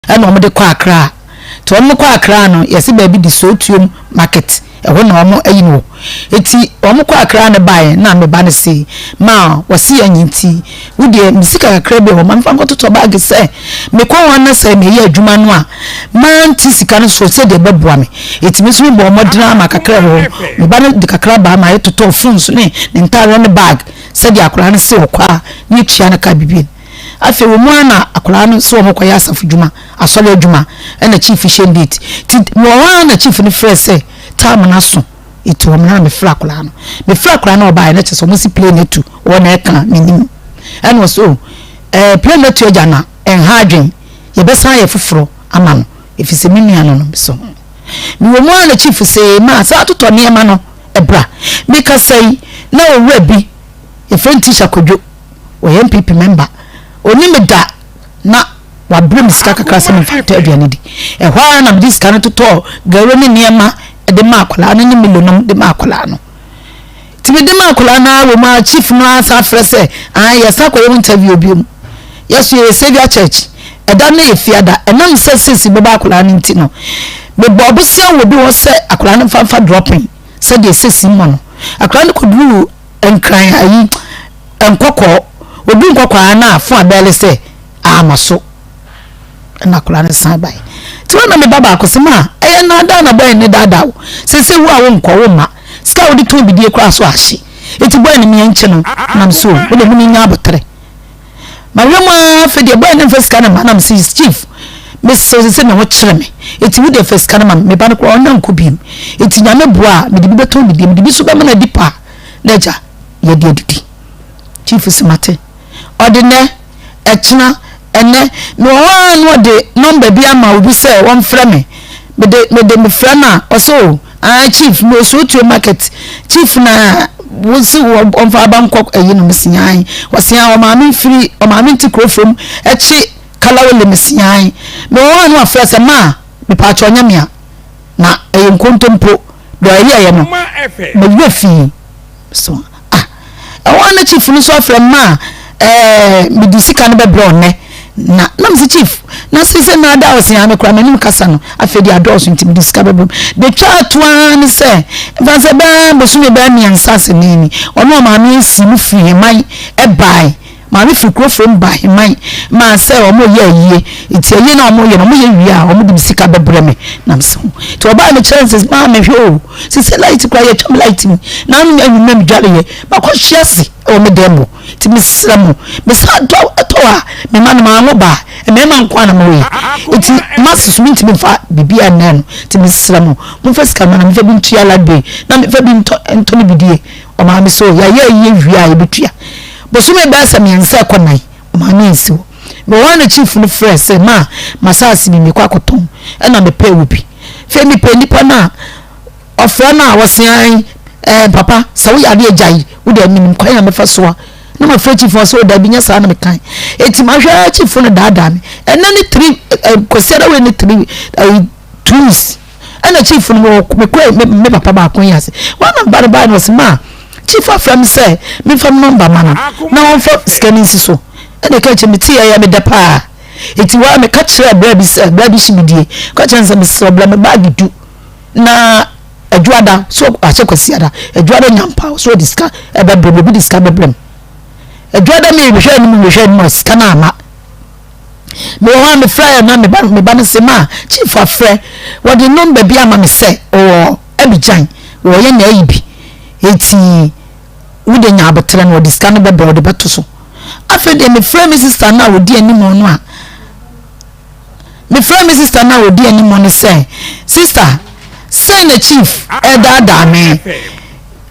Ɛna wɔn de kɔ Accra. Nti wɔn kɔ Accra no yɛse baabi de Sootuom market ɛhɔ na wɔn ayi no wɔ. Eti wɔn kɔ Accra no baeɛ na me ba no se ma wɔse yɛnye nti wo deɛ me sika kakra bi wɔ hɔ ma mefa nkɔtotɔ baage sɛ mekɔ hɔ na sɛ meyɛ adwuma no a mante sika no so sɛdeɛ ɛbɛboa me. Eti me nso mebɔɔ mmɔden ara ma kakra ɛwɔ hɔ me ba no de kakra baa ma yɛtotɔɔ phones ne ne ntaadeɛ ne bag sɛdeɛ akwadaa no se ɔkɔ a na yɛtua no ka biribi. Afei wɔ mu ara na akwadaa no sɛ wɔkɔyɛ asafo dwuma, asɔre adwuma, ɛna chief hyɛ date. Nti mewɔ hɔ ara na chief no frɛ sɛ time no aso, nti wɔn na mefrɛ akwadaa no. Mefrɛ akwadaa no a ɔbaeɛ no kyerɛ sɛ wɔn si plane atu, wɔn na ɛka menim. Ɛna ɔsɛ o, ɛɛ plane no atu agya na ɛnha adwen, yɛbɛsan ayɛ foforɔ ama no, ɛfiri sɛ me nua no no so ho. Mewɔ mu ara na chief se ma saa atotɔ nneɛma no bra. Mekasa yi na owura bi, yɛfrɛ no Tisha Kwadwo, ɔyɛ NPP member, ɔnni me da na wabrɛ me sika kakra sɛ memfa ntɔ aduane di. Ɛhɔ ara na mede sika no totɔɔ garo ne nneɛma de maa akwadaa no ne Milo nom de maa akwadaa no. Nti mede maa akwadaa no ara wɔ mu ara chief no ara san frɛ sɛ ae yɛsan kɔyɛ wo interview biom. Yɛso yɛyɛ Saviour Church. Ɛda no yɛ fiada. Ɛnam sɛ sisi bɛba akwadaa no nti no, mebɔɔ bosea wɔ bi hɔ sɛ akwadaa no mfa mfa dropping sɛdeɛ sisi mmɔ no. Akwadaa no kɔduruu Nkran ayi nkɔkɔɔ obi nkɔkɔɔ a na afo abɛɛle sɛ ama so ɛna akwadaa no san bae nti wɔn na me ba baako sɛ ma ɛyɛ naadaa na bɔyɛ ne daadaa wo sese wo a wo nkɔ wo ma sika a wode tɔn bidie koraa so ahye eti bɔyɛ no meɛ nkye no nam so wo de mo ne nya abotere Mahwɛ mu ara afei deɛ boy no mfa sika no mma na mese chief mesrɛ wo sɛ me ho kyere me eti wo deɛ fa sika no ma me me ba no koraa ɔnna nkɔ biem eti nyame boa a mede bi bɛtɔn me deɛ mede bi nso bɛma no adi paa na agya yɛde adidi chief se mate ɔde nɛ ɛkyena ɛnɛ mewɔ hɔ ara na ɔde nɔmba bi ama obi sɛ wɔmfrɛ me mede mede mefrɛ no a ɔsɛ o ah chief mewɔ Suotue market chief na wosi wɔmfa aba nkɔ ayi no mesi an wɔsi an ɔmaame mfiri ɔmaame nti kuro fam ɛkyi kalawole mesi an mewɔ hɔ a na wafrɛ sɛ maa mepaakyɛ ɔnyɛ mea na ɛyɛ nkontompo deɛ ɔyɛɛyɛ no mewura fii so ah ɛhɔ ara na chief no nso afrɛ me ma ɛɛ mede sika no bɛbrɛ ɔnɛ na na mese chief na se sɛ na ada ɔse ame koraa m'anim kasa no afei de adɔɔso nti mede sika bɛbrɛ de twa ato ara ne sɛ mfa sɛ bɛɛ bosome bɛɛ mmiɛnsa ase ne ni ɔno ɔmaame asi mu firi heman ɛbae Maame firi kuro fam ba aheman maa sɛ wɔn reyɛ ayie nti ayie no a wɔn reyɛ no wɔn yɛ wie a wɔn de me sika bɛbrɛ me na me sɛ ho nti ɔbaa me kyerɛ sɛ maame hwɛ o sisi light kura yɛ twam light mu na ano anwummerɛ me dware yɛ makɔ hye ase wɔ me dan mu nti mesrɛ mo mesa tɔ tɔ a me ma no maa ho baa mmarima nko a na mo yɛ nti masi so mentumi nfa biribi a nnɛ no nti mesrɛ mo momfa sika ma na mefa bi ntua light bill na mefa bi ntɔ ntɔ ne bidie ɔmaa me so yɛayɛ ayie wie a yɛbɛtua Bosome bɛyɛ sɛ mmiɛnsa ɛkɔ nan, ɔmaa me ansi hɔ. Mewɔ hɔ a na chief no frɛɛ sɛ ma m'asaase bi mekɔ akɔtɔn ɛna mepɛɛ wɔ bi. Afei mepɛ nipa no a ɔfrɛ no a ɔse ae ɛɛ papa sɛ woyɛ adeɛ gyae wo deɛ menim kwan a mɛfa so a na mafrɛ chief no ɔse o daabi nyɛ saa na mekae. Eti mahwɛ chief no daadaa me. Ɛnɛ ne three ɛɛ Kwasiada wei ne three ɛɛ 2 weeks ɛna chief no wɔ mekɔ me me papa baako yi ase wɔn na ba no baa no ɔsɛ maa chief afrɛ me sɛ memfa me nɔmba ma no na wɔmfa sika no nsi so ɛna ɛka kyerɛ me ti yɛ me dɛ paa eti wɔn a meka kyerɛ bra bi sɛ bra bi hyi me die ka kyerɛ sɛ mesrɛ bra me baagi du na adwuada so ahyɛ kwasiada adwuada nyampa so ɔde sika ɛbɛbrɛ mu obi de sika bɛbrɛ mu adwuada mi mehwɛ anim mehwɛ anim a sika no ama Mewɔ hɔ a mefrɛɛ na me ba me ba no se ma chief afrɛ wɔde nɔmba bi ama me sɛ ɔwɔ Abidjan wɔyɛ n'ayi bi eti wode nya aboterɛ no wɔde sika no bɛbrɛ wɔde bɛto so afei deɛ mefrɛ me sista no a ɔdi anim no a mefrɛ me sista no a ɔdi anim no sɛ sista sɛn na chief ɛdaadaa me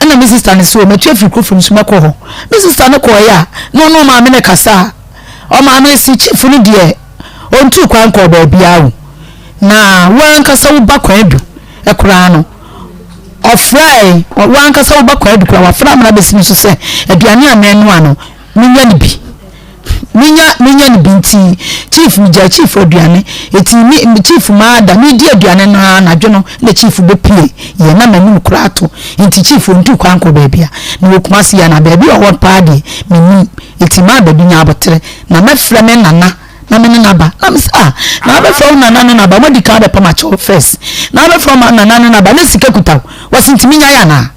ɛna me sista no sɛ o matu afiri kuro fam so mɛkɔ hɔ me sista no kɔɔeɛ a na ɔno ɔmaame no kasa a Ɔmaame se chief no deɛ ɔntuu kwan nkɔɔ baabiara o, na wo ankasa wo ba Kwadu koraa no ɔfrɛe, wo ankasa wo ba Kwadu koraa wafrɛ amena abɛsi me so sɛ aduane a mɛnoa no menya no bi, menya menya no bi nti chief megyaa chief aduane, eti me chief maa da medi aduane no ara anadwo no na chief bɛpue yɛ na m'anim koraa to nti chief ɔntuu kwan nkɔɔ baabiara, mewɔ Kumasi yi anaa baabi a ɔwɔ paa deɛ mennim. Enti maa baabi nya aboterɛ, na mɛfrɛ me nana na. na me ne no aba. Na me sɛ ah na wabɛfrɛ wo nana ne no aba, moadi kan abɛpam akyɛw first na wabɛfrɛ wo nana ne no aba na sika kuta wo, wɔse nti menyae anaa?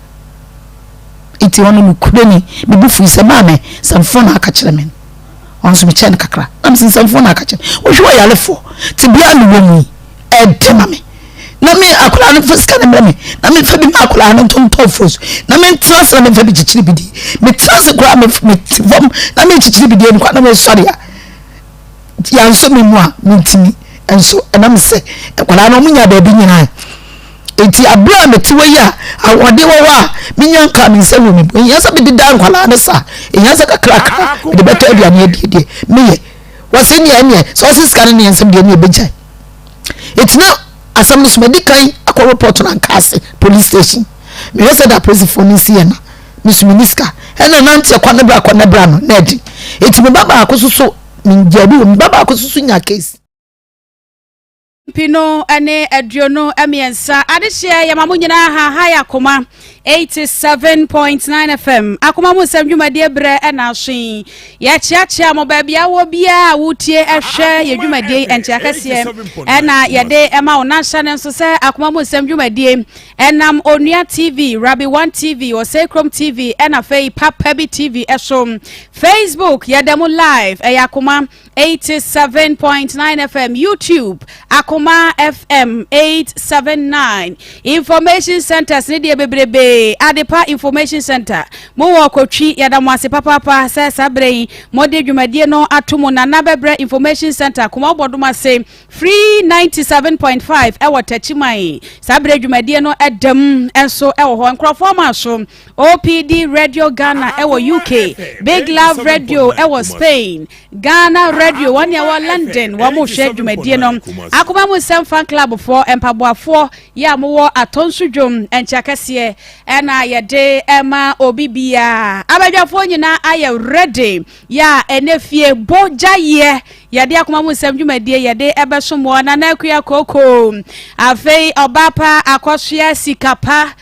Nti ɔno nokorɛ ni, me bo fui sɛ maame nsɛmfoɔ na aka kyerɛ me no, ɔno nso mekyɛɛ no kakra na mese nsɛmfoɔ na aka kyerɛ me, wohwɛ ɔyarefoɔ tebea a mewɔ mu yi ɛɛdɛ ma me na me akwadaa no fa sika no mmerɛ me na memfa bi ma akwadaa no ntontɔn fos na mentena ase na memfa bi kyekyere bi di metena ase koraa mete fam na mekyekyere bi die no koraa na mesɔre a yɛansɔ me mu a mentumi nso ɛnam sɛ nkwadaa no wɔnya baabi nyinaa nti abere a mete hɔ yi a ahoɔden wɔ hɔ a menya nka me nsa wɔ me mu ehia sɛ mede da nkwadaa no saa ehia sɛ kakrakra mede bɛtɔ aduane adie deɛ meyɛ wɔsi neɛ neɛ sɛ ɔsi sika no neɛ nsɛm deɛ neɛ ɛbɛgyae Eti na asɛm no so madi kan akɔ report no Ankaase police station. Mehwɛ sɛ da apolisifoɔ no si yɛ na me so menni sika. Ɛna nante ɛkɔ ne bra kɔ ne bra no na ɛde. Eti me ba baako so so mengyaa bi wɔ me ba baako so so nya case. Mpenu ne 23 adehyeɛ yɛma mo nyinaa ha ha yɛ akoma 87.9 FM akoma mu nsɛm dwumadie berɛ ɛna aso yi yɛkyeakyea mo baabi awɔ biara a wotie ɛhwɛ yɛ dwumadie nkyea kɛseɛ ɛna yɛde ɛma wo nanhyɛ ne nso sɛ akoma mu nsɛm dwumadie ɛnam Onua TV, Rabi One TV, Osei Krom TV ɛna afei Papa Bi TV ɛso Facebook yɛda mu live ɛyɛ akoma 87.9 FM, YouTube, Akoma FM 879, Information Centers ne deɛ bebrebe, Adepa Information Center, mo wɔ Kotwi, yɛda mo ase papaapa sɛ saa berɛ yi mode dwumadie no ato mu, Nana Bɛbrɛ Information Center, Kumawu Bɔdom ase, Free 97.5 ɛwɔ Takyiman, saa berɛ dwumadie no ɛdam nso ɛwɔ hɔ, nkurɔfoɔ ma so, OPD Radio Ghana ɛwɔ UK, Big Love Radio ɛwɔ Spain, Ghana Radio wɔn nea ɛwɔ London wɔn mo hwɛ dwumadie no. Akoma mu nsɛm fan club foɔ mpaboafoɔ yɛ a mowɔ atɔnso dwom nkyɛ kɛseɛ ɛna yɛde ɛma obi biara. Abadwafoɔ nyinaa ayɛ ready yɛ a ɛnɛ fie bo gyayeɛ yɛde akoma mu nsɛm dwumadie yɛde ɛbɛsom wɔ Nana Akua Koko. Afei ɔbaa pa akɔsoa sika pa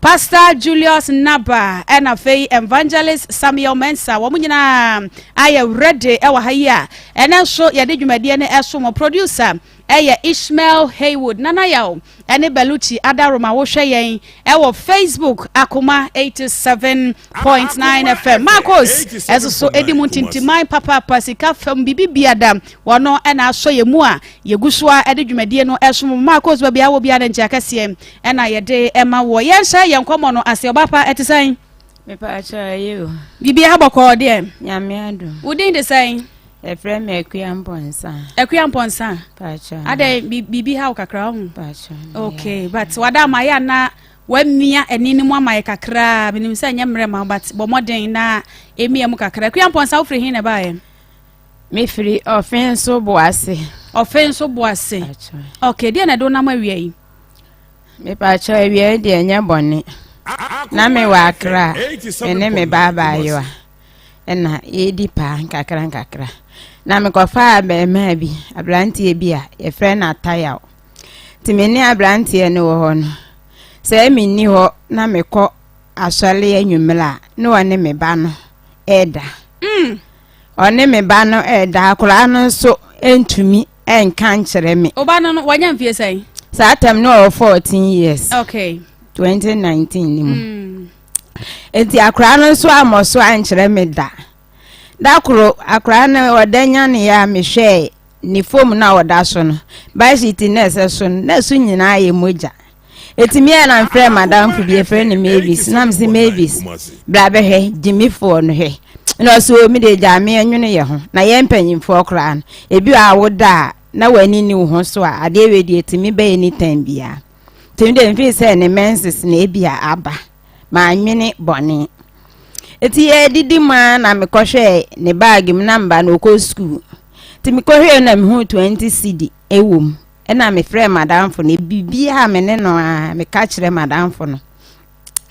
Pastor Julius Naba ɛna afei Evangelist Samuel Mensah wɔn nyinaa ayɛ ready ɛwɔ ha yi a ɛnɛ nso yɛde dwumadie no ɛso mo. Producer ɛyɛ Ishmael Haywood. Nana Yaw ɛne Beluchi Adaroma wohwɛ yɛn ɛwɔ Facebook Akoma 87.9 FM. Marcos ɛso so ɛdi mu ntintiman papaapa sika fam bibi biada wɔn ɛna asɔ yɛn mu a yɛgu so a ɛde dwumadie no ɛso mo. Marcos baabi awɔ biara nkyɛn akɛseɛ Ɛna yɛde ɛma woɔ. Yɛnhyɛ yɛn nkɔmmɔ no ase. Ɔba pa, ɛte sɛn? Mepaakyɛw, ɛyɛ o. Biribiara bɔkɔɔ deɛ? Nyame adom. Wo din de sɛn? Yɛfrɛ me Akua Mpɔnsa. Akua Mpɔnsa? Paakyɛw. Adɛn, biribi ha wo kakra ɔho? Paakyɛw. Okay, but wada ama yɛ ana wamia ani no mu ama yɛ kakra. Menim sɛ ɛnyɛ mmerɛ ma wo, but bɔ mmɔden na ɛmia mu kakra. Akua Mpɔnsa, wofiri he na ɛbaeɛ? Mefiri Ɔfenso Boase. Ɔfenso Boase. Okay, deɛ na ɛde wo nam awia yi? Mepakyɛw awia yi deɛ ɛnyɛ bɔne. Na mewɔ Accra, me ne me ba abaayewa ɛna yɛredi paa nkakra nkakra. Na mekɔfaa abarimaa bi, aberanteɛ bi a yɛfrɛ no Atayaw. Nti me ne aberanteɛ no wɔ hɔ no, sɛ menni hɔ na mekɔ asɔre anwummerɛ a, na ɔne me ba no ɛreda. Ɔne me ba no ɛreda, akwadaa no nso ntumi nka nkyerɛ me. Wo ba no no wanya mfie sɛn? Saa tam no ɔwɔ 14 years. Okay. 2019 ni mu. Mm. Nti akwadaa no nso ammɔ so ankyerɛ me da. Da koro akwadaa no ɔda nyaneɛ a mehwɛɛ ne fam no a ɔda so no, bedsheet na ɛsɛ so no, na ɛso nyinaa yɛ mogya. Eti me a na mfrɛ madamfo bi yɛfrɛ no Mavis na mese Mavis bra bɛhwɛ gyimifoɔ no hwɛ na ɔsɛ o me deɛ gyaa me ɛnwono yɛ ho na yɛn mpanyinfoɔ koraa no ebi wɔ a woda a na w'ani ni wo ho so a adeɛ wei deɛ tumi bɛyɛ ne tan biara tumi deɛ mfii sɛ ne menses na ebi a aba manwene bɔne eti yɛdidi mu a na mekɔhwɛ ne baage mu na mba na ɔkɔ sukuu nti mekɔhwɛ na mehu 20 cedi ɛwɔ mu Ɛna mefrɛɛ m'adamfo no, biribiara a me ne no a meka kyerɛ m'adamfo no.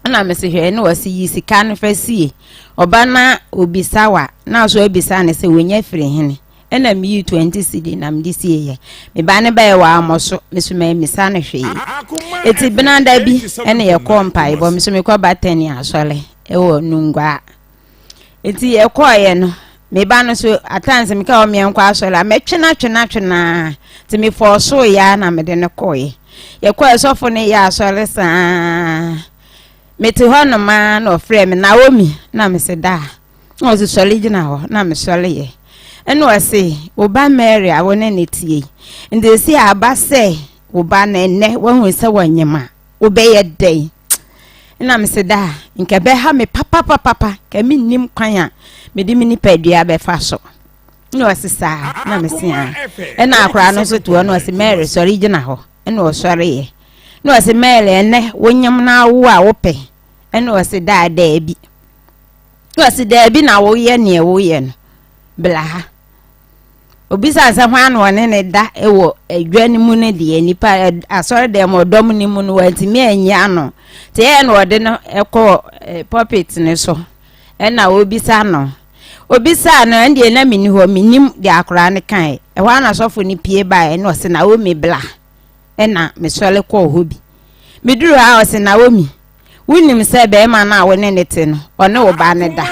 Ɛna mese hwɛ ne ɔse yi sika no fa sie. Ɔba na obisa wa na so abisa ne sɛ wonya firi hene. Ɛna meyi 20 cedi na mede sieeɛ. Me ba no bɛyɛ wɔ amɔ so, me so mammisa no hwee. Eti benada bi ɛna yɛkɔɔ mpaebɔ, me so mekɔ Batani asɔre ɛwɔ Nungua. Eti yɛkɔɔeɛ no. Me ba no so at times meka wɔ meɛ nkɔ asɔre a mɛtwena twena twena nti mefɔɔ so yɛ a na mede no kɔɛ. Yɛkɔɛ sɔfo no yɛ asɔre saa. Mete hɔ nom ara na ɔfrɛɛ me Naomi na mese daa. Na ɔse sɔre gyina hɔ na mesɔreyɛ. Ɛna ɔse wo ba Mary a wo ne no tie yi nti esi aba sɛ wo ba no ɛnnɛ wahu sɛ wɔnyem a wobɛyɛ dɛn? Na mese daa nka ɛbɛha me papapapapa nka mennim kwan a mede me nipadua bɛfa so. Na ɔse saa na mese a. Ɛna akwaraa no nso te hɔ na ɔse Mary sɔre gyina hɔ. Ɛna ɔsɔreeɛ. Na ɔse Mary ɛnɛ wonyem na awo a wopɛ? Ɛna ɔse daa daabi. Na ɔse daabi na woyɛ neɛ woyɛ no bla ha. Obisa sɛ hwan na ɔne ne da wɔ adwa no mu no deɛ nipa asɔre dɛm ɔdɔm no mu no wantumi anyi ano. Nti ɛyɛ na ɔde no kɔɔ pulpit no so ɛna obisa no. Obisaa no ɛndeɛ na menni hɔ mennim deɛ akoraa no kae. Ɛhɔ ara na sɔfo no pie baeɛ na ɔse Naomi bla. Ɛna mesɔre kɔɔ hɔ bi. Meduru hɔ a ɔse Naomi Wonim sɛ barima no a wo ne no te no, ɔne wo ba no da.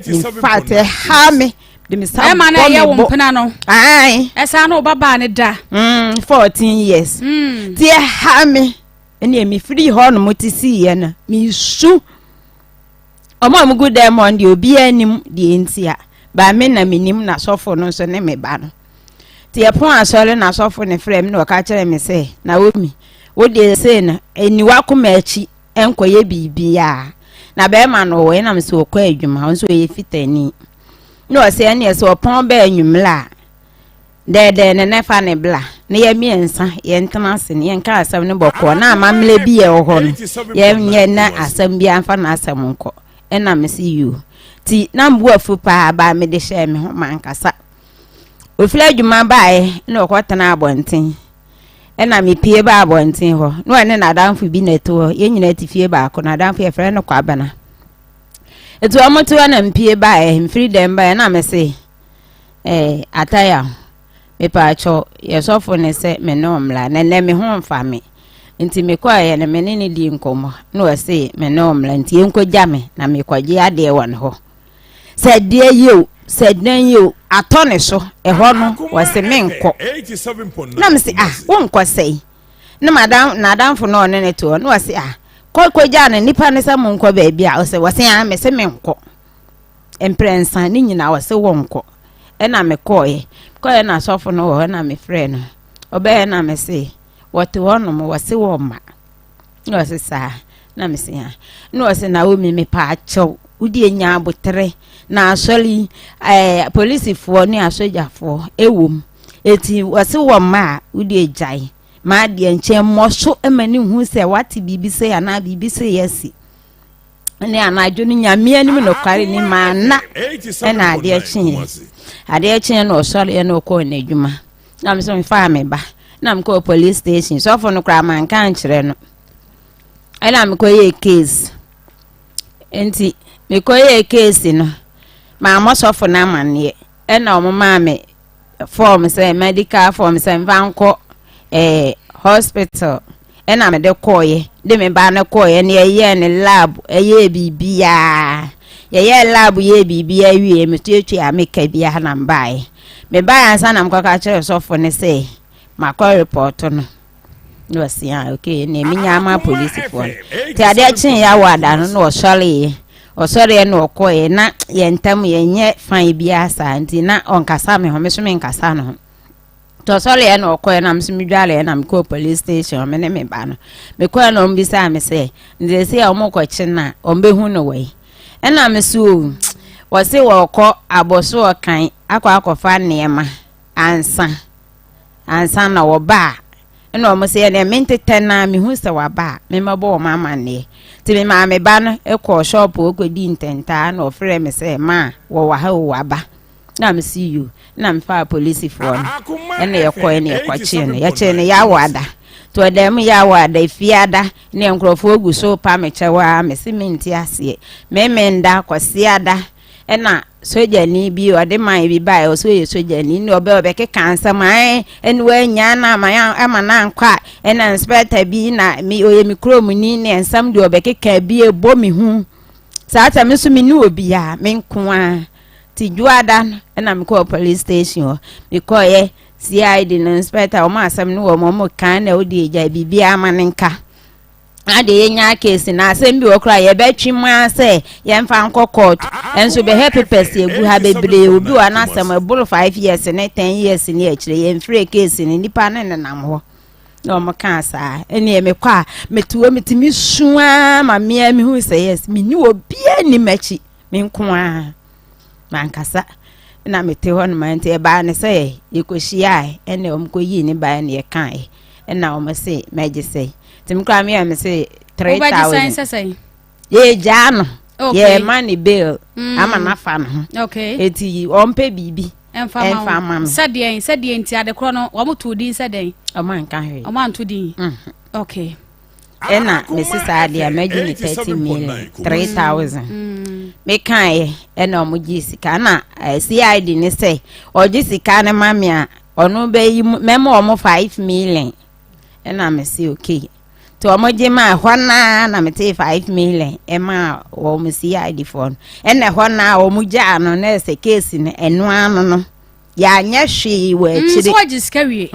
In fact, ɛha me. De me sa bɔ me bo. Barima no ɛyɛ wo mpena no. Ae. Ɛsan ne wo ba baa ne da. 14 years. Ti ɛha me. Ɛnna mefiri hɔ nom te siiɛ no, mesu. Ɔmo a ɔmo gu dɛm hɔ no deɛ obiara nim deɛ nti a. Ba me na menim na sɔfo no nso ne me ba no. Nti yɛpɔn asɔre na sɔfo no frɛɛ me na ɔka kyerɛɛ me sɛ, Naomi, wo deɛ sei no, nni w'akoma akyi nkɔyɛ biribiara. Na bɛrima no wɔ ɛnam sɛ ɔkɔ adwuma, ɔno nso ɔyɛ fitani. Na ɔsɛ ɛneɛ sɛ ɔpɔn bɛɛ anwummerɛ a, dɛɛdɛɛ ne ne fa ne bla na yɛ mmiɛnsa yɛntena ase ne yɛnka asɛm no bɔkɔɔ na amammerɛ bi yɛ wɔ hɔ no yɛnyɛ na asɛm bi amfa n'asɛm nkɔ. Ɛna mese yoo. Nti na mbo afu paa baa mede hyɛɛ me ho mankasa. Ofiri adwuma baeɛ na ɔkɔtena abɔnten. Ɛna mepie baa abɔnten hɔ na ɔne n'adamfo bi na ɛte hɔ. Yɛn nyinaa te fie baako. N'adamfo yɛfrɛ no Kwabena. Nti wɔn te hɔ na mpie baeɛ mfiri dɛm baeɛ na mese ɛɛ ataya mepaakyɛw yɛ sɔfo ne sɛ me ne ɔmmra na ɛnɛ me ho mfa me. Nti mekɔeɛ no me ne no dii nkɔmmɔ na ɔse me ne ɔmmra nti yɛnkɔgya me na mekɔgye adeɛ wɔ ne hɔ. Sɛ deɛ yi o, sɛ dɛn yi o, atɔ ne so. Ɛhɔ no, wɔse menkɔ. Na mese, ah, wonkɔ sɛe? Ne madam, n'adamfo no ɔne ne te hɔ, na wɔse, ah, kɔ kɔgya no, nipa no sɛ monkɔ baabi a, ɔsɛ, wɔse, ah, mese menkɔ. Mprɛnsa ne nyinaa wɔse wɔnkɔ. Ɛna mekɔɔɛ. Kɔɔɛ na asɔfo no wɔ hɔ na mefrɛ no. Ɔbɛyɛ na mese, wɔte hɔ nom, wɔse wɔmma. Na ɔse saa. Na mese ha. Na ɔse Naomi mepaakyɛw wo deɛ nya abotere na asɔre yi ɛɛ polisifoɔ ne asogyafoɔ ɛwɔ mu. Eti ɔse wɔ mma a wo deɛ gyae. Ma adeɛ nkyɛn mmɔ so ma ne hu sɛ wate biribi sei anaa biribi sei asi. Ne anadwo no nyame anim nokware ni maa nna ɛna adeɛ kyeeɛ. Adeɛ kyeeɛ na ɔsɔreɛ na ɔkɔɔ n'adwuma. Na me nso mefaa me ba na mekɔɔ police station. Sɔfo no koraa manka ankyerɛ no. Ɛna mekɔyɛɛ case. Nti mekɔyɛɛ case no, mammɔ sɔfo no amanneɛ. Ɛna wɔn maa me form sɛ medical form sɛ mfa nkɔ ɛɛ eh, hospital. Ɛna mede kɔɔeɛ de me ba no kɔɔeɛ na yɛyɛɛ no lab ɛyɛɛ biribiara yɛyɛɛ lab yɛɛ biribiara wie metuatua me ka biara na mebaeɛ mebaeɛ ansa na mekɔka kyerɛ sɔfo no sɛ makɔ repɔto no na ɔse ah okay na menya ama polisifoɔ no nti adeɛ kyee yɛ awɔ ada no na ɔsɔreeɛ ɔsɔreeɛ na ɔkɔeɛ na yɛn ntam yɛnyɛ fan biara saa nti na ɔnkasa me ho me so menkasa no ho Nti ɔsɔreeɛ na ɔkɔeɛ na me nso medwareeɛ na mekɔɔ police station me ne me ba no. Mekɔeɛ na wɔbisaa me sɛ, nti seesei a wɔrekɔkye no a, wɔbɛhu no wɔ he? Ɛna me so o, wɔse wɔrekɔ abɔso ɔkan akɔ akɔfa nneɛma ansa ansa na wɔba a ɛna wɔn sɛ ɛnɛ mentetɛ no a mehu sɛ waba a memmɛbɔ wɔn amanneɛ. Nti memaa me ba no kɔɔ shop hɔ kɔdii ntɛntaa na ɔfrɛɛ me sɛ maa wɔwɔ ha o waba. Na me si you na me faa polisifoɔ no ɛna yɛkɔɛ na yɛkɔkyee no yɛkyee no yɛawɔ ada nti ɔdan mu yɛawɔ ada efiada ne nkurɔfoɔ gu so pa me kyɛw a me se mente aseɛ meme nda kɔse ada ɛna sogyani bi ɔde man bi baeɛ ɔsɛ ɔyɛ sogyani ne ɔbɛ ɔbɛkeka nsɛm ae ɛne wanya na ama ama na ankɔ a ɛna inspector bi na me ɔyɛ me kurom ni ne nsɛm deɛ ɔbɛkeka bi ɛbɔ me hu saa sɛ me nso me ne obiara me nko ara. Nti Dwoada no ɛna mekɔɔ police station hɔ. Mekɔɔyɛ CID no inspector wɔn asɛm no wɔ wɔn kan na wode agya biribiara ma ne nka. Na deɛ yɛnya case na asɛm bi wɔ koraa yɛbɛtwe mu ara sɛ yɛmfa nkɔ court. Ɛnso bɛhɛ papers egu ha bebree obi wɔ n'asɛm ɛboro 5 years ne 10 years ne akyire yɛmfrɛ case no, nipa ne nenam hɔ na wɔn kaa saa. Ɛnneɛ mekɔ a mete hɔ, metumi su ara ma mmea mehu sɛ yes, menni obiara nim akyi, me nko ara mankasa na mete hɔ nom. Nti ɛbaa ne sɛ yɛkɔhyiae ɛna wɔn kɔyii ne baeɛ na yɛkaeɛ ɛna wɔn se mɛgye sɛ nti me koraa meyɛ me se 3,000 yɛgyaa no, yɛma ne bail ama n'afa ne ho, eti ɔmpɛ biribi ɛnfa ma me. Sɛdeɛ sɛdeɛ nti adekorɔ no wɔn to din sɛdeɛ? Ɔmo anka hwee. Ɔmo anto din. Okay. Ɛna mesi saa deɛ mɛgye ne 30 million 3,000. Mekaeɛ ɛna ɔmo gye sika na CID ne sɛ ɔgye sika ne ma me a ɔno bɛyi mɛma ɔmo 5 million. Ɛna mesi okay, nti ɔmo gye ma ɛhɔ naa na mete 5 million ɛma wɔn CID foɔ no. Ɛna ɛhɔ naa ɔmo gyaa no na ɛsɛ case no ɛno ano no yɛanyɛ hwee wɔ akyire. So wagye sika wie.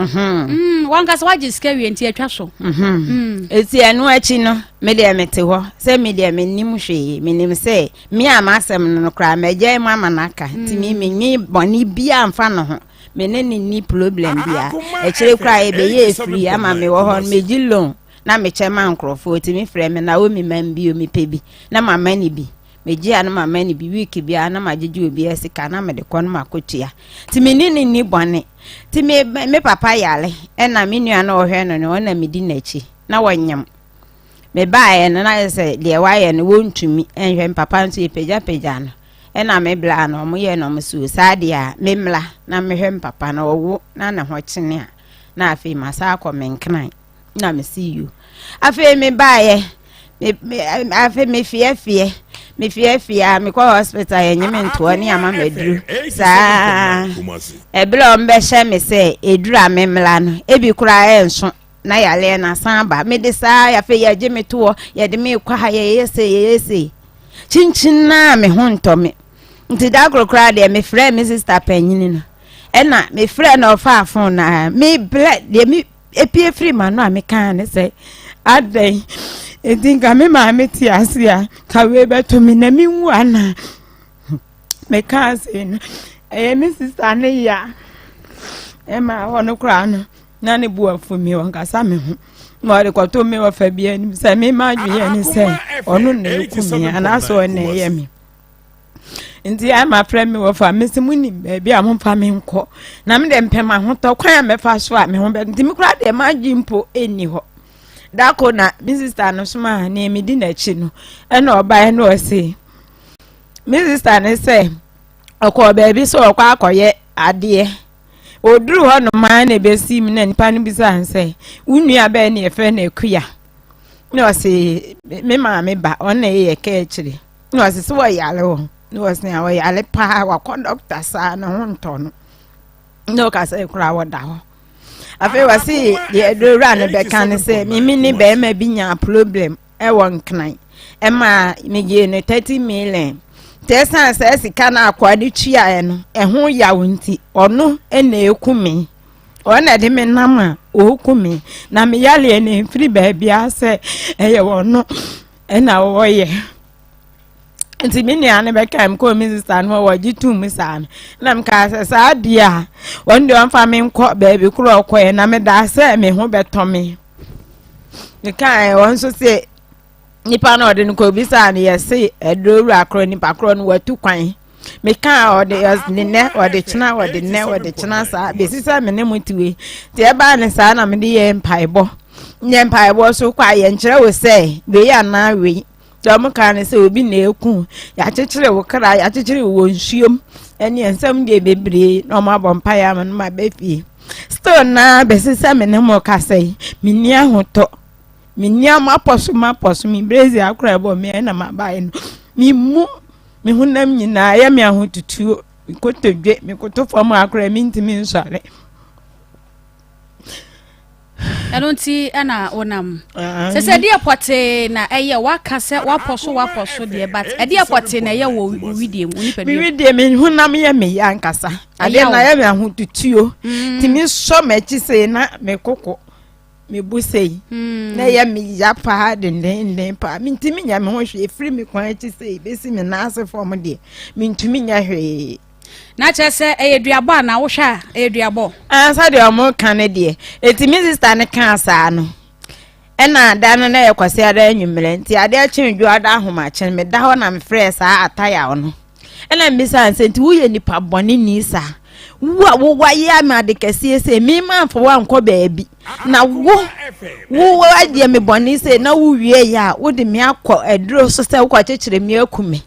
Wankasa wagye sika wie nti atwa so. Eti ɛno akyi no, me deɛ mete hɔ sɛ me deɛ menim hwee. Menim sɛ me a m'asɛm no koraa mɛgya mu ama n'aka, nti me menwe bɔne biara mfa no ho, me ne ne ni problem bia. Akyire koraa yɛbɛyɛ efiri ama me wɔ hɔ no, megye loan na mekyɛ ma nkurɔfoɔ. Tumi frɛ me na omi ma bi o, mepɛ bi na mama ne bi, megye a na mama ne bi. Week biara na magyegye obi sika na mede kɔ no makɔtua, nti me ne ne ni bɔne. Nti me papa yare ɛna me nua no ɔhwɛ no no ɔna medi n'akyi na wɔnyam mebaeɛ no na yɛ sɛ deɛ wayɛ no wɔntumi nhwɛ me papa nso yɛpagyapagya no. Ɛna me bla no ɔmo yɛ no ɔmo so saa deɛ a memmla na mehwɛ me papa no ɔwo na ne ho kyene a na afei masa akɔ me nkran na mesi you. Afei mebaeɛ me me afei mefiefie mefiefie a mekɔ hospital yɛnye me ntoɔ ne ama maduru saa. Ɛberɛ a ɔmbɛhyɛ me sɛ ɛduru a memmla no ebi koraa ɛnso na yaleɛ no asan aba mede saa. Afei yɛgye me toɔ, yɛde me kɔ ha, yɛyɛ se yɛyɛ se kyinkyin naa me ho ntɔ me. Nti da koro koraa deɛ mefrɛ me sister panyini no ɛna mefrɛ na ɔfaa phone na mebrɛ deɛ me epie firi ma no a mekaa ne sɛ adɛn nti nka me maame te ase a ka wei bɛto me na menwu ana. Mekaa sei no ɛyɛ me sister ne ya ɛma hɔ no koraa no na ne bu afu mi, ɔnkasa me ho na ɔde kɔto me wɔfa bi anim sɛ me ma adwene ne sɛ ɔno na eku me anaasɛ ɔno na ɛyɛ me. Nti ama frɛ me wɔfa me sɛ munim baabi a momfa me nkɔ na me deɛ mpɛ m'ahotɔ kwan a mɛfa so a me ho bɛ. Nti me koraa deɛ m'adwene mpo ɛnni hɔ. Dako na me sister no soma a nea medi n'akyi no ɛna ɔbaeɛ na ɔse me sister ne sɛ ɔkɔɔ baabi sɛ ɔkɔ akɔyɛ adeɛ. Oduru hɔ nom ara na ebesi mu na nipa no bisa no sɛ, wo nua bɛyɛ ne yɛfrɛ no Akuya? Na ɔse me maame ba ɔno na ɛyɛ ka akyire. Na ɔse sɛ wɔyare hɔ? Na ɔse a ɔyare paa, wakɔ dɔkta saa ne ho ntɔ no. Na ɔka sɛ koraa wɔda hɔ. Afei wɔse deɛ adurowura no bɛka ne sɛ mimi ne bɛrima bi nyaa problem ɛwɔ Nkran ɛma megyee no 30 million, nti ɛsan sɛ sika no akoa no tuaeɛ no ɛho yaw nti ɔno na ɛku me, ɔno na ɛde me nam a ɔku me na me yareɛ no mfiri baabiara sɛ ɛyɛ ɔno ɛna ɔyɛ. Nti me nua no bɛka m kɔɔ me sister no wɔgye tom mu saa no na mekaa sɛ saa deɛ a ɔno deɛ ɔmfa me nkɔ baabi korɔ ɔkɔɛ na medaa sɛ me ho bɛtɔ me. Mekaa wɔn nso sɛ nipa no ɔde no kɔ obisaa no yɛse aduro wura korɔ nipa korɔ no watu kwan. Mekaa ɔde ɔde nnɛ ɔde kyena ɔde nnɛ ɔde kyena saa bɛsi sɛ me ne mo tiwe. Nti ɛbaa ne saa na mede yɛ mpaebɔ nyɛ mpaebɔ so kɔ a yɛnkyerɛ wo sɛ wei anaa wei. Deɛ wɔn kaa ne sɛ obi na eku yɛakyekyere wo kra, yɛakyekyere wo wɔ nsuom ɛne nsɛm deɛ bebree na wɔn abɔ mpaeɛ ama no ma bɛ fie. Still naa bɛsi sɛ me ne mo kasa yi, menni ahotɔ, menni mapɔ so mapɔ so me brezi akora ɛbɔ me ɛna mabaeɛ no memu me honam nyinaa ɛyɛ me ahotutuo, mekotodwe mekoto fam akora mentumi nsɔre. Ɛno nti ɛna wonam. Sɛ sɛ ɛdeɛ pɔtee na ɛyɛ waka sɛ wapɔ so wapɔ so deɛ but ɛdeɛ pɔtee na ɛyɛ wɔ wo widie mu nipadua. Me widie me honam yɛ me ya ankasa. Adeɛ na ɛyɛ me ahotutuo. Mm. Tumi sɔ m'akyi sei na me koko me bu sei. Mm. Na ɛyɛ me ya paa dendenden paa. Mentumi nyɛ me ho hwee firi me kwan akyi sei bɛsi me nan ase fam deɛ mentumi nyɛ hwee. Na kyerɛ sɛ ɛyɛ duabɔ anaa wohwɛ a ɛyɛ duabɔ. Ah, sɛdeɛ ɔmo ka no deɛ eti me sista no kaa saa no ɛna da no na yɛ kwasi ada anwummerɛ nti adeɛ kye dwo ada ahomakye meda hɔ na mefrɛ saa atayaw no ɛna mbisa sɛ nti woyɛ nipa bɔne ni saa wo a wowayɛ ama ade kɛseɛ sɛ me mamfa woankɔ baabi na wo wo adeɛ me bɔne sɛ na wowie yɛ a wode me akɔ aduro so sɛ wokɔkyekyere me aku me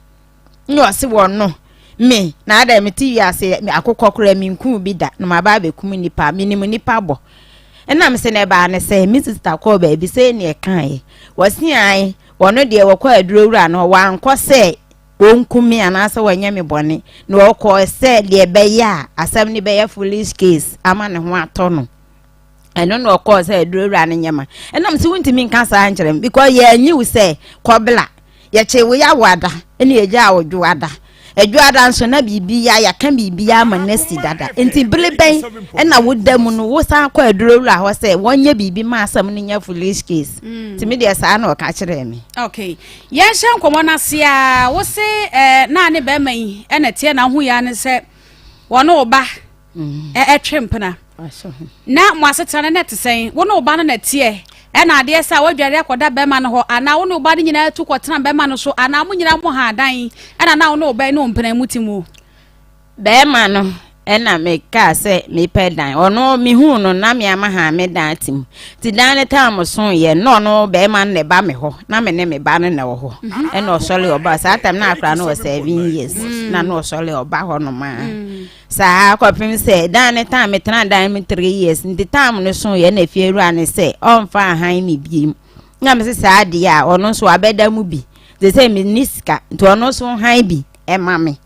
Nna ɔse wɔno me na adɛn mete wiase akokɔ koraa menkuu bi da na maba abɛkum nnipa menim nnipa bɔ ɛna mese na ɛbaa ne sɛ me sista kɔɔ baabi sɛ ne ɛkaeɛ wɔse ae wɔno deɛ wɔkɔ aduro wura no wankɔ sɛ wɔnku me anaasɛ wɔnyɛ me bɔne na wɔkɔɔ sɛ deɛ ɛbɛyɛ a asɛm no bɛyɛ foolish case ama ne ho atɔ no ɛno na ɔkɔɔ sɛ aduro wura no nyɛ ma ɛnam sɛ wontumi nka saa nkyerɛ me because yɛanyi wo sɛ kɔbla yɛkyee wo yawo ada ɛne yɛgyaa wo dwo ada adwo ada nso na biribi ya yɛaka biribi ama no asi dada nti bere bɛn ɛna woda mu no wosan kɔ aduro wura hɔ sɛ wɔnyɛ biribi ma asɛm no nyɛ foolish case mm. nti me deɛ saa na ɔka kyerɛɛ me okay yɛnhyɛ nkɔmmɔ no ase a wo se eh, naa ne bɛrima yi ɛna teɛ na ho yɛ ne sɛ wɔne wo ba ɛtwe mpena na mo asetena no na ɛte sɛn wo ne wo ba no na ɛteɛ ɛna adeɛ sɛ a woadware akɔda bɛrima no hɔ anaa wo ne wo ba no nyinaa tu kɔtena bɛrima no so anaa mo nyinaa mo ha adan ɛna na wo ne wo ba ne wo mpena mu te mu. Bɛrima no ɛna mekaa sɛ mepɛ dan ɔno mehuu no na me ama ha me dan te mu nti dan no tam so yɛ na ɔno bɛrima no na ɛba me hɔ na me ne me ba no na ɛwɔ hɔ mhm. ɛna ɔsɔre ɔba saa tam na akora no wɔ 7 years mm. na na ɔsɔre ɔba hɔ nom a mm. Saa ara kɔpem sɛ dan no time metenaa dan mu 3 years nti time no so yɛ na fie wura no sɛ ɔmfa ahan me biem na me sɛ saa adeɛ a ɔno nso wabɛda mu bi te sɛ menni sika nti ɔno nso han bi ɛma me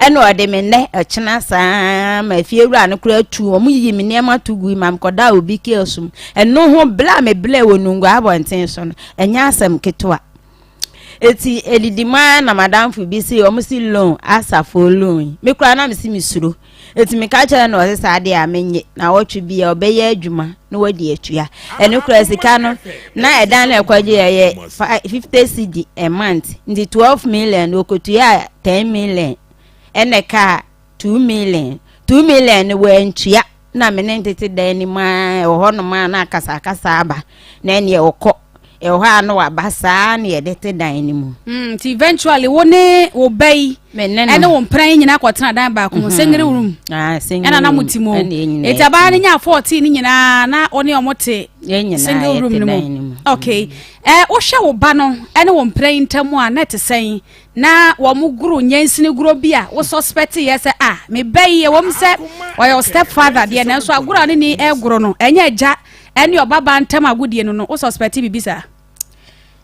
ɛna ɔde me nnɛ ɛkyena saa ma fie wura no koraa tu wɔn yiyi me nneɛma to gui ma mekɔda obi kiosk mu ɛno ho bla me blɛ wɔ nungua abɔnten so no ɛnyɛ asɛm ketewa. Eti edidi mu ara na m'adamfo bi se wɔn si loan asafo loan yi. Me koraa na mesi mesuro. Eti meka kyerɛ no ɔse saa deɛ a menye na wɔtwe bi a ɔbɛyɛ adwuma na wadi atua. Ɛno koraa sika no na ɛdan na ɛkɔgye ɛyɛ 50 cedi a month nti 12 million okotua 10 million ɛna ɛkaa 2 million. 2 million no wantua. Na me ne no tete dan no mu ara, ɛwɔ hɔnom a na akasakasa aba, na ɛneɛ ɔkɔ, ɛwɔ hɔ a na waba, saa na yɛde te dan no mu. Mm, nti eventually wo ne wo ba yi ɛne wo mpena yi nyinaa kɔtena dan baako mu, mm-hmm. single room. Ah, single ɛna na mo ti mu. Eti abaa no nya 14 ne nyinaa na wo ne ɔmo te single room no mu. Okay. Eh, wohwɛ wo ba no ɛne wo mpena yi ntam a na ɛte sɛn? Na wɔn goro nyansini gorɔ bi a wo suspect yɛ sɛ ah me ba yi ɛwɔ mu sɛ ɔyɛ wo step father deɛ nanso agorɔ a ne ni ɛgoro no ɛnyɛ agya ɛne ɔbabaa ntam agodie no no wo suspect biribi saa.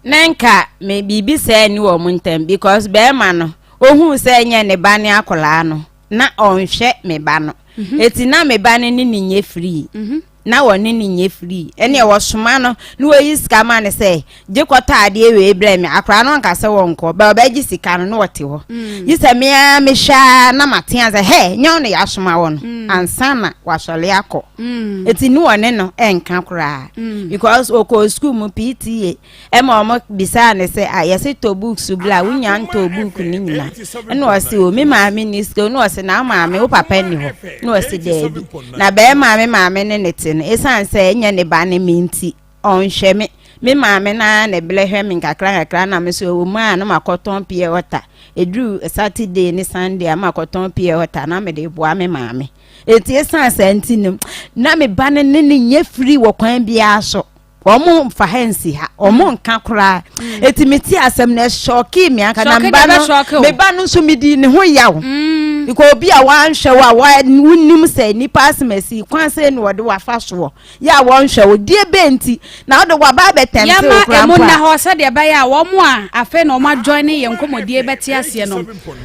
Na nka me biribi saa ni wɔn ntam because bɛrima no ohuu sɛ ɛnyɛ ne ba ne akwadaa no na ɔnhwɛ me ba no mhm. eti na me ba no ne ne nyɛ free. Mm -hmm. na wɔne no nyɛ free ɛneɛ wɔsoma no na wɔyi sika ma no sɛ gye kɔtɔ adeɛ wei brɛ me akwadaa no anka sɛ wɔnkɔ bɛ ɔbɛgye sika no na ɔte hɔ mm. gye sɛ me ara mehwɛ a na mate asɛ hɛ nyɛ wo na yɛasoma wɔ no mm. ansa na wasɔre akɔ mm. ɛti ne wɔne no ɛnka koraa because ɔkɔɔ sukuu mu PTA Ɛma wɔn bisaa no sɛ, ah, yɛse tɔ books bla, wonya ntɔɔ book no nyina. Ɛna ɔse, o, me maame ni sika, ɛna ɔse, na wo maame, wo papa nni hɔ? Ɛna ɔse, daabi. Na bɛrima a me maame ne ne te no, ɛsiane sɛ ɛnyɛ ne ba ne me nti, ɔnhwɛ me. Me maame no ara na ɛbrɛ hwɛ me nkakra nkakra na me so ɛwɔ mu a na makɔtɔn pure water. Ɛduru Saturday ne Sunday a makɔtɔn pure water na mede boa me maame. Enti ɛsiane saa nti no, na me ba no ne ne nyɛ free wɔ kwan biara so. Wɔn mfa ha nsi ha, wɔn mm. nka koraa. Mm. Eti mi ti asɛm na ɛsɔɔki mi anka na mba no, me ba no nso mi di ne ho yaw. Mm. Because obi a wanhwɛ wo a wonim sɛ nipa asɛm asi kwan sɛ na wɔde wafa soɔ yɛ a wɔnhwɛ wo deɛ bɛn nti na wode waba abɛtɛmte wo kora mpo a. Yɛma emu nna hɔ sɛdeɛ ɛbɛyɛ a wɔn a afei na wɔn adjoin ne yɛn nkɔmmɔdie bɛte aseɛ no.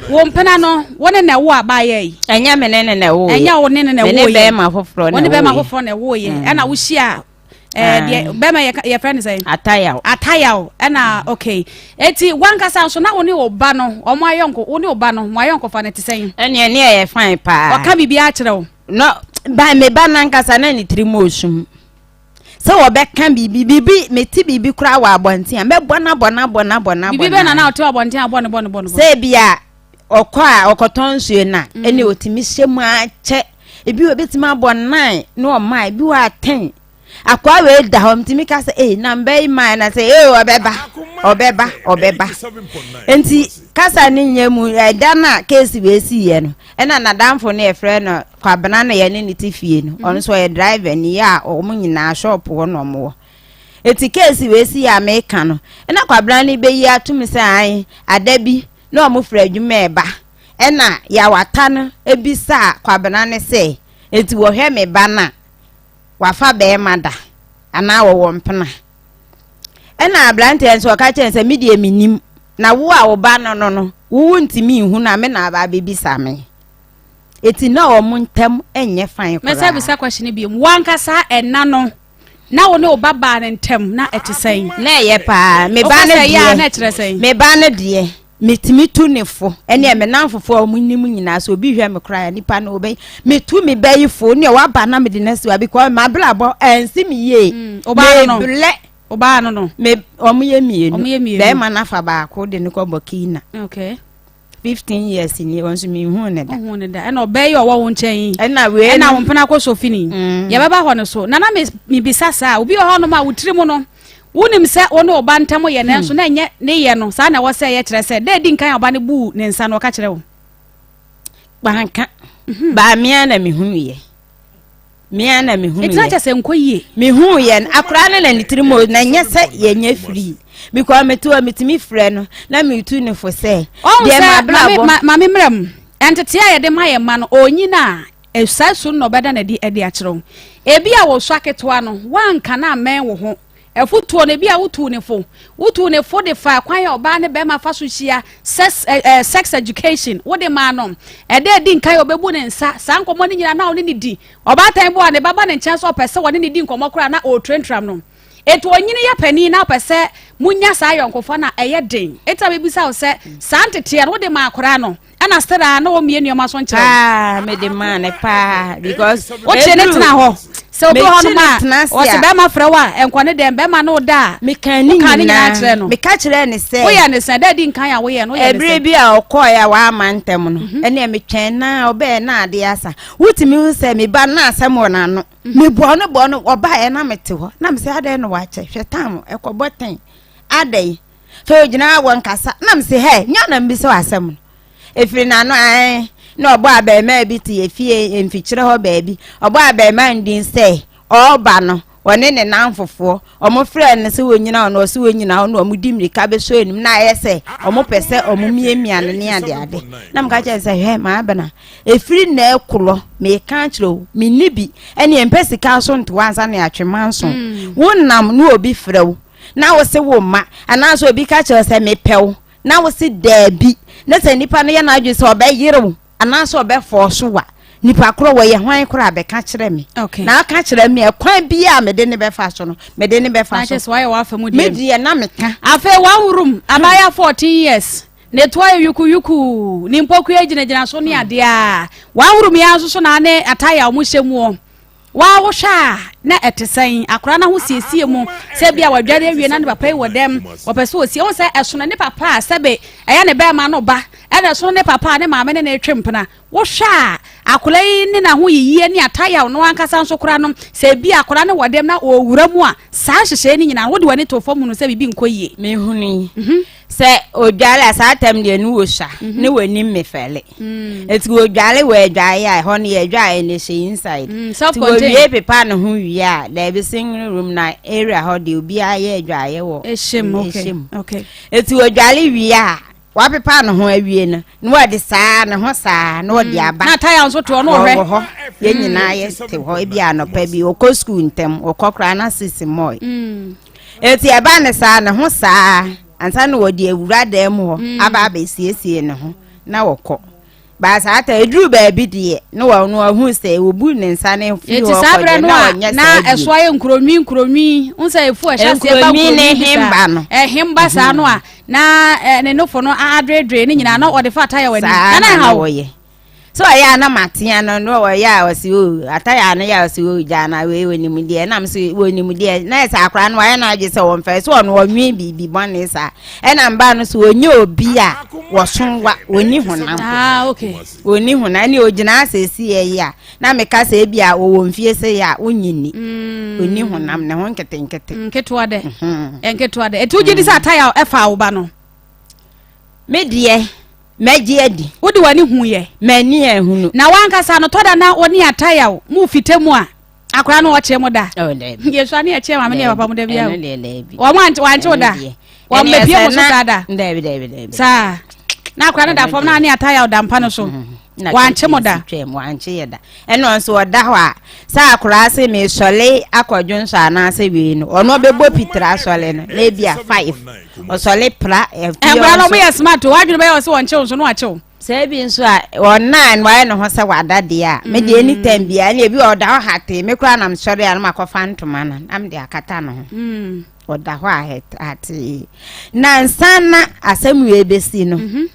Wo mpena no, wo ne na ɛwo abaayɛ yi. Ɛnyɛ me ne ne na ɛwo yɛ. Ɛnyɛ wo ne ne na ɛwo yɛ. Me ne bɛrima foforɔ na ɛwo yɛ. Wo ne bɛrima foforɔ na ɛwo yɛ. Ɛna wohyia. Ɛɛ deɛ bɛrima yɛ yɛfrɛ no sɛn? Atayaw. Atayaw ɛna okay. Eti wankasa nso na wo ne wo ba no wɔn ayɔnko wo ne wo ba no mo ayɔnkofa no te sɛn? Ɛneɛ ne ɛyɛ fine paa. Ɔka biribi akyerɛ wo? No ba me ba nankasa na ne tiri mu osum. Sɛ wɔbɛka biribi biribi mete biribi koraa wɔ abɔnten a mɛbɔ no abɔ no abɔ no abɔ no abɔ no. Biribi bɛn na na ɔte wɔ abɔnten a abɔ no bɔ no bɔ no? Sɛ ebi a ɔkɔ a ɔkɔtɔn nsuo no a ɛne ɔtumi hyɛ mu akyɛ ebi wɔ ebɛtumi abɔ nine na ɔma ebi wɔ a ten akoa wei da hɔ ntumi ka sɛ ee na mbɛ yi maa na sɛ ee ɔbɛba ɔbɛba ɔbɛba nti kasa ne nyɛ mu ɛda no a keesi wei si yɛ no ɛna nadamfo no yɛfrɛ no kwabena na yɛne ne te fie no ɔno nso ɔyɛ driver ni yɛ a wɔn nyinaa shop hɔ na wɔn wɔ eti keesi wei si yɛ a meka no ɛna kwabena no bɛyi atum sɛ ae ada bi na wɔn firi adwuma ɛba ɛna yawata no ebisaa kwabena no sɛ eti wɔhwɛ me ba no a wafa bɛrima da anaa wɔwɔ mpena ɛna aberanteɛ nso ɔka kyerɛ sɛ me deɛ menim na wo a wo ba no no no wowo ntumi nhu na me na aba abɛbisa me eti na wɔn ntam nyɛ fan koraa. Mɛsɛ bisa question bi mu wankasa ɛna no na wo ne wo ba baa no ntam na ɛte sɛn. Na ɛyɛ paa me ba no deɛ me ba no deɛ metumi tu ne fo ɛne me namfofoɔ a wɔn nim nyinaa so obi hwɛ me koraa nipa no ɔbɛyi metu me bɛyi fo ne waba na mede no asi wa because mabrabɔ ɛnsi me yie mm, mebrɛ ɔbaa no no me wɔn yɛ mmienu bɛrima nafa baako de no kɔ Burkina okay. 15 years ni wɔn nso mi hu ne da. Ohun ne da ɛna ɔbaa yi ɔwɔ wo nkyɛn yi. Ɛna wei ɛna wɔn mpena kɔ sofini. Mm. Yɛbɛba hɔ no so nana mi mi bisa saa obi wɔ hɔ nom a wotiri mu no wonim sɛ wo ne ɔba ntam yɛ nanso hmm. na ɛnyɛ ne yɛ no saa na ɛwɔ sɛ yɛ kyerɛ sɛ dɛ di nkan a ɔba no buu ne nsa no ɔka kyerɛ wo. Kpanka mhm. baamea na mehunu yɛ. Me ara na mehunu yɛ. Ɛtena kyɛ sɛ nkɔ yie. Mehuu yɛ no akwaraa no na ne tiri mu na nyɛ sɛ yɛnyɛ free because mete hɔ metumi frɛ no na metu ne fo sɛ. Ɔhu sɛ maame maame mmerɛ mu ntetee a yɛde ma yɛn mma no ɔnyin a saa su no na ɔbɛda n'adi de akyerɛ wo. Ebi a wɔsua ketewa no woanka no ammɛn wo ho Afotuo no, ebia wotuu ne fo. Wotuu ne fo de faa kwan a ɔbaa ne barima fa so hyia, sex, eh, eh, sex education, wode maa no. Ɛda adi nkan a ɔbɛbu ne nsa. Saa nkɔmmɔ no nyinaa na ɔne ne di. Ɔbaatan bi wɔ a ne ba ba ne nkyɛn sɛ ɔpɛ sɛ ɔne ne di nkɔmmɔ koraa na ɔretrantram no. Enti ɔnyini yɛ panin na ɔpɛ sɛ monya saa ayɔnkofa no a, ɛyɛ den. Enti na mebisa wo sɛ, saa nteteɛ no, wode maa akwadaa no? Ɛna still a na wɔmmie nneɛma so nkyerɛ wo. Paa mede maa no paa because. Wokyere ne tena hɔ. Sɛ obi wɔ hɔnom a ɔsɛ bɛrima frɛ wo a nkɔ ne dɛm bɛrima ne wo da a. Meka ne nyinaa kyerɛ no. Meka kyerɛ ne sɛ. Woyɛ ne sɛn dɛ di nkan a woyɛ no woyɛ ne sɛn. Ɛbere bi a ɔkɔɛ a wama ntɛm no mhm. ɛne metwɛn na ɔbɛɛ na ade asa. Wotumi hu sɛ me ba na asɛm wɔ n'ano. Mhm. Meboa no boa no ɔbaeɛ na mete hɔ na mesɛ adɛn na wakyɛ hwɛ tam ɛkɔbɔ tɛn adɛn. Afei ogyina hɔ wɔnkasa na mese hɛ nyɛ na mbisa wɔ asɛm no efiri n'ano ae na ɔbɔ abɛɛmaa bi te efie mfikyire hɔ baabi ɔbɔ abɛɛmaa no din sɛ ɔreba no ɔne ne nanfofoɔ ɔmo frɛ no sɛ wɔnyina hɔ na ɔsɛ wɔnyina hɔ na ɔmo di mmirika bɛsɔ anim na ayɛ sɛ ɔmo pɛ sɛ ɔmo miamia no ne ade ade na meka kyerɛ sɛ hwɛ maabena efiri na ɛkorɔ meka akyerɛ wo menni bi ɛne mpɛ sika so ntoa ansa na yɛatwe manso mm. wonam ne obi frɛ wo na wo se wo mma anaasɛ obi ka kyerɛ sɛ mepɛ wo na wo se daabi na sɛ nipa no yɛ n'adwene sɛ ɔbɛyere wo anaasɛ ɔbɛfɔɔ so wa nipa korɔ wɔyɛ hwan korɔ a bɛka kyerɛ me okay. na aka kyerɛ me ɛkwan bi a mede ne bɛfa so no mede ne bɛfa so me deɛ na meka afei one room abaya 14 years ne to ayɛ yukuyuku ne mpɔkua gyinagyina so ne adeɛ a one room yɛ nso so na ne ataya a wɔhyɛ muɔ Wo ara wohwɛ a, na ɛte sɛn? Akwadaa no ahosiesie mu, sɛ ebia wadware awie na ne papa yi wɔ dɛm, ɔpɛ sɛ osie. Wohu sɛ ɛsono ne papa a sɛbe ɛyɛ ne bɛrima no ba, ɛna ɛsono ne papa a ne maame ne no retwe mpena. Wohwɛ a, akwadaa yi ne n'ahoyiyie ne ataya ɔno ankasa nso koraa no, sɛ ebia akwadaa no wɔ dɛm na ɔrewura mu a, saa nhyehyɛeɛ no nyinaa no, wode w'ani to fam hunu sɛ biribi nkɔ yie. Mehunui. Sɛ odware a saa tam deɛ no wɔ sua mhm. ne w'anim mefɛle mm. nti wɔdware wɔ adwaeɛ a ɛhɔ no yɛdwaeɛ no hyɛ inside mm, nti wɔwie pepa ne ho wie a daabi single room na area hɔ deɛ obiara yɛ adwaeɛ wɔ ɛhyɛ mu nti wɔdware wie a wapepa ne ho awie no na wɔde saa ne ho saa na wɔde mm. aba na taya nso toɔ no ɔhwɛ wɔ hɔ yɛn nyinaa yɛ te hɔ ebi anɔpa bi ɔkɔ sukuu ntɛm ɔkɔ koraa na sisi mɔe Enti ɛbaa no saa, ne ho saa ansa na wɔde awura dan mu hɔ mm. aba abɛsiesie ne ho na wɔkɔ. Baa saa ta eduru baabi deɛ na wɔn no ahu sɛ obu ne nsa ne fi hɔ kɔ deɛ na ɔnyɛ saa bio. Na ɛso ayɛ nkuronwi nkuronwi n sɛ efu ɛhyɛ aseɛ ba nkuronwi ne hemba no ɛhemba saa no a na ne nofo no adwedwe ne nyinaa na ɔde fa ataya wɔ anim na na ɛha wɔyɛ sɛ ɔyɛ a na matea no na ɔyɛ a ɔsi o ataya no yɛ a ɔsi o gya na wei onim deɛ nam so onim deɛ na ɛsɛ akora no wayɛ n'adwe sɛ wɔn fɛ so ɔno ɔnwe biribi bɔne saa ɛna mbaa no so ɔnyɛ obi a wɔso wa ɔni honam ah, okay. ɔni honam ɛne ɔgyina asɛsi ɛyi a na meka sɛ ebi a wɔwɔ mfie sɛ yɛ a wonyi ni mm. ɔni honam ne ho nketenkete nketewa dɛ mhm. nketewa dɛ ɛti wogye di sɛ ataya ɛfa wo ba no me deɛ mɛgye adi wode w'ani hu yɛ m'ani ahunu na wankasa no tɔda na wɔne ataya mu fita mu a akora no ɔkyerɛ mo da oh, yɛsua ne ɛkyerɛ maame ne papa mo da bia wɔn ante wante wo da wɔn bɛpie mo so saa da saa na akora no da fam na ne ataya ɔda mpa no so mm-hmm. wankye mo da wankye yɛ da ɛna nso ɔda hɔ a sɛ akora ase mesɔle akɔdwo nso anaasɛ wei no ɔno ɔbɛbɔ pitira asɔle no na ebi a five ɔsɔle pra ɛfie ɔno yɛ smart wadwene bɛyɛ ɔsɛ wɔnkyew nso no wakyew Sɛ ebi nso a, ɔnna na wayɛ ne ho sɛ wada deɛ a, me deɛ any time biara, ɛne ebi ɔda hɔ hatee, me koraa na mesɔre a na makɔfa ntoma no na mede akata ne ho. Mm. Ɔda hɔ a hatee. Na nsa na asɛm wei bɛsi no, mhm.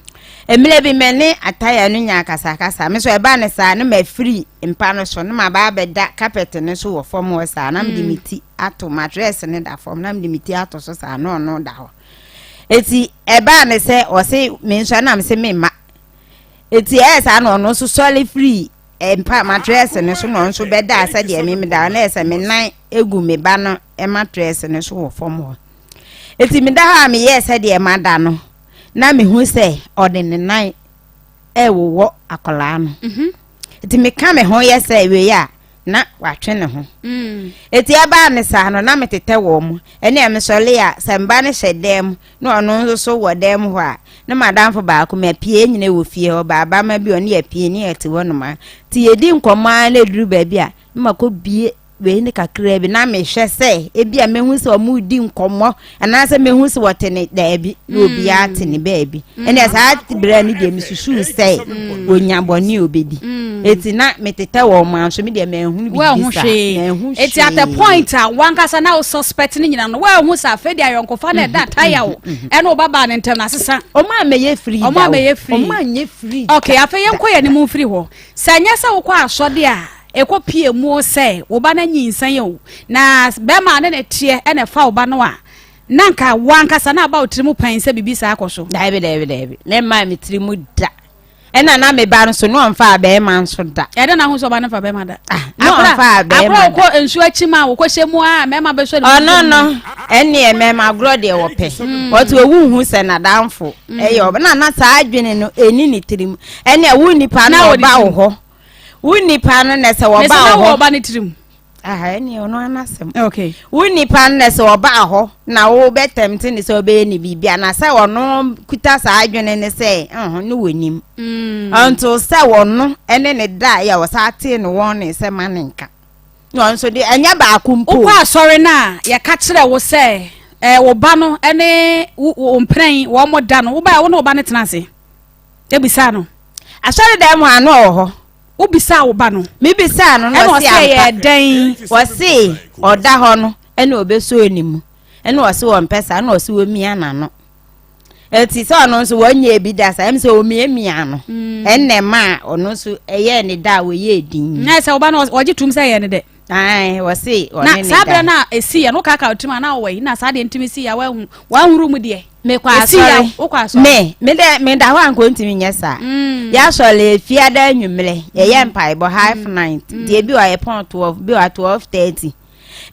mmerɛ bi me ne ataya no nya akasakasa, me nso ɛba ne saa na mafiri mpa no so na maba abɛda carpet no so wɔ fam hɔ saa na mede mm. me ti ato matress no da fam na mede me ti ato so saa na ɔno da hɔ. Eti ɛbaa ne sɛ ɔse me nso ɛna mese me mma. Eti ɛyɛ saa na ɔno nso sɔre firi mpa matrɛs no so na ɔno nso bɛdaa sɛdeɛ me meda na ɛyɛ sɛ me nan egu me ba no matrɛs no so wɔ fam hɔ. Eti meda hɔ a meyɛɛ sɛdeɛ mada no na mehu sɛ ɔde ne nan ɛwowɔ akwadaa no. Mhm. Eti meka me ho yɛ sɛ wei a na watwe ne ho. Mm. Eti ɛbaa ne saa no, na metetɛ wɔn mu. Ɛne mesɔre a, sɛ mba no hyɛ dan mu, na ɔno nso so wɔ dan mu hɔ a, ne madamfo baako mapie nyina wɔ fie hɔ, baabama bi ɔne yɛpie ne yɛte hɔ nom a. Nti yɛdi nkɔmmɔ ara na ɛduru baabi a, na makɔ bie wei ne kakraa bi na mehwɛ sɛ ebi a mehu sɛ wɔn redi nkɔmmɔ anaasɛ mehu sɛ wɔte ne daabi na mm. obiara te ne baabi mm. ɛnna saa berɛ no deɛ mesusuu sɛ mm. wɔnya bɔne a obɛdi eti na metetɛ wɔn ma nso me deɛ manhunu biribi saa manhu hwee eti at the point a wankasa na wo suspect ne nyina no wɔahu sɛ afei deɛ ayɔnkofa na ɛda ataya wo ɛna wo babaa ne ntɛm na asesa ɔmo a mɛyɛ firi da ɔmo a mɛyɛ firi ɔmo anyɛ firi okay afei yɛnkɔ yɛn anim mfiri hɔ sɛ nyɛ sɛ wokɔ asɔde a ɛkɔ pie mu sɛ wo ba no anyinsɛn o na bɛrima ne ne teɛ ɛna ɛfa wo ba no a na nka wankasa na aba wo tiri mu pɛn sɛ biribi saa akɔ so. Daabi daabi daabi ne mmaa mi tiri mu da ɛna na me ba no so na ɔnfa bɛrima nso da. Ɛdɛ na ahosuo ɔba no nfa bɛrima da. Ah, na ɔnfa bɛrima da. Akora ɔkɔ nsuo akyi ma ɔkɔ hyɛ mu a mɛrima bɛsɔ ne mu. Ɔno no ɛneɛ mɛrima agorɔ deɛ wɔpɛ. Ɔte owu hu sɛ n'adamfo ɛyɛ ɔba na na saa adwene no ɛni ne tirim ɛneɛ wo nipa no ɔba wo hɔ. Wo nipa no na sɛ wɔba hɔ. Mesi ɔba ne tirim. Aha ɛni ɔno anasɛm. Okay. Wo nipa no na sɛ ɔba hɔ na wo bɛ tɛmte ne sɛ ɔbɛyɛ ne biribi ana sɛ ɔno kuta saa adwene ne sɛ ɛho ne wɔ nim. Mm. Until sɛ ɔno ɛne ne da yɛ ɔsa tee no wɔn ne sɛ ma ne nka. Na ɔno nso de ɛnyɛ baako mpo. Wokɔ asɔre no a yɛka kyerɛ wo sɛ ɛɛ wo ba no ɛne wo mpena yi wɔn mo da no wo ba wo ne wo ba no tena ase. Ebisaa no. Asɔredan mu ano wɔ hɔ. Wobisaa wo ba no. Mebisaa no na ɔse ampa. Ɛna ɔse ɛyɛ dɛn? Ɔse ɔda hɔ no ɛna ɔbɛsɔɔ ne mu. Ɛna ɔse ɔmpɛ saa ɛna ɔse ɔmia n'ano. Ɛti sɛ ɔno nso wɔnyɛ bi da saa ɛm sɛ ɔmiamia no. Mm. Ɛna ɛma ɔno nso ɛyɛɛ ne da a wɔyɛɛ din. Na sɛ ɔba no ɔgye tum sɛ ɛyɛ ne dɛ. Ae, wɔse ɔne ne da. Na saa berɛ no a ɛsi yɛ no wokaaka wotirim a na wowɔ yi na saa deɛ ntumi si yɛ a woahu woahuru mu deɛ. Mekɔ asɔre. Wokɔ asɔre. Me me dɛ meda hɔ a nka ɔntumi nyɛ saa. Mm. Yɛasɔre fiada anwummerɛ yɛyɛ mm. mpaebɔ half mm. nine mm. deɛ bi wɔ yɛpɔn 12 bi wɔ 12:30.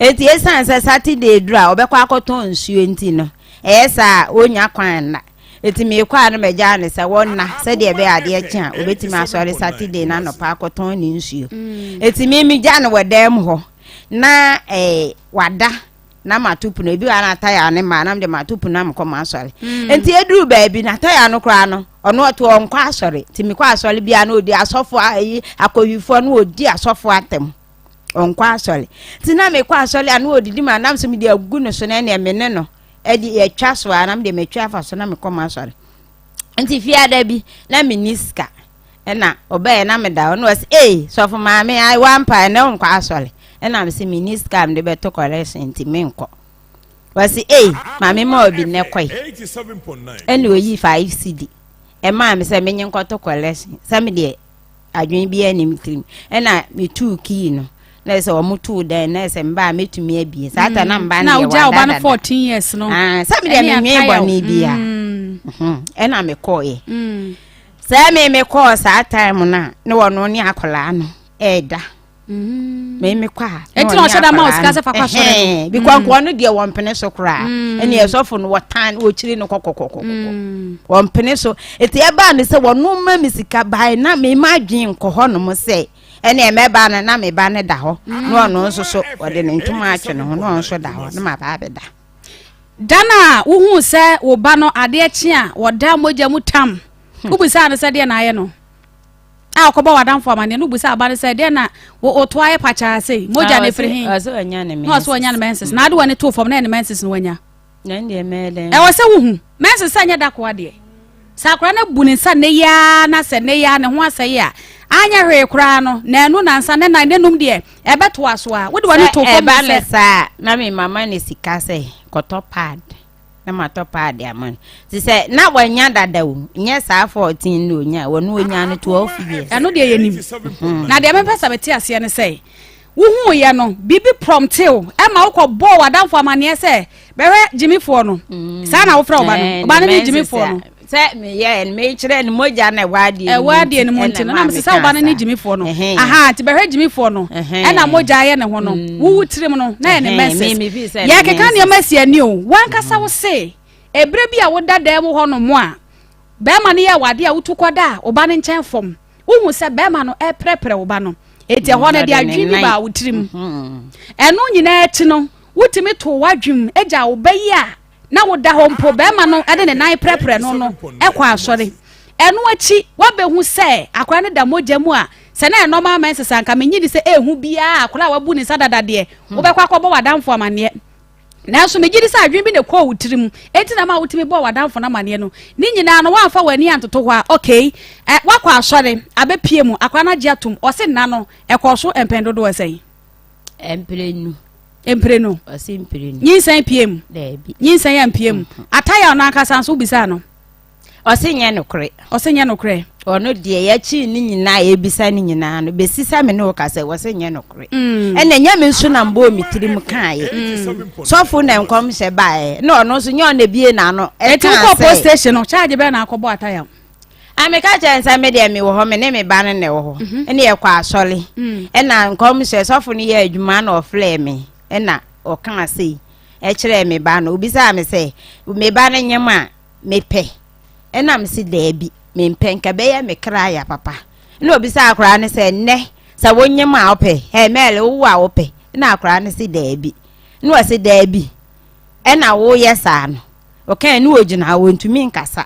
Eti esiane sɛ Saturday duru a ɔbɛkɔ akɔtɔn nsuo nti no ɛyɛ saa a ɔnya kwan nna. Eti mekɔ a na magyaa no sɛ wɔnna sɛdeɛ ɛbɛyɛ adeɛ kye a obetumi asɔre Saturday no anɔpa akɔtɔn ne nsuo. Mm. Eti me megya no wɔ dan mu hɔ na ɛɛ eh, wada na mato pono ebi wɔ na ataya ne mmaa na mede mato pono na mekɔ m'asɔre. Mm. Nti eduru baabi na ataya no koraa no ɔno ɔto ɔnkɔ asɔre nti mekɔ asɔre biara na odi asɔfo ayi akɔhwifoɔ na odi asɔfo atɛm ɔnkɔ asɔre nti na mekɔ asɔre a na odidi ma nam so mede agu no so na ɛnea me ne no ɛde yɛtwa so a na mede matwa afa so na mekɔ m'asɔre nti fiada bi na menni sika. Ɛna ɔbaeɛ na meda hɔ na ɔse ei sɔfo maame ai wampa ɛnɛ wonkɔ asɔre. Ɛna mese menni sika a mede bɛto collection nti menkɔ. Ɔse ei maame ma obi nnɛ kɔe. Ɛna oyii 5 cedi ɛmaa me sɛ menye nkɔto collection sɛ me deɛ adwene biara nni me tirim. Ɛna metuu kii no na ɛsɛ wɔn too dan na ɛsɛ mba a mɛtumi abie saa ta na mba no deɛ wada dada. 14 years no. Ah, sɛ me deɛ menwee bɔne biara. Mm. Ɛna mekɔɔyɛ. Mm. Sɛ me me kɔɔ saa time no a na wɔno ne akwadaa no ɛɛda. Mm-hmm. Me me kɔ a. Eti na ɔhyɛ da ma osika sɛ fa kɔ asɔre no. Bikɔ mm. nkoa no deɛ wɔn so koraa. Mm. Ɛne ɛsɔfo no wɔtan wɔkyiri no kɔkɔkɔkɔ. Mm. Wɔn pene so. Eti ɛbaa ne sɛ wɔn ma mi sika bae na me ma adwene nkɔ hɔ nom sɛ ɛne ɛmɛba no na me ba no da hɔ. Na ɔno nso so ɔde ne ntoma atwe ne ho na ɔno nso da hɔ na ma ba abɛda. Da no a wohuu sɛ wo ba no adeɛ kye a wɔda mogya mu tam, hmm. wobisaa no sɛ deɛ na ayɛ no a ɔkɔbɔ w'adamfo amanneɛ no wobisaa ba no sɛ deɛ na woto ayɛ pakyaa sei mogya no ɛfiri he na ɔsɛ ɔnya ne menses na ade w'ani too fam na ɛne menses no wanya ɛwɔ sɛ wohu menses sɛ nyɛ da koa deɛ Sɛ akwadaa no abu ne nsa nnɛ yi ara na sɛ nnɛ yi ara ne ho asɛe a, anyɛ hwee koraa no, nnanu, nnansa, nnɛnan, nnanum deɛ, ɛbɛtoa so ara. Wode w'ani to fam Sɛ ɛba sɛ. no saa a, na me mama no sika sɛ kɔtɔ pad na matɔ pad ama no. Te sɛ na wanya dada o, nyɛ saa 14 na onya, wɔno onya no 12 years. Ɛno deɛ yɛnim. Na deɛ mepɛ sɛ mete aseɛ ne sɛ, Wohuuiɛ no, biribi prɔmtee wo ma wokɔbɔɔ w'adamfo amanneɛ sɛ, Bɛhwɛ gyimifoɔ no. Mm. Saa na wofrɛ wo ba no. Ɔba no ne gyimifoɔ no. Sɛ meyɛ no, mekyerɛ no mogya na ɛwɔ adeɛ no mu. Ɛwɔ adeɛ no mu nti no, na mesɛ sɛ wo ba no ne gyimifoɔ no. Aha, nti bɛhwɛ gyimifoɔ no. Ɛna mogya ayɛ ne ho no. Mm. Wowu tirim no, na yɛ ne menses. Yɛkeka nneɛma si ani o. Wankasa wo se, ɛberɛ bi a woda dan mu hɔ nom a, bɛrima no yɛ wade a wotu kɔda a, wo ba no nkyɛn fam. Wohu sɛ bɛrima no ɛreprɛprɛ wo ba no. Enti ɛhɔ no, ɛde adwene bi baa wo tirim. Mm-hmm. Ɛno nyinaa akyi no, wotumi too w'adwenem gyaa wo ba yi a na woda hɔ mpo bɛrima no de ne nan prɛprɛ no no kɔ asɔre. Ɛno akyi, woabɛhu sɛ akwadaa no da mogya mu a, sɛ na ɛnɔma ama nsesa nka menye di sɛ ɛhu biara akwadaa a wabu ne nsa dada deɛ, hmm. wobɛkɔ akɔbɔ w'adamfo amanneɛ. Nanso megye di sɛ adwene bi na ɛkɔɔ wo tirim, enti na ɛma wotumi bɔɔ w'adamfo no amanneɛ no. Ne nyinaa no, woamfa w'ani antoto hɔ a, okay, ɛ, woakɔ asɔre, abɛpue mu, akwadaa no agye atom, ɔse nna no, ɛkɔɔ so mpɛn dodoɔ sɛn? Mprenu. Mprenu. Ɔse mprenu. Nyinsɛn pue mu? Daabi. Nyinsɛn ampue mu. Mm-hmm. Ataya ɔno ankasa nso wobisaa no? Ɔse nyɛ nokorɛ. Ɔse nyɛ nokorɛ. Ɔno deɛ yɛkyee ne nyinaa yɛbisa ne nyinaa no bɛsi sɛ me ne wo kasa wɔse nyɛ nokorɛ. Mm. Ɛna nyɛ me nso na mbɔɔ me tirim kaeɛ. Mm. Sɔfo na nkɔmhyɛ baeɛ na ɔno nso nyɛ ɔna bie n'ano ɛkaa sɛ. Ɛti wokɔ post station no charge bɛɛ na akɔbɔ ataya. Ameka kyerɛ nsɛ me deɛ mewɔ hɔ me ne me ba no na ɛwɔ hɔ. Mhm. Ɛna yɛkɔ asɔre. Mm. Ɛna nkɔmhyɛ sɔfo no yɛ adwuma na ɔfrɛɛ me ɛna ɔkaa sei ɛkyerɛɛ me ba no obisaa me sɛ me ba no nyem a mepɛ ɛna mese daabi mempɛ nka bɛyɛ me kra ya papa ɛna obisaa akwaraa no sɛ nnɛ sɛ wonyem a wopɛ ɛ mɛle wowo a wopɛ ɛna akwaraa no se daabi ɛna ɔse daabi ɛna woyɛ saa no ɔkae ne ɔgyina hɔ ɔntumi nkasa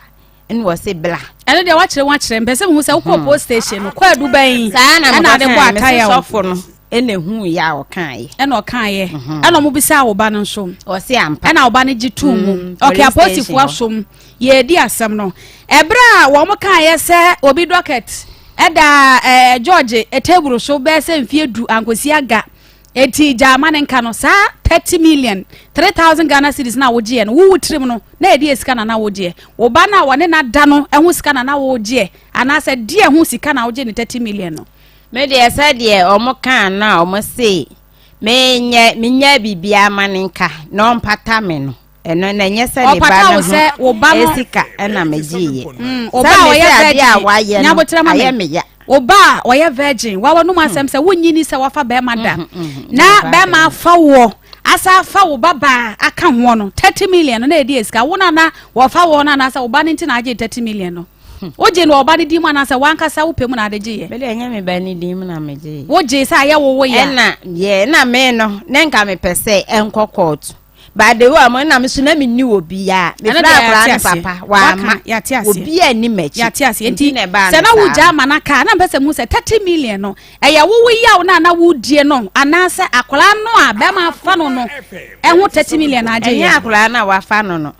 ɛna ɔse bla. Ɛno deɛ wakyerɛ ho akyerɛ mpɛ sɛ mehu sɛ wokɔɔ hmm. post station no kɔ adu bɛn saa na mekɔ ade bɔ ataya o sɔfo no ɛna ehu yɛ a ɔkaeɛ ɛna ɔkaeɛ mhm. ɛna ɔmo bisa wo ba no nso ɔse ampa ɛna wo ba no gye tuu mu mm, ɔkè apolisifoɔ asom yɛredi asɛm no ɛberɛ a wɔn kaeɛ sɛ obi dɔkɛt ɛda ɛɛ George table so bɛyɛ sɛ mfie du ankosi aga Enti gyaa ma ne nka no saa 30 million, 3000 Ghana cedis no a wogyeɛ no, wo wo tirim no, na ɛdeɛ sika na na wogyeɛ? Wo ba no a wɔne no ada no ho sika na na wogyeɛ? Anaasɛ deɛ ho sika na wogye ne 30 million no? Me deɛ sɛdeɛ wɔn kaa no a wɔn se menyɛ menyɛ biribiara ma ne nka na ɔmpata me no. Ɛno na ɛnyɛ sɛ ne ba no ho sika ɛna megyeeɛ. Mm, sɛ mese adeɛ a wayɛ no ayɛ me ya. Wo ba a ɔyɛ virgin wawa nom asɛm sɛ wonnyi ni sɛ wafa bɛrima da mm, mm, mm, na bɛrima afa woɔ asa afa wo ba baa aka hoɔ no 30 million no na ɛdi esika wo na na wɔfa woɔ no anaasɛ wo ba no nti na agye 30 million no hmm. wogye no ɔba no din mu anaasɛ wankasa wopɛ mu na ade gye yɛ mede ɛnyɛ me ba no din mu na megye wogye sɛ ayɛ wo wo yɛ ɛna yɛ na me no ne nka mepɛ sɛ ɛnkɔ kɔɔto By the way, ɔmo na me so na me ni obiara. Me fira akora ne papa wama. Obiara ni m'akyi. Yate ase. Nti sɛ na wogya ama na kaa na mpɛ sɛ mu sɛ 30 million no ɛyɛ wowo yaw na na wodie no anaasɛ akora no a bɛrima afa no no ɛho 30 million agye yɛ. Ɛnyɛ akora no a wafa no no.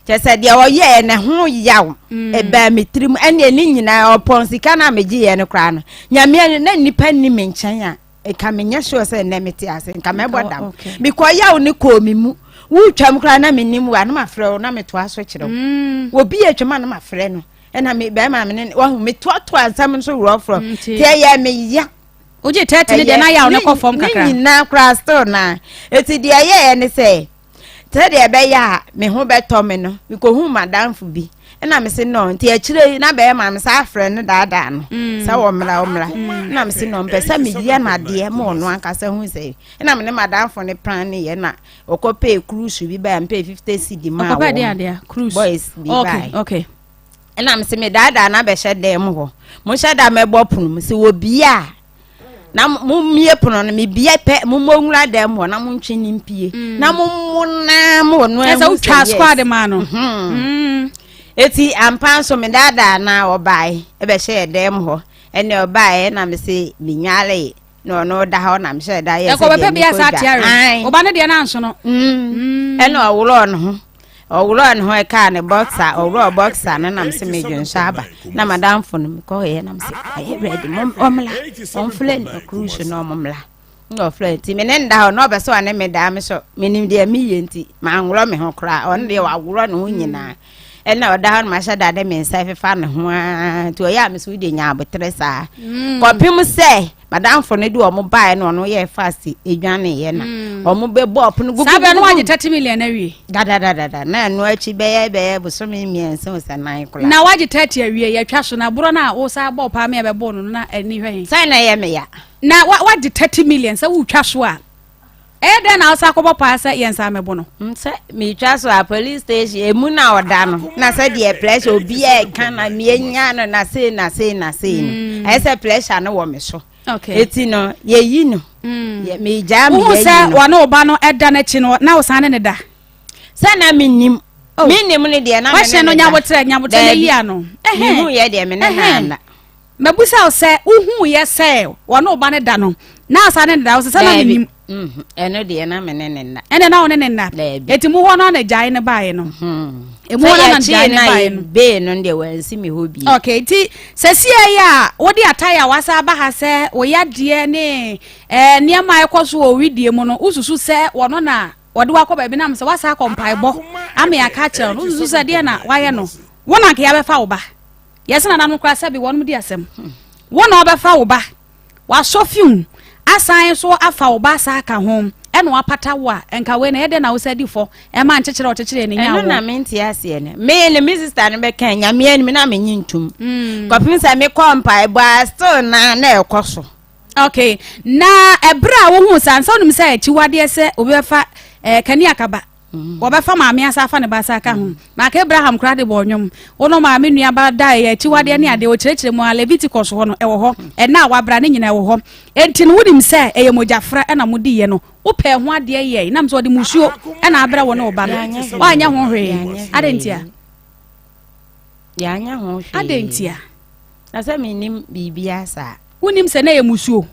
Kyerɛ sɛ deɛ ɔyɛɛ ne ho yaw mm. ɛbaa me tirim ɛne ne nyinaa ɔpɔn sika no a megyeeɛ no koraa no nyame na nnipa nni me nkyɛn a nka menyɛ sure sɛ nnɛ mete ase nka mɛbɔ dam mekɔ yaw ne kɔɔ me mu wotwam koraa na menim wo a na mafrɛ wo na metoa so kyerɛ wo mm. obi atwam a na mafrɛ no ɛna me bɛrima me ne wahu metoatoa nsɛm nso worɔforɔ mm, nti ɛyɛ meya wogye tɛte ne deɛ na yaw ne kɔ fam kakra ne nyinaa koraa still na ɛti deɛ ɛyɛɛ ne sɛ Sɛdeɛ ɛbɛyɛ a me ho bɛtɔ me no, mekɔhuu m'adamfo bi. Ɛna mese no, nti akyire yi na bɛrima no saa frɛ no daadaa no mm. sɛ ɔmmra ɔmmra. Mm. Ɛna mese no, mpɛ sɛ meyɛ no adeɛ ma ɔno ankasa hu sɛ. Ɛna me ne m'adamfo no plan ne yɛ na ɔkɔpɛɛ cruise bi bae, mpɛɛ 50 cedi maa wɔn. Boys bi bae. Okay. Ɛna mese medaadaa no abɛhyɛ dan mu hɔ. Monhyɛ da mɛbɔ pono mu sɛ wɔbie a na mommie pono no mebie pɛ mommɔ nwura dan mu hɔ na montwe ne mpie mm. na mommo naa mo ɔno ahu sɛ wotwa squad maa no mhm. Eti ampa nso medaadaa na ɔbae ɛbɛhyɛ yɛ dan mu hɔ ɛne ɔbae na mese menwale na ɔno da hɔ na mehyɛ da yɛ sɛ deɛ mekɔ dwa ɔba no deɛ no anso no mm. Ɛna ɔworɔɔ ne ho Ɔworɔɔ ne ho ɛkaa ne boxer, ɔworɔɔ boxer no nam sɛ medwonsɔ aba. Na madamfo no mekɔɔyɛ nam sɛ ayɛ ready, mom ɔmmla, ɔmfrɛ ne cruise no ɔmo Na ɔfrɛ nti me ne nda hɔ na ɔbɛ sɛ ɔne me daa me so menim deɛ meyɛ nti manworɔ me ho koraa ɔno deɛ waworɔ ne ho nyinaa ɛna ɔda hɔ no mahyɛ da de me nsa fefa ne ho aa nti ɔyɛ a me so wode nya abotere saa mm. kɔpem sɛ Madamfo no de wɔn baeɛ na ɔno yɛɛ fast edwaneeɛ na mm. wɔn bɛ bɔ ɔpono gugu. Saa bɛ no wagye 30 million awie. Dadadadada na ɛno akyi bɛyɛ bɛyɛ bosome mmiɛnsa o sɛ nan koraa. Na wagye 30 awie yɛtwa so na borɔ no a wosan bɔ paa me a bɛbɔ no na ani hwɛ he. Sɛn na ɛyɛ me ya. Na wagye 30 million sɛ wotwa so a Ɛyɛ dɛn na wosan kɔbɔ paa sɛ yɛnsan mmɛbo no? Mm, sɛ metwa so a police station emu na ɔda no na sɛ deɛ pressure obiara ɛka na mienya no na sei na sei na sei no mm. ɛyɛ sɛ pressure no wɔ me so. Okay. Eti no yɛyi no. Mm. Megyaa me yɛyi no. Wohu sɛ wɔne wo ba no ɛda n'akyi no na wosan ne ne da? Sɛ na menim. Oh. Menim no deɛ na me ne ne da. Nyabotrɛ nyabotrɛ na yi ano. Mehu yɛ deɛ me ne na ana. Mabisa wo sɛ, wohuuiɛ sɛ wɔne wo ba no da no, na asa ne ne da? Wo sɛ, sɛ na menim. Mhm. Ɛno deɛ na me ne ne nna. Ɛnna na wo ne ne nna. Daabi. Eti mu hɔ no na gyae ne baeɛ no. Mhm. Emu hɔ no na gyae ne baeɛ no. Bee no deɛ wansi me hɔ bi. Okay, nti sɛsie yi a wode atae a wasa aba ha sɛ wo yadeɛ ne eh, nneɛma a ɛkɔ so wɔ widie mu no, wosusu sɛ wɔno na wɔde wakɔ baabi nam sɛ wasa akɔ mpaebɔ ama yɛaka akyerɛ no, wosusu sɛ deɛ na wayɛ no, wo na anka yɛabɛfa wo ba. Yɛse nananom koraa sɛbe wɔnom di asɛm. Wo na wɔbɛfa wo ba, wasɔ fiw, asan nso afa wo ba asa aka ho, ɛna wapata wo a, nka wei na ɛyɛ dɛn na wo sa di fɔ ɛma nkyekyere a ɔkyekyeree no nyaa Ɛno na wo? mente aseɛ no. Me ne me sister no bɛka Nyame anim na menye ntom. Mm. Kɔpem sɛ mekɔ mpaebɔ a still na na ɛkɔ so. Okay, na ɛberɛ a wohuu saa nsa wonim sɛ akyiwadeɛ sɛ obi bɛfa eh, kanea kaba Wɔbɛfa maame asa afa ne ba asa aka ho. Na aka Abraham koraa de bɔɔ nnwom. Wo no maame nua ba da ɛyɛ akyiwadeɛ ne adeɛ wɔkyerɛkyerɛ mu a Leviticus hɔ no ɛwɔ hɔ. Ɛna a wabra ne nyinaa ɛwɔ hɔ. Enti no wonim sɛ ɛyɛ mogyafra ɛna modiiɛ no. Wopɛɛ ho adeɛ yɛe nam sɛ wɔde musuo ɛna abrɛ wo ne wo ba no. Woanyɛ ho hwee. Adɛn ntia? Yɛanyɛ ho hwee. Adɛn ntia? Na sɛ mennim biribiara saa. Wonim sɛ na ɛyɛ musuo?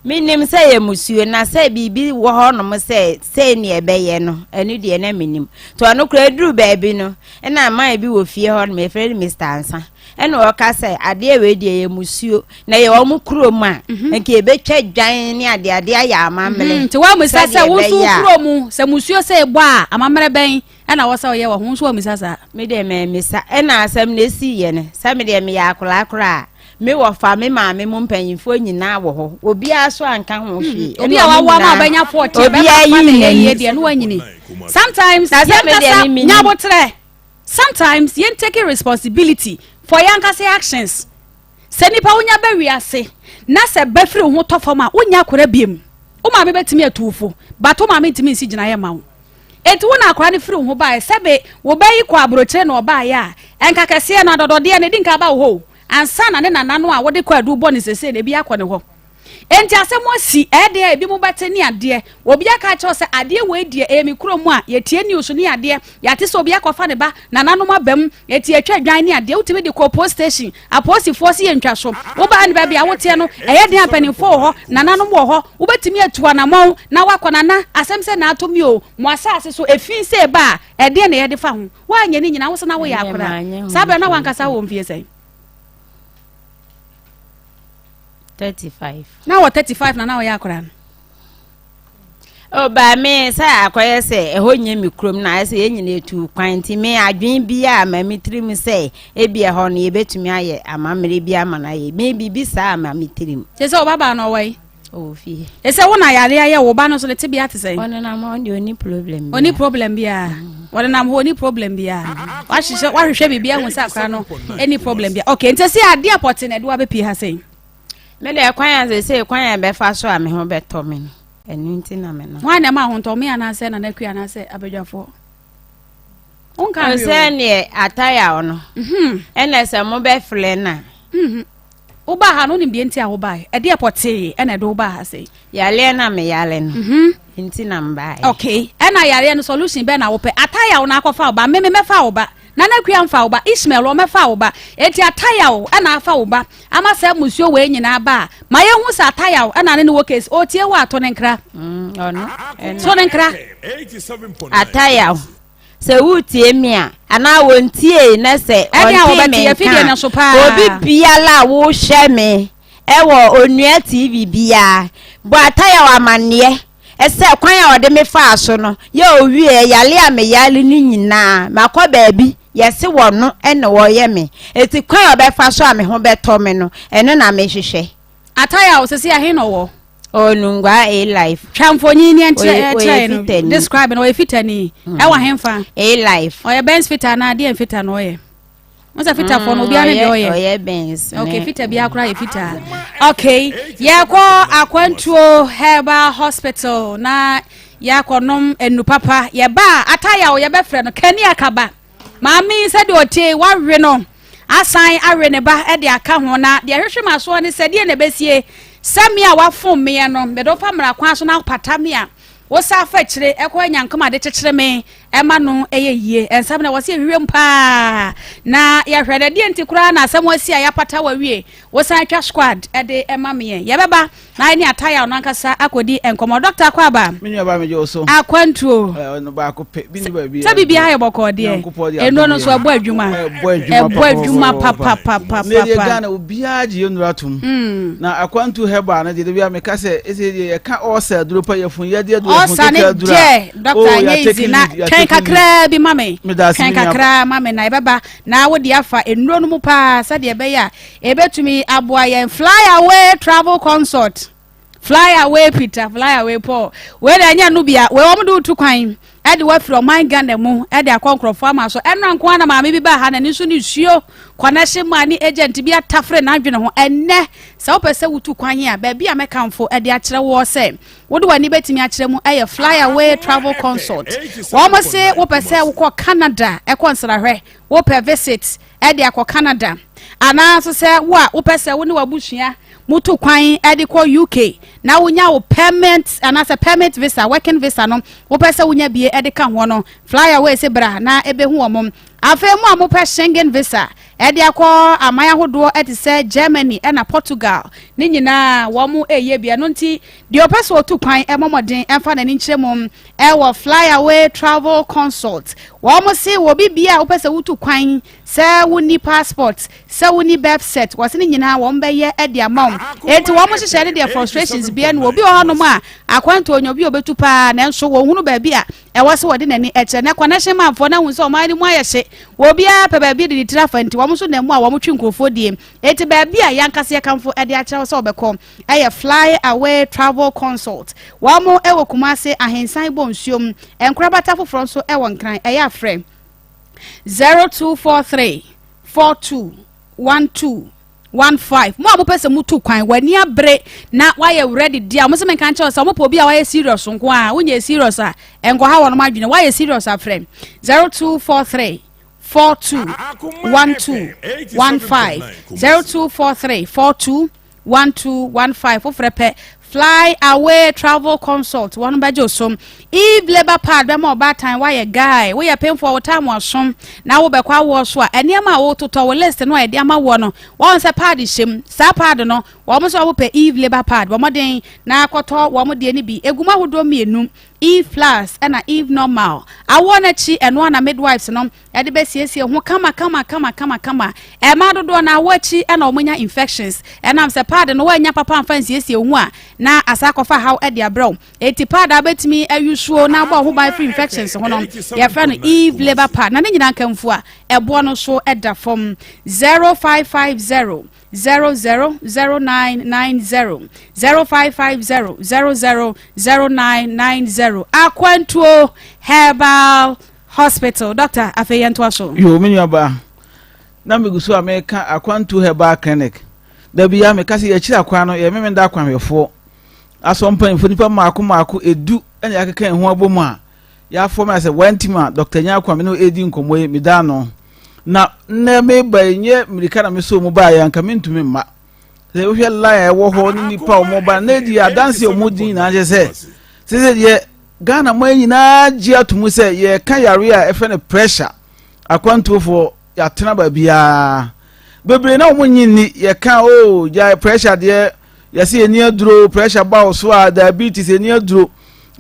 Menim sɛ ɛyɛ musuo, na sɛ biribi wɔ hɔnom sɛ sei ne ɛbɛyɛ no, ɛno deɛ na menim. Nti ɔno koraa ɛduru baabi no, ɛna man bi wɔ fie hɔnom, yɛfrɛ no Mr. Ansa, ɛna ɔka sɛ adeɛ wei deɛ ɛyɛ musuo, na ɛyɛ wɔn kurom a, mhm. nka yɛbɛtwa dwan ne adeade ayɛ amammerɛ. Mhm, nti woammisa sɛ wo nso kurom sɛ musuo sɛ ɛbɔ a amammerɛ bɛn ɛna wɔ sɛ ɔyɛ wɔ ho nso wammisa saa? Me deɛ mammisa, ɛna asɛm no ɛsiiɛ no, sɛ me deɛ meyɛ akwadaa koraa Me wɔfa, me maame mo mpanyinfoɔ nyinaa wɔ hɔ. Obiara so anka ho hmm. hwee. Obi a wawo ama ɔbɛnya 14 obiara yi n'ani. Deɛ no wanyini. Sometimes yɛn kasa nyabotrɛ. Sometimes yɛn take responsibility for yɛn ankasa actions. Sɛ nipa wonya bɛ wiase na sɛ bɛ firi ho tɔ fam a wonya akora biem. Wo maame bɛtumi atuufo but wo maame ntumi nsi gyinaeɛ ma wo. Enti wo na akora no firi wo ho baeɛ sɛbe wo ba yi kɔ aburokyire na ɔbaeɛ a ɛnka kɛseɛ no adɔdɔdeɛ no ɛdi nka aba wo hɔ o. Ansa na ne nana no a wode kwaadu bɔ no seesei no, ebi akɔ ne hɔ. Enti asɛm asi, ɛyɛ den a ebinom bɛte ne adeɛ. Obi aka akyerɛ wo sɛ adeɛ wei deɛ ɛyɛ me kurom a, yɛtie news ne adeɛ, yɛate sɛ obi akɔfa ne ba, nananom aba mu, enti yɛtwa dwan ne adeɛ. Wotumi de kɔ post station, apolisifoɔ se yɛntwa so. Wobaa ne baabi a woteɛ no, ɛyɛ den a mpanimfoɔ wɔ hɔ, nananom wɔ hɔ, wobɛtumi atu anamɔn na woakɔ, Nana, asɛm sɛ na ato me o, mo asase so, efi sɛ ɛba a, ɛdeɛn na yɛde fa ho? Woanyɛ ne nyinaa, wo sɛ na woyɛ akwadaa. Saa berɛ na wankasa wɔ mfie sɛn? 35. Na wɔ 35 na na ɔyɛ akwadaa no. Oh, ba me sɛ akɔyɛ sɛ ɛhɔ nyɛ me kurom na ayɛ sɛ yɛn nyinaa etu kwan nti me adwene bi a ma me tirim sɛ ebi ɛhɔ no yɛbɛtumi ayɛ amammerɛ bi ama no ayɛ me biribi saa ma me tirim. Kyerɛ sɛ ɔbabaa no ɔwɔ yi. Ɔwɔ fie. Ɛsɛ wo na yare ayɛ wo ba no so ne tebea te sɛn? Ɔnenam hɔ deɛ ɔni problem biara. Ɔni problem biara. Ɔnenam hɔ ɔni problem biara. Wahyehyɛ wahwehwɛ biribi ahu sɛ akora no ɛni problem biara. Okay, nti sɛ adeɛ pɔte na ɛde wabɛpie ha sɛn? Me deɛ kwan a sɛ kwan a ɛbɛfa so a me ho bɛtɔ me no ɛno nti na me no. Hwan na ɛma ahontɔ me anaasɛ Nana Akua anaasɛ abadwafoɔ? Wonka hwee o. Sɛ neɛ ataya no mhm. ɛna sɛ mobɛfrɛ no a. Mhm. Wobaa ha no wonim deɛ nti a wobaeɛ? Ɛdeɛ pɔtee ɛna ɛde wobaa ha sei? Yareɛ na meyare no mhm. nti na mbaeɛ. Okay, ɛna yareɛ no solution bɛn na wopɛ? Atayaw na akɔfa wo ba, meme mɛfa wo ba, Nana Akua mfa wo ba, Ishmael ɔmɛfa wo ba, enti Atayaw ɛna afa wo ba ama saa mmusuo wei nyinaa ba a, ma yɛnhu sɛ Atayaw ɛna ne ne wɔ case, ɔtie wo a to ne nkra. Mm, to ne nkra. Atayaw. Sɛ woretie me a, anaa wɔntiee na sɛ ɔntee me nka a, obi biara a wohwɛ me wɔ Onua TV biara, bɔ Atayaw amanneɛ sɛ kwan a ɔde me faa so no yɛ owieɛ, yare a meyare no nyinaa, makɔ baabi, yɛse wɔno na wɔyɛ me, enti kwan a ɔbɛfa so a me ho bɛtɔ me no, ɛno na mehwehwɛ. Atayaw, sisi ahe na ɔwɔ? Ɔwɔ Nungua A life. Twa mfonyin ni ɛnkyerɛ ɛkyerɛ no. Describe no ɔyɛ fitani. Mm. Ɛwɔ henfa? A life. Ɔyɛ Benz fita anaa adeɛ mfita na ɔyɛ. Mo sɛ fitafoɔ no obiara ne deɛ ɔyɛ. Ɔyɛ Benz. Okay, fita biara koraa yɛ fitaa. Okay, yɛkɔ akwantuo herbal hospital na yɛakɔnom enu papa. Yɛba a atayaw yɛbɛfrɛ no kani akaba. Maame yi sɛdeɛ ɔte yi, wawe no asan awe ne ba de aka ho, na deɛ ɛhwehwe m'asoɔ ne sɛ, deɛ na ɛbɛsie sɛ me a wafom meɛ no, mede wo fa mmara kwan so na wopata me a, wosa fa akyire ɛkɔ anyankoma de kyekyere me ɛma no ɛyɛ yie. Ɛnsɛm na ɛwɔ sɛ yɛhwehwɛ mu paa na yɛhwɛ na deɛ nti koraa na asɛm asi a yɛapata wawie, wosan twa squad ɛde ɛma meɛ. Yɛbɛba Na ɛne Ataya ɔno ankasa akɔdi nkɔmmɔ. Dɔkta Akwaaba. Me nua ba megye wo so. Akwantuo. Ɔno baako pɛ bi ni baabi. Sɛ biribiara yɛ bɔkɔɔ deɛ. Nnuro no nso ɛbɔ adwuma. Ɛbɔ adwuma papapapapa. Ne deɛ Ghana obiara gye yɛn nnuro atom. Mm. Na akwantu herbal no deɛ de bi a meka sɛ ɛsɛ deɛ yɛka ɔɔsa aduro pa yɛfun yɛde aduro yɛfun keke aduro a. Ɔɔsa ne deɛ dɔkta oh, nyɛ easy na twɛn kakraa bi ma me. Twɛn kakraa ma me na yɛbɛba na wode afa nnuro no mu paa sɛdeɛ ɛbɛyɛ a Ebetumi aboa yɛn. Fly away travel consult. Fly away Peter, fly away Paul. Wei de ɛnyɛ no bia. Wei wɔn de wotu kwan ɛde wafiri ɔman Ghana mu ɛde akɔ nkurɔfoɔ ama so. Ɛnora nko ara na maame bi baa ha n'ani so ne nsuo connection man ne agent bi atafere n'adwene ho. Ɛnnɛ sɛ wopɛ sɛ wotu kwan a baabi a mɛkamfo ɛde akyerɛ woɔ sɛ wode w'ani bɛtumi akyerɛ mu ɛyɛ Fly Away Travel Consult. Wɔn se wopɛ sɛ wokɔ Canada ɛkɔ nsrahwɛ, wopɛ visit de akɔ Canada, anaa nso sɛ wo a wopɛ sɛ wo ne w'abusua mutu kwan de kɔ UK na wonya wo permit anaasɛ permit visa, working visa no, wopɛ sɛ wonya bie de ka ho no, flyaway se bra na ebehu wɔn. Afei mo a mopɛ Schengen visa de akɔ aman ahodoɔ te sɛ Germany na Portugal ne nyinaa wɔn ɛyɛ bi. Ɛno nti deɛ ɔpɛ sɛ ɔtu kwan mmɔ mmɔden mfa n'ani nkyerɛ mu Ɛwɔ Flyaway Travel Consult. Wɔn se wɔ bibia a wopɛ sɛ wotu kwan, sɛ wonni passport, sɛ wonni birth cert, wɔse ne nyinaa wɔn bɛyɛ de ama wo. Enti wɔn nhyehyɛe no deɛ frustrations bia ni. Obi wɔ hɔnom a akwantuo ɔnya obi a obetu paa nanso wɔnhunu baabi a ɛwɔ sɛ wɔde n'ani kyerɛ. Nɛ connection man foɔ no ahu sɛ ɔman no mu ayɛ hye, obiara pɛ baabi de ne tiri afa nti wɔn nso nam mu a wɔtwe nkurɔfoɔ die. Enti baabi a yɛn ankasa yɛkamfo de akyerɛ wo sɛ wobɛkɔ Ɛyɛ Fly Away Travel Consult. Wɔn wɔ Kumase, Ahensan Bonsuom. Nkorabata foforɔ nso wɔ Nkran. Ɛyɛ a frɛ 0243 42 12 15. Mo a mopɛ sɛ motu kwan, w'ani abere na woayɛ ready deɛ a, wɔn sɛ menka nkyerɛ wo sɛ wɔpɛ obi a wayɛ serious nko a, wonyɛ serious a, nkɔha wɔn adwene. Woayɛ serious a frɛ 0243 42 12 15 0243 42. 1215 wofrɛ pɛ Fly Away Travel Consult wɔn bɛgye wo so. Eve Labour Pad bɛma ɔbaatan woayɛ guy, woyɛ pemfoɔ a wo time aso na wobɛkɔ awoɔ so a nneɛma a wototɔ wo list no a yɛde ama woɔ no wɔn sɛ pad hyɛ mu saa pad no wɔn nso wɔn pɛ Eve Labour Pad bɔ mmɔden na akɔtɔ wɔn deɛ no bi egu mu ahodoɔ mmienu Eve Plus ɛna Eve Normal awoɔ no akyi ɛno ana midwives no Ɛde bɛsiesie ho kama kama kama kama kama. Mmaa dodoɔ no awo akyi na wɔnya infections. Ɛnam sɛ pad no woannya papa amfa ansiesie wo ho a, na asa akɔfa haw de abrɛ wo. Enti pad a wobɛtumi ayusuo na abɔ wo ho ban firi infections ho no, yɛfrɛ no Eve Labour Pad. Na ne nyinaa nkamfo a ɛboɔ no nso da fam. 0550 00 0990 0550 00 0990 Akwantuo Herbal Hospital doctor afei yɛn toa so. Yoo me nua baa na megu so a meka akwantu herbal clinic da bi a meka sɛ yɛakyiri akwan no yɛ memenda akwanhwɛfoɔ asɔ mpanyinfoɔ nipa mmaako mmaako edu ɛna yɛakeka yɛn ho abɔ mu a yɛafɔ me asɛ wɔn a dɔkta Nyarko a me ne edi nkɔmmɔ yi meda ano na nnɛ meba yi nyɛ mmirika na mesoo mu baeɛ anka mentumi mma sɛ wohwɛ line a ɛwɔ hɔ ne nipa a wɔn ba na edi adanse a wɔn di nyinaa kyerɛ sɛ sɛ deɛ Ghana man nyinaa gye ato mu sɛ yɛreka yareɛ a ɛfɛ no pressure akwantuofoɔ yɛatena baabiara bebree na wɔn nyi nni yɛka o oh, gyae pressure deɛ yɛsɛ yɛni aduro pressure ba wo so a diabetes yɛni aduro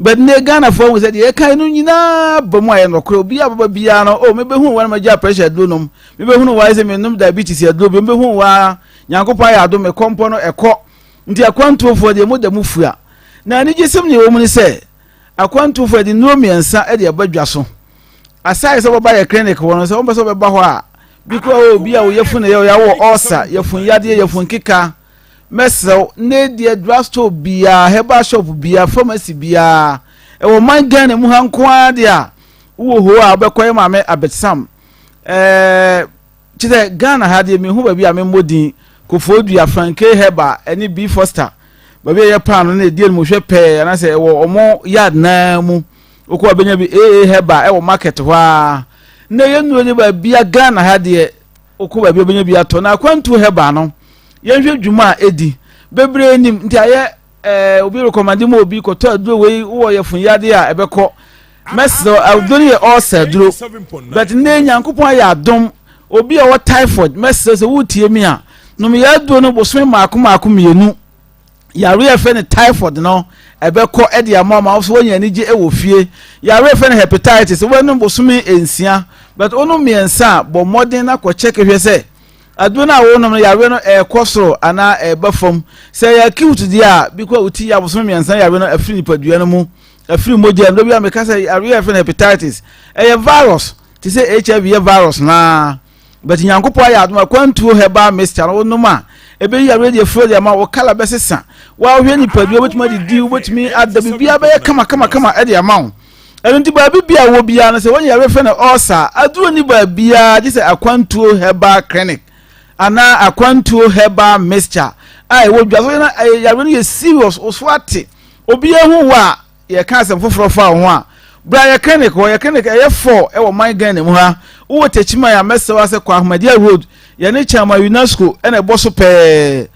but ne Ghanafoɔ ahu sɛ deɛ yɛka no nyinaa ba mu a yɛ nɔkorɛ obi a baba biara no o oh, mebɛhu wɔn ma gya pressure aduro nom mebɛhunu wɔn ayɛ sɛ menom diabetes aduro bi mebɛhu wɔn a Nyankopɔn ayɛ adom mekɔmpɔ no ɛkɔ nti akwantuofoɔ deɛ mo da mu fua Na anigyesɛm nea ɛwɔ mu ne sɛ, akwantufoɔ yɛde nnuro mmiɛnsa de aba dwa so. Aside sɛ wɔba yɛ clinic hɔ no, sɛ wɔmpɛ sɛ wɔbɛba hɔ a, bi koraa wɔ obi a ɔyɛ na yɛ ɔyɛ ɔɔsa, yɛfun yadeɛ, yɛfun keka. Mɛsrɛ wo, ne deɛ drugstore biara, herbal shop biara, pharmacy biara, ɛwɔ man Ghana mu ha nko ara deɛ a, wowɔ hɔ a wobɛkɔ yɛ maame Abetsam. Ɛɛ Kyerɛ sɛ Ghana ha deɛ menhu baabi a memmɔ din, Koforidua, Frankay Herbal ɛne B Foster, baabi a ɛyɛ paano no ɛdi animhwɛ pɛɛ anaasɛ ɛwɔ ɔmo yard naa mu, wokɔ a bɛnya bi AA Herbal ɛwɔ market hɔ ara. Na ɛyɛ nnuro ne baabi a Ghana ha deɛ wokɔ baabi a wobɛnya bi atɔ. Na akwantuo herbal no, yɛnhwɛ dwuma a ɛdi. Bebree nim nti ayɛ Eh, obi rekɔmande ma obi kɔtɔ aduro wei wowɔ yɛfun yadeɛ a ɛbɛkɔ. Mɛsrɛ aduro no yɛ ɔɔsa aduro. But nnɛ Nyankopɔn ayɛ adom obi a ɔwɔ typhoid mɛsrɛ sɛ wotie mi a nom yɛ aduro no bosome mmaako mmaako mmienu. Yare a ɛfɛ no typhoid no ɛbɛkɔ ɛde ama ma wo so woanya anigye ɛwɔ fie. Yare a ɛfɛ no hepatitis wobɛnom bosome nsia but wonom mmiɛnsa a bɔ mmɔden na kɔ check hwɛ sɛ Aduro no a wonom no, yareɛ no ɛrekɔ soro anaa ɛreba fam. Sɛ ɛyɛ acute deɛ a, bi kɔ a wo ti yɛ abosome mmiɛnsa yareɛ no afiri nipadua no mu, afiri mogya mu. Da bi a meka sɛ yareɛ a yɛfrɛ no hepatitis, ɛyɛ virus, te sɛ HIV yɛ virus no ara. But Nyankopɔn ayɛ adom akwantuo herbal mixture no wonom a, ɛbɛyi yareɛ deɛ afiri de ama wo, kala bɛsesa. Woahwɛ nipadua, wobɛtumi adidi, wobɛtumi ada, biribiara bɛyɛ kama kama kama de ama wo. Ɛno nti baabi bia wɔ biara no sɛ wɔnyɛ yare frɛ no ulcer a, aduro nni baabiara gye sɛ akwantuo herbal clinic anaa akwantuo herbal mixture a ɛwɔ dwa so na yare no yɛ serious wo so ate obi ahu wo a yɛka asɛm foforɔ fa wo ho a bra yɛ clinic hɔ yɛ clinic ɛyɛ fɔ ɛwɔ man Ghana mu ha wowɔ Techiman a mɛsɛw asɛ kɔ Ahmadiyya road yɛne Chairman UNESCO ɛna ɛbɔ so pɛɛ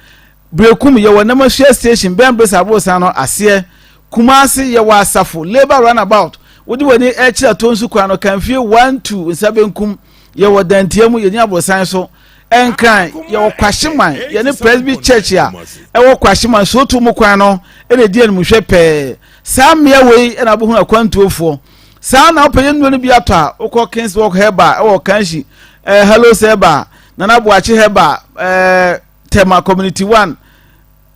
Berekum, yɛwɔ Namasua station bɛn Bresa aborosan no aseɛ. Kumasi, yɛwɔ Asafo, Labour runabout, wode w'ani rekyerɛ Tonsu kwan no, Kanfie 1, 2, nsa benkum. Yɛwɔ Dantia mu, yɛni aborosan so. Nkran, yɛwɔ Kwahyeman, yɛne Presby Church a ɛwɔ Kwahyeman, Sooto mu kwan no na ɛdi animhwɛ pɛɛ. Saa mmea wei na wobɛhunu akwantuofoɔ. Saa na wopɛ yɛn nnuro no bi atɔ a, wokɔ Kings Walk Herbal ɛwɔ Kanshi, eh, Hallows Herbal, Nana Boakye Herbal, eh, Tema Community One,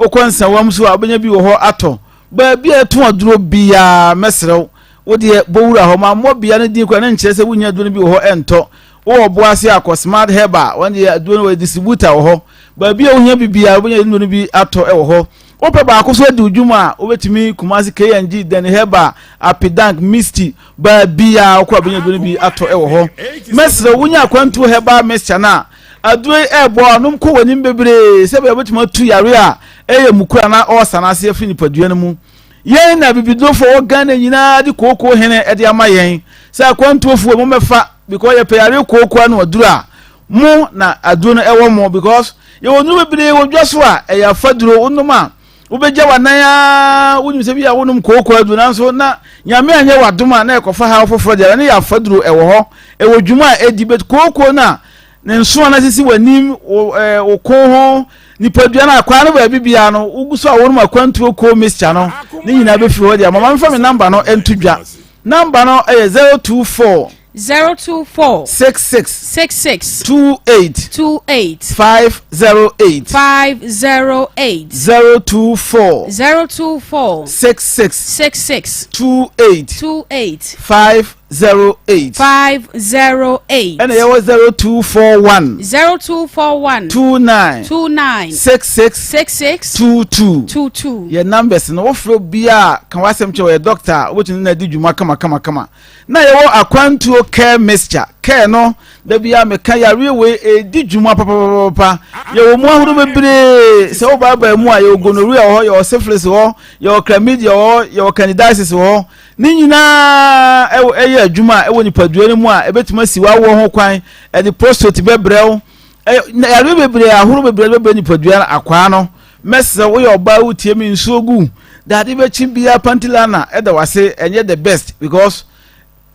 wokɔ Nsawam nso a wobɛnya bi wɔ hɔ atɔ. Baabi a yɛtɔn aduro biara mɛsrɛ wo, wo deɛ bɔ wura hɔ. Mammɔ bea no din koraa na nkyerɛ sɛ wonnya aduro no bi wɔ hɔ ɛntɔ. Wowɔ Ɔboase a kɔ Smart Herbal, wɔn deɛ aduro no wɔyɛ distributor wɔ hɔ. Baabi a wohia bi biara wobɛnya nnuro no bi atɔ wɔ hɔ. Wopɛ baako so adi wo dwuma a, wobɛtumi Kumasi KNG, Danny Herbal, Apidank, Misty, baabiara wokɔ a wobɛnya aduro no bi atɔ wɔ hɔ. Mɛsrɛ wo, wonya akwantuo herbal mixture no a, Aduro yi ɛreboa anom kɔ w'anim bebree sɛ bɛyɛ wobɛtumi atu yare a ɛyɛ mukura anaa ɔɔsa no ase afiri nipadua no mu. Yɛn na abibidurofoɔ wɔ Ghana nyinaa de kooko hene de ama yɛn sɛ akwantuofoɔ mommɛfa because yɛpɛ yare kooko ano aduro a. Mo na aduro no ɛwɔ mo because yɛwɔ nnuro bebree wɔ dwa so a ɛyɛ afaduro wonom a wobɛgya w'anan ara wonim sɛ bi a wonom kooko aduro nanso na nyame anyɛ w'adom a na ɛkɔfa haw foforɔ deɛ ɛno yɛ afaduro ɛwɔ hɔ ɛwɔ dwuma a ɛdi but kooko no a ne nsoa no asisi w'anim wo ɛɛ wo kɔn ho nipadua no akwaa no baabi biara no wogu so a wonom akwantuo koo mixture no ne nyinaa bɛfiri hɔ deɛ mama mefa me namba no nto dwa namba no ɛyɛ 024 024 66 66 28 28 508 508 024 024 66 66 28 28 508 508 ɛna yɛwɔ 0241 0241 29 29 66 66 22 22. Yɛ numbers no wofrɛ obiara ka w'asɛm kyerɛ ɔyɛ doctor a wobɛtumi ne no adi dwuma kama kama kama. Na yɛwɔ akwantuo care mixture care no da biara meka yareɛ wei ɛdi dwuma papapapa yɛwɔ mu ahorow bebree sɛ wobaabaa mu a yɛwɔ gonorrhea wɔ hɔ yɛwɔ syphilis wɔ hɔ yɛwɔ chlamydia wɔ hɔ yɛwɔ candidiasis wɔ hɔ ne nyinaa ɛwɔ ɛyɛ adwuma a ɛwɔ nipadua no mu a ɛbɛtumi asi w'awoɔ ho kwan ɛde prostate bɛbrɛ wo yareɛ bebree ahorow bebree bɛbrɛ nipadua no akwaa no mɛsrɛ woyɛ ɔbaa wotie me nsuo gu dade bɛkyi biara pantilana ɛda wase ɛnyɛ the best because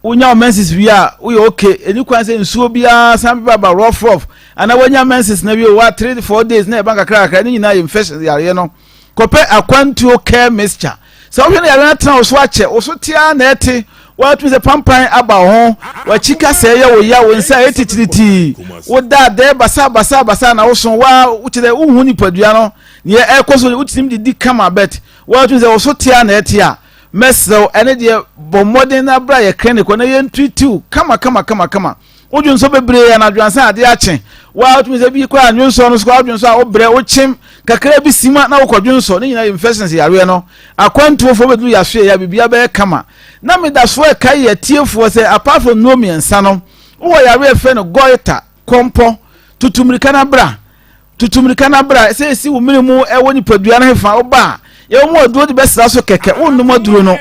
wonya wo menses wie a woyɛ okay ɛni kwan sɛ nsuo biara san bɛba ba rough rough anaa wonya menses na wie wa 3 4 days na ɛba kakra kakra ne nyinaa yɛ infection yareɛ no kɔpɛ akwantuo care mixture sɛ wohwɛ no yareɛ no atena wo so akyɛ wo so tea na ɛte woatumi sɛ pampan aba wo ho wakyi kasɛɛ yɛ wo ya wo nsa ɛyɛ titiritii wo da dɛɛ basa basa basa na woso wa wokyerɛ wohu nipadua no neɛ ɛkɔ so wotumi didi kama bet woatumi sɛ wo so tea na ɛte a mɛsrɛ wo ɛne deɛ bɔ mmɔden na bra yɛ clinic hɔ na yɛntritiw kama kama kama kama wodwonsɔ bebree anadwo ansa adeɛ akye waa wotumi sɛ bi koraa nwonsɔ no so koraa wodwonsɔ a wobrɛ wokyem kakra bi sima na wokɔ dwonsɔ ne nyinaa yɛ infections yareɛ no akwantuofoɔ bɛduru yɛasoɛ yɛ biribiara bɛyɛ kama na meda so ɛka yɛ atiefoɔ sɛ apart from nnuro mmiɛnsa no wowɔ yareɛ fɛ no goiter kɔmpɔ tutu mmirika na bra Tutu mmirika na bra, sɛ esi wo mene mu wɔ nipadua no hefa, woba a, yɛwɔ mu aduro de bɛsra so kɛkɛ, wonnom aduro no.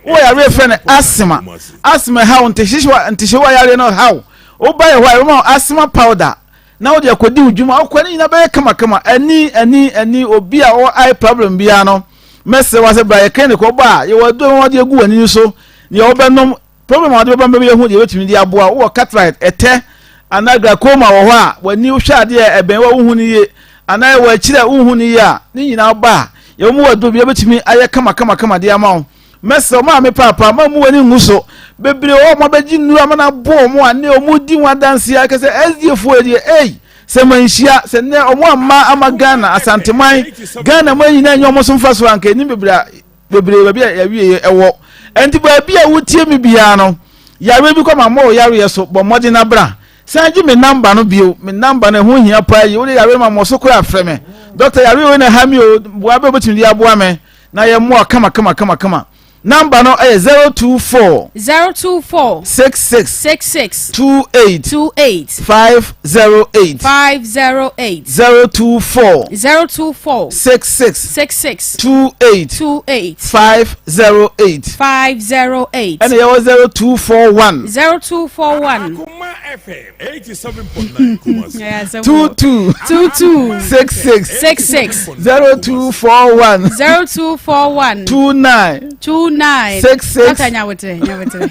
Wowɔ yareɛ frɛ no asthma, asthma ɛhaw, ntehyewa, ntehyewa yareɛ no haw. Woba yɛ hɔ a, yɛbɛma wo asthma powder na wode akɔdi wo dwuma, wokɔ ne nyinaa bɛyɛ kamakama. Ani, ani, ani, obi a ɔwɔ eye problem biara no, mɛsrɛ wo sɛ bra yɛ clinic, woba a, yɛwɔ aduro ma wɔde agu w'ani so, nea wobɛnom. Problem a wɔde bɛba no bɛyɛ hu deɛ yɛbɛtumi de aboa wo. Wowɔ cataract, ɛtɛ, anaa glaucoma wɔ hɔ a, w'ani wohwɛ adeɛ a ɛbɛn wo a wonhu no yie, anaa ɛwɔ akyiri a wonhu no yie a, ne nyinaa ba a, yɛwɔ mu aduro bi yɛbɛtumi ayɛ kama kama kama de ama wo. Mɛsrɛ wo maame paapa, mma mmu w'ani ngu so. Bebree wɔ hɔ a wɔabɛgye nnuro ama no abo wɔn a nnɛ wɔredi ho adanseɛ aka sɛ SDA foɔ yi deɛ ei, sɛ manhyia, sɛ nnɛ wɔn amma ama Ghana, Asanteman, Ghana man nyinaa nyɛ wɔn so mfasoɔ a, anka ɛnim bebree a bebree baabi a yɛawie ɛwɔ. Ɛnti baabi a wotie me biara no, yareɛ bi kɔ ma mmɔ wo yareɛ so, bɔ mmɔden na bra. San gye me namba no bio, me namba no ɛho hia paa yi, wode yareɛ no ma mmɔ so koraa frɛ me. Dɔkta yareɛ wei na ɛha me o, boa bɛ wobɛtumi de aboa me na yɛmmoa kama kama kama kama. Namba no ɛyɛ 024. 024. 66. 66. 28. 28. 508. 508. 024. 024. 66. 66. 28. 28. 508. 508. Ɛna yɛwɔ 0241. 0241. Akoma FM 87.9 Kumasi. 22. 22. 66. 66. 0241. 0241. 29. 29. 66. Dr. Nyawotre, Nyawotre.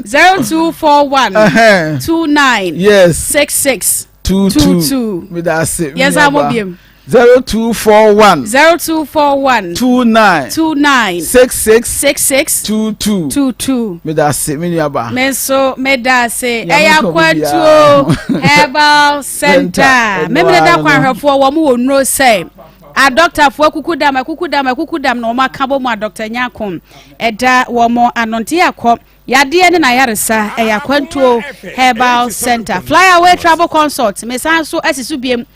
0241. 29. Yes. 66. 22. 22. Medase. Yes, I'm obiem. 0241. 0241. 29. 29. 66. 66. 22. 22. Medase, me nuaba. Me nso medase. Nyame Ɛyɛ nka obi akwantuo biara. herbal center. Center, Memene da ɛno kwan ara no. hwɛfoɔ wɔn wɔ nnuro sɛ adɔktafoɔ akuku dam akuku dam akuku dam na wɔn aka bɔ mu adɔkta nyako ɛda wɔn ano nti akɔ yadeɛ ne n'ayaresa ɛyɛ akwantuo herbal center. Fly away travel consult mesan so asi so biem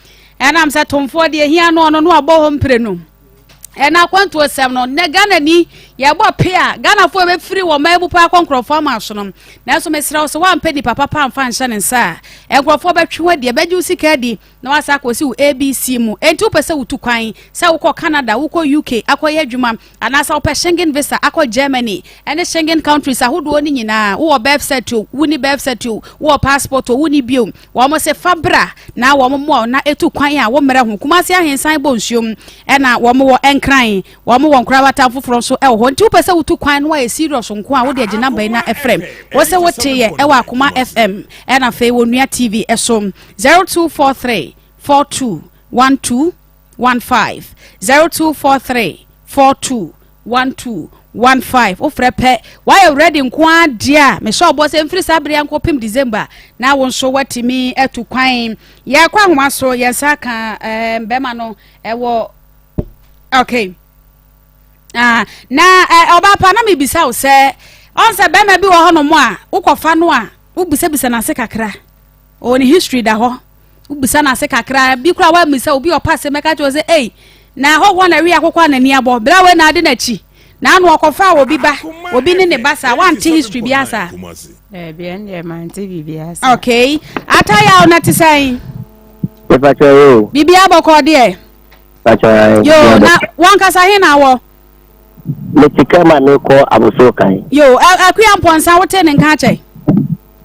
ɛnam sɛ tomfoɔ deɛ hia no ɔno no abɔ hɔ mprenu. Ɛna akwantuo sɛm no nɛ Ghana ni Yɛbɔ pe a, Ghanafoɔ bɛfiri wɔn man mu paa akɔ nkurɔfoɔ ama so no. Nanso mesrɛ wo sɛ woampɛ nipa papa amfa anhyɛ ne nsa a, nkurɔfoɔ bɛtwe wo adi, ɛbɛgye wo sika adi na woasan akɔsi wo ABC mu. Enti wopɛ sɛ wotu kwan, sɛ wokɔ Canada, wokɔ UK akɔyɛ adwuma, anaasɛ wopɛ Schengen visa akɔ Germany ne Schengen countries ahodoɔ no nyinaa, wowɔ birth cert o, wonni birth cert o, wowɔ passport o, wonni bi o, wɔn se fa bra na wɔn mmoa wo na etu kwan a wo mmerɛ ho. Kumasi Ahensan bɔ nsuom ɛna wɔn wɔ Nkran. Wɔn wɔ nkorabata foforɔ nso wɔ hɔ. Nti wopɛ sɛ wotu kwan no ayɛ serious nko a, wode agye number yi na ɛfrɛ. Wo sɛ wote yɛ ɛwɔ Akoma FM ɛna afei wɔ Nua TV ɛso. 0243 42 12 15 0243 42 12 15 wofrɛ pɛ woayɛ ready nko ara deɛ a mehyɛ ɔbɔ sɛ mfiri saa bere nkɔpem December na wo nso woatumi atu kwan. Yɛkɔ ahoma so yɛn nsa ka eh, bɛrima no ɛwɔ okay ah na eh, ɔbaa pa na mebisa wo sɛ ɔn sɛ bɛrima bi wɔ hɔnom a wokɔfa no a wobisabisa n'ase kakra ɔwɔ ne history da hɔ wobisa n'ase kakra bi koraa woammisa obi ɔpa ase mɛka kyerɛ sɛ ei na hɔhoɔ na ɛwe akokɔ a n'ani abɔ berɛ a wei na ade n'akyi na ano ɔkɔfa obi ba obi ne ne ba saa wante history bi asa. Daabi ɛndeɛ mante biribi asa. Okay atayaw na te sɛn. Mepakyɛ o. Biribi abɔkɔ deɛ. Yo, na wankasa he na wɔ? Mete kaa mu a merekɔ Abossey kan. Yo, Akua Mpɔnsa wote ne nka akyɛ?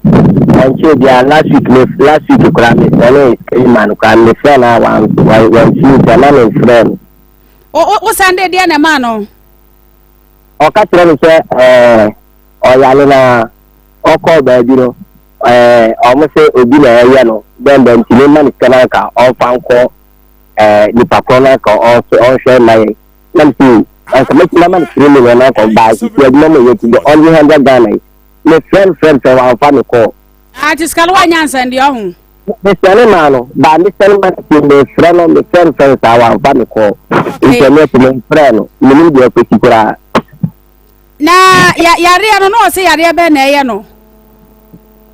Ɛnkyɛ biara last week me last week koraa me sɛne Keyman no koraa me frɛ no a wantumi nti ama me mfrɛ no. O wo sɛnde deɛ na ɛmaa no? Ɔka kyerɛ me sɛ ɛɛ ɔyare na ɔkɔɔ baabi no ɛɛ ɔmo sɛ obi na ɛyɛ no dɛn dɛn nti me ma ne sika no anka ɔmfa nkɔ ɛɛ nipa korɔ no anka ɔnhwɛ mma yɛn na me sɛ anka mɛtumi ama no 3 million na anka ɔbaa sisi adwuma mu yɛ ti deɛ ɔngye 100 Ghana yi me frɛ no frɛ no frɛ wamfa me kɔɔ. Ati sika no wanya nsɛn deɛ ɔho. Mesɛne maa no baa mesɛne maa no ti mefrɛ no mefrɛ no frɛ no saa wamfa me kɔɔ nti ɛno akyi memfrɛ no menim deɛ akɔsi koraa. Na yareɛ no na ɔsɛ yareɛ bɛn na ɛyɛ no?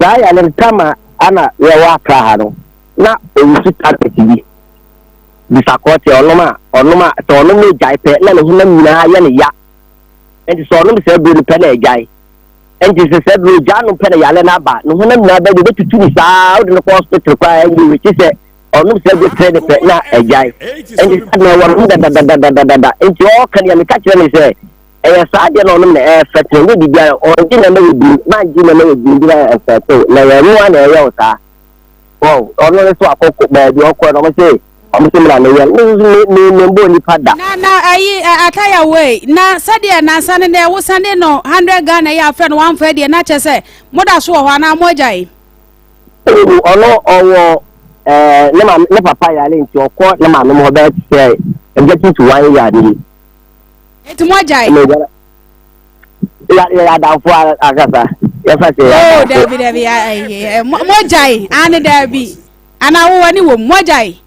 Saa yareɛ no kama ana yɛwɔ Accra ha no na ɔwusu tablet bi bisakɔɔte ɔnom a ɔnom a sɛ ɔnom no gyae pɛ na ne honam nyinaa yɛ ne ya nti sɛ ɔnom saa aduro no pɛ na ɛgyae nti sɛ saa aduro gyaa nom pɛ na yale no aba ne honam nyinaa bɛde bɛtutu ne saa wode no kɔ hospital koraa ɛnyɛ wei kye sɛ ɔnom saa aduro pɛ ne pɛ na ɛgyae nti saa na ɛwɔ nom dadadadadada nti ɔka deɛ meka kyerɛ ne sɛ ɛyɛ saa deɛ na ɔnom na ɛfɛte ɛnyɛ biribiara ɔngye na ɛma yɛ bi mangye na ɛma yɛ bi nti na ɛfɛte na ɛyɛ ɛno a na ɛyɛ wo saa Wɔn, ɔno ne so akɔ baabi ɔkɔ no, ɔmo se, ɔmo se mena meyɛ no, me nso me me mbɔ nipa da. Na na ayi ataya wei na sɛdeɛ nansa ne nɛ wosane no 100 Ghana yi afrɛ no wamfa deɛ na kyɛ sɛ moda so wɔ hɔ anaa mo agyae? Ɔno ɔwɔ ɛɛ ne maame ne papa yare nti ɔkɔ ne maame mu hɔ bɛyɛ te sɛ getting to one year ni. Eti mo agyae? Yɛyɛ adamfo ankasa yɛfa sɛ yɛ oh dabi dabi mo gyae ane dabi ana wo wani wɔ mu mo gyae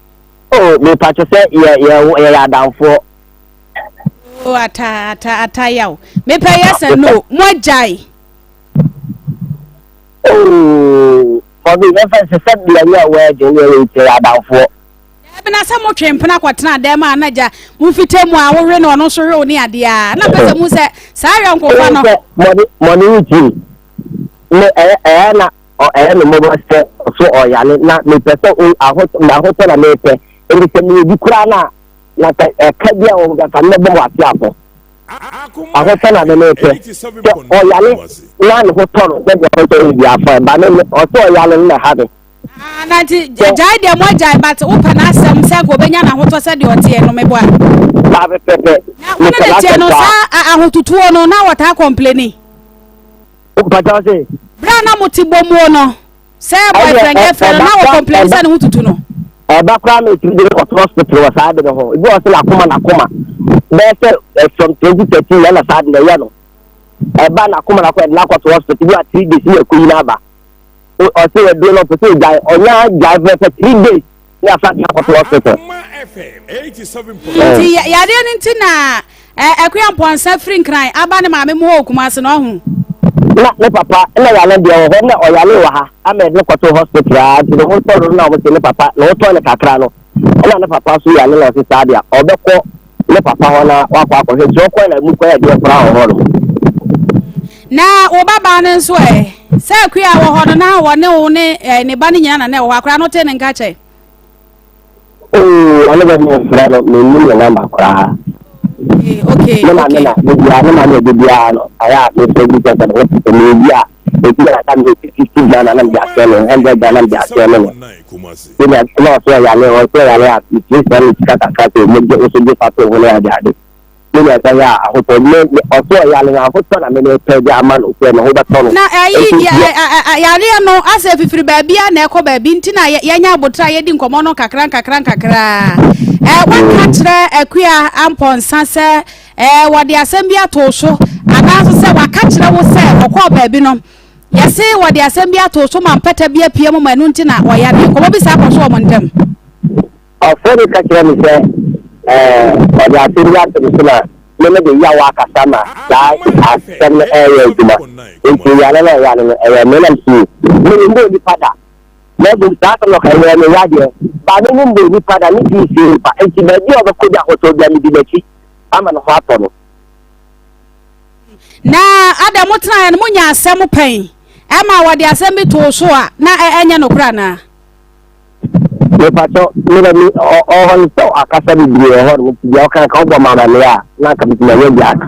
oh mepatwo sɛ yɛ yɛ yɛyɛ adamfoɔ oh ata ata ata yaw mepɛ yes and no mo gyae oh mɔbi yɛfa sɛ sɛ deɛ yɛ wɔ ɛde yɛ yɛ adamfoɔ Dabi na sɛ motwe mpena kɔtena dan mu a na gya mofita mu a wowe no ɔno nso wew ne adeɛ a na pɛ sɛ mu sɛ saa ayɔnkofa no. Mɔne mɔne wotie me ɛyɛ ɛyɛ na ɛyɛ me mmɔbɔ sɛ ɔso ɔyale na mepɛ sɛ ahotɔ ahotɔ na mepɛ nti sɛ meyɛ bi koraa na na sɛ ɛka bi a wɔn bɛka mɛbɔ mo ase afɔ ahotɔ na me mepɛ sɛ ɔyale na ne ho tɔ no sɛ deɛ ɔtɔ no bi afɔ ɛba ne ɔsɛ ɔyale no na ɛha me. Ah, na nti gyae deɛ mo agyae but wopɛ n'asɛm sɛ nka obɛnya n'ahotɔ sɛ deɛ ɔteɛ no meboa. Saa pɛpɛpɛ. Na wo ne ne teɛ no saa ahototuo no na wɔtaa kɔmpleni. Mpata se. Berɛ a na mote bɔ muo no sɛ boyfriend girlfriend no na wɔ kɔmpleni sɛ ne ho tutu no. Ɛba koraa na ɛtumi de no kɔto hospital wɔ saa de no ho. Ebi wɔ sɛ n'akoma n'akoma bɛyɛ sɛ from 2013 ɛna saa de na ɛyɛ no. Ɛba n'akoma n'akoma ɛde no akɔto hospital bi a 3 days na ɛkɔyi no aba. Ɔsɛ aduro no ɔpɛ sɛ ɔgyae ɔnya gyae pɛpɛ 3 days ne afa de akɔto hospital. Nti yadeɛ no nti na Akua Mpɔnsa firi Nkran aba ne maame mu hɔ wɔ Kumasi no ɔho. Na ne papa na yale deɛ wɔ hɔ na ɔyale wɔ ha ama yɛde no kɔto hospital a nti ne ho tɔ no na wɔn sɛ ne papa na ɔtɔ ne kakra no ɛna ne papa nso yale na ɔsɛ saa deɛ ɔbɛkɔ. ne papa hɔ na wakɔ akɔhwɛ nti ɔkɔɛ na mu kɔyɛ deɛ koraa wɔ hɔ no. Na wo babaa no nso ɛ? Sɛ akua wɔ hɔ no na wɔne wo ne eh, ne ba no nyinaa na na ɛwɔ hɔ akora no te ne nka kyɛ. Oo, ɔno bɛ mi nfrɛ no, mi nnim ne namba koraa. Eh, okay, Ne maame okay. na de biara, ne maame de biara no, ayɛ a mi fɛ bi sɛ sɛ ne ho mi bi a, ebi a na mi 50 Ghana na mi de asɛ no, 100 Ghana mi de asɛ no no. Sɛnea na ɔsɛ ɔyare, ɔsɛ ɔyare a, metumi srɛ no sika kakra sɛ mo gye, wo so gye fa to ho ne ade ade. Sɛnea ɛbɛyɛ a ahotɔ, me, me, ɔsɛ ɔyare no, ahotɔ na me mepɛ de ama no sɛ ne ho bɛtɔ no. Na ɛyi Enti, deɛ. yareɛ no asɛ fifiri baabi a na ɛkɔ baabi nti na yɛnya abotra a yɛdi nkɔmmɔ no nkakra nkakra nkakra. Ɛ waka kyerɛ Akua Ampɔnsa sɛ ɛ wɔde asɛm bi ato so anaa nso sɛ waka kyerɛ wo sɛ ɔkɔɔ baabi no Yɛse wɔde asɛm bi ato so ma mpata bi apue mu ma ɛno nti na wɔyare. Nkɔmmɔ bi saa kɔ so wɔ mo ntam? Ɔfrɛ me ka kyerɛ me sɛ ɛɛ ɔde asɛm bi ato me so na me mede yaw akasa ma saa asɛm no ɛreyɛ adwuma. Nti yare no a ɔyare no ɛyɛ me nam so me memmɔ onipa da. Na mmom saa asɛm no ɔka ɛyɛ me ya deɛ ba me memmɔ onipa da me pii sie nipa. Nti baabi a ɔbɛkɔ bi ahotɔ bia medi n'akyi ama ne ho atɔ no. Na ada motenaeɛ no, monyaa asɛm pɛn ma wɔde asɛm bi too so a na ɛnyɛ nokorɛ anaa? Mepakyɛ mena mi ɔhɔ no sɛ akasa bebree wɔ hɔ no nti deɛ ɔka nka wobɔ ma amaneɛ a na anka metumi anya bi aka.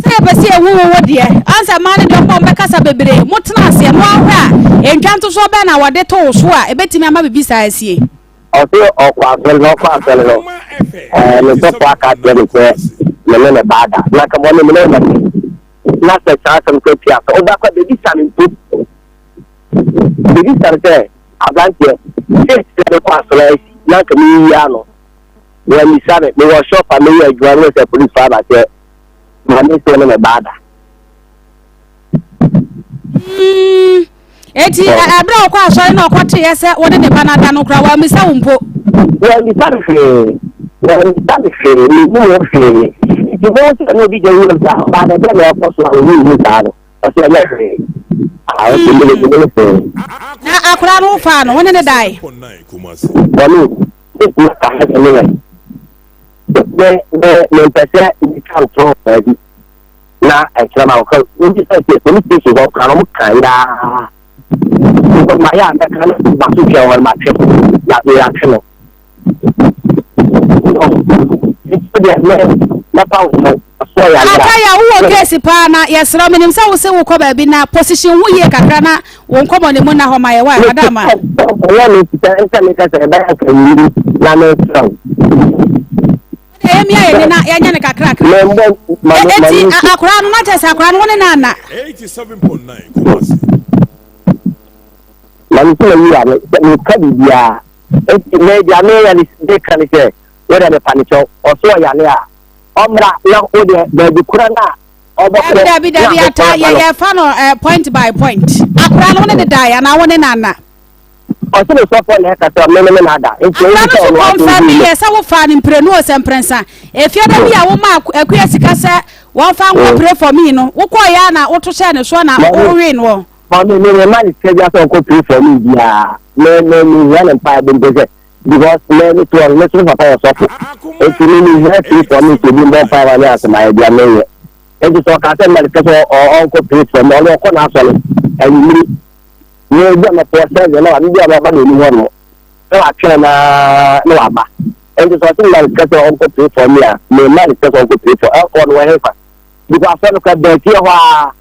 Sɛ yɛpɛ sɛ yɛhu wo wo deɛ ansa mmaa no deɛ ɔmbɔ mbɛkasa bebree motena aseɛ no ahwɛ a ntwa ntosoɔ bɛn na wɔde too so a ɛbɛtumi ama biribi saa asie? Ɔse ɔkɔ asɔre na ɔkɔ asɔre no ɛɛ ne sɔfo aka akyerɛ no sɛ me ne ne ba ada na nka bɔne me ne no na sɛ saa asɛm kɔ atua sɛ ɔba kɔ bebisa me mpo bebisa no sɛ aberanteɛ sɛ sɛ mekɔ asɔre asi na nka meyiyi ano wɔamisa me mewɔ shop a meyɛ adwuma no sɛ polisi fo aba sɛ maame sɛ ne ne ba ada. Mm, eti ɛberɛ a ɔkɔ asɔre na ɔkɔteeɛ sɛ wo ne ne ba no ada no koraa wammisa wo mpo. Wammisa me hwee, wammisa me hwee, mennim ho hwee. Nti mo sɛ ne obi gya wuram saa, ɔbaa na ɛdeɛ na ɛkɔ so a ɔyi nhu saa no, ɔsɛ ɛnyɛ hwee. Ah, ɔsɛ mene mene ne hwee. Na akwadaa no wofaa no, wo ne ne dae? Bɔne, mɛtumi aka ha sɛ meyɛ. Me, me, mempɛ sɛ metwa ntorɔ baabi. na ɛkyerɛ ma wɔka wobi sɛ sɛ police station hɔ kora no wɔn kan yaa because ma yɛ a mɛka no ma so twɛ wɔn ma twɛ na yɛ atwe no nti deɛ mɛ mɛpa wo no ɔsɔ yɛ ayɛ Ataya wowɔ case paa na yɛsrɛ menim sɛ wo se wokɔ baabi na position ho yie kakra na wo nkɔmmɔ ne mu na hɔ ma yɛ wa madama. Ɛyɛ me sɛ nsɛ meka sɛ ɛbɛyɛ nka yiri na mesrɛ wo. Ɛyɛ mi ayɛ ne na yɛnyɛ ne kakrakra. Eti akwaraa no na kyerɛ sɛ akwaraa no wo ne no ana. Maame sɛ mayi ano sɛ meka biribiara eti me deɛ meyɛ ne meka ne sɛ wo deɛ mepa ne kyɛw ɔso ɔyale a ɔmmra na wo deɛ baabi kora no a ɔbɛkɔ Dabi dabi dabi ata yɛ yɛfa no eh, point by point akwaraa no wo ne ne daeɛ anaa wo ne no ana. Ɔse ne sɔfoɔ na ɛka sɛ me ne me na ada. Nti Akora ɛyi no sɛ so ɔno aso kɔnfɛm nti yɛ sɛ wofaa no mprenu o sɛ mprɛnsa. Efie da bi a womaa Akua sika sɛ wɔmfa nkɔ pray for me no, wokɔɔ yɛ a na woto hyɛɛ ne soɔ na wowee noɔ. Maame me me ma ne sika bi asɛ ɔnkɔ pray for me biara. Me me me hia ne mpaebɔ mpo sɛ because me me toɔ no me so me papa yɛ sɔfo. Nti me me hia pray for me sɛ obi mbɔ mpae ma me asɛm ayɛ deɛ meyɛ. Nti sɛ ɔka sɛ mma ne sika sɛ ɔnkɔ pray for me ɔno ɔkɔ n'asɔre anwummere. Na ebi a mɛkɔ sɛdeɛ na ebi a maba n'anim hɔ no na watwɛn na na waba nti sɛ ɔsɛ mma no sika sɛ ɔnkɔ pray for me a mema no sika sɛ ɔnkɔ pray for ɛkɔ no wɔ hefa because asɔ no kora bɛn fie hɔ a.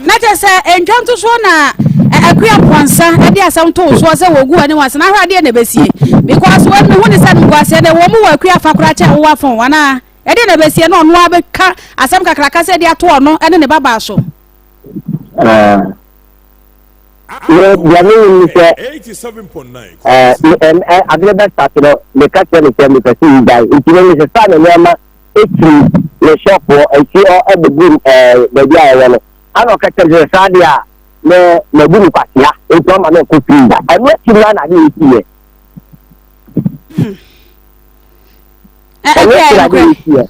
Na kyerɛ sɛ ntwa ntosoɔ na Akua Mpɔnsa de asɛm too soɔ sɛ wɔgu w'anim ase na ahwɛ adeɛ na ɛbɛsie because wɔn mehu ne sɛ nkoaseɛ no wɔn mu wɔ Akua afa koraa kyɛn wowɔ afɔn anaa ɛdeɛ na ɛbɛsie na ɔno ara bɛka asɛm kakraka sɛ de ato ɔno ne ne babaa so. Me deɛ me nim ne sɛ ɛɛ adeɛ bɛ start no meka kyerɛ ne sɛ mepɛ sɛ yi nti no mesesa ne nneɛma efiri ne shop hɔ nti ɔ ɛbɛgu ɛɛ baabi a ɛwɔ no ana ɔka kyerɛ sɛ saa deɛ a me mabu no kwasia nti ɔma me nkɔ firi da ɛno akyi no na adeɛ yɛ si yɛ. Ɛno akyi na adeɛ yɛ si yɛ.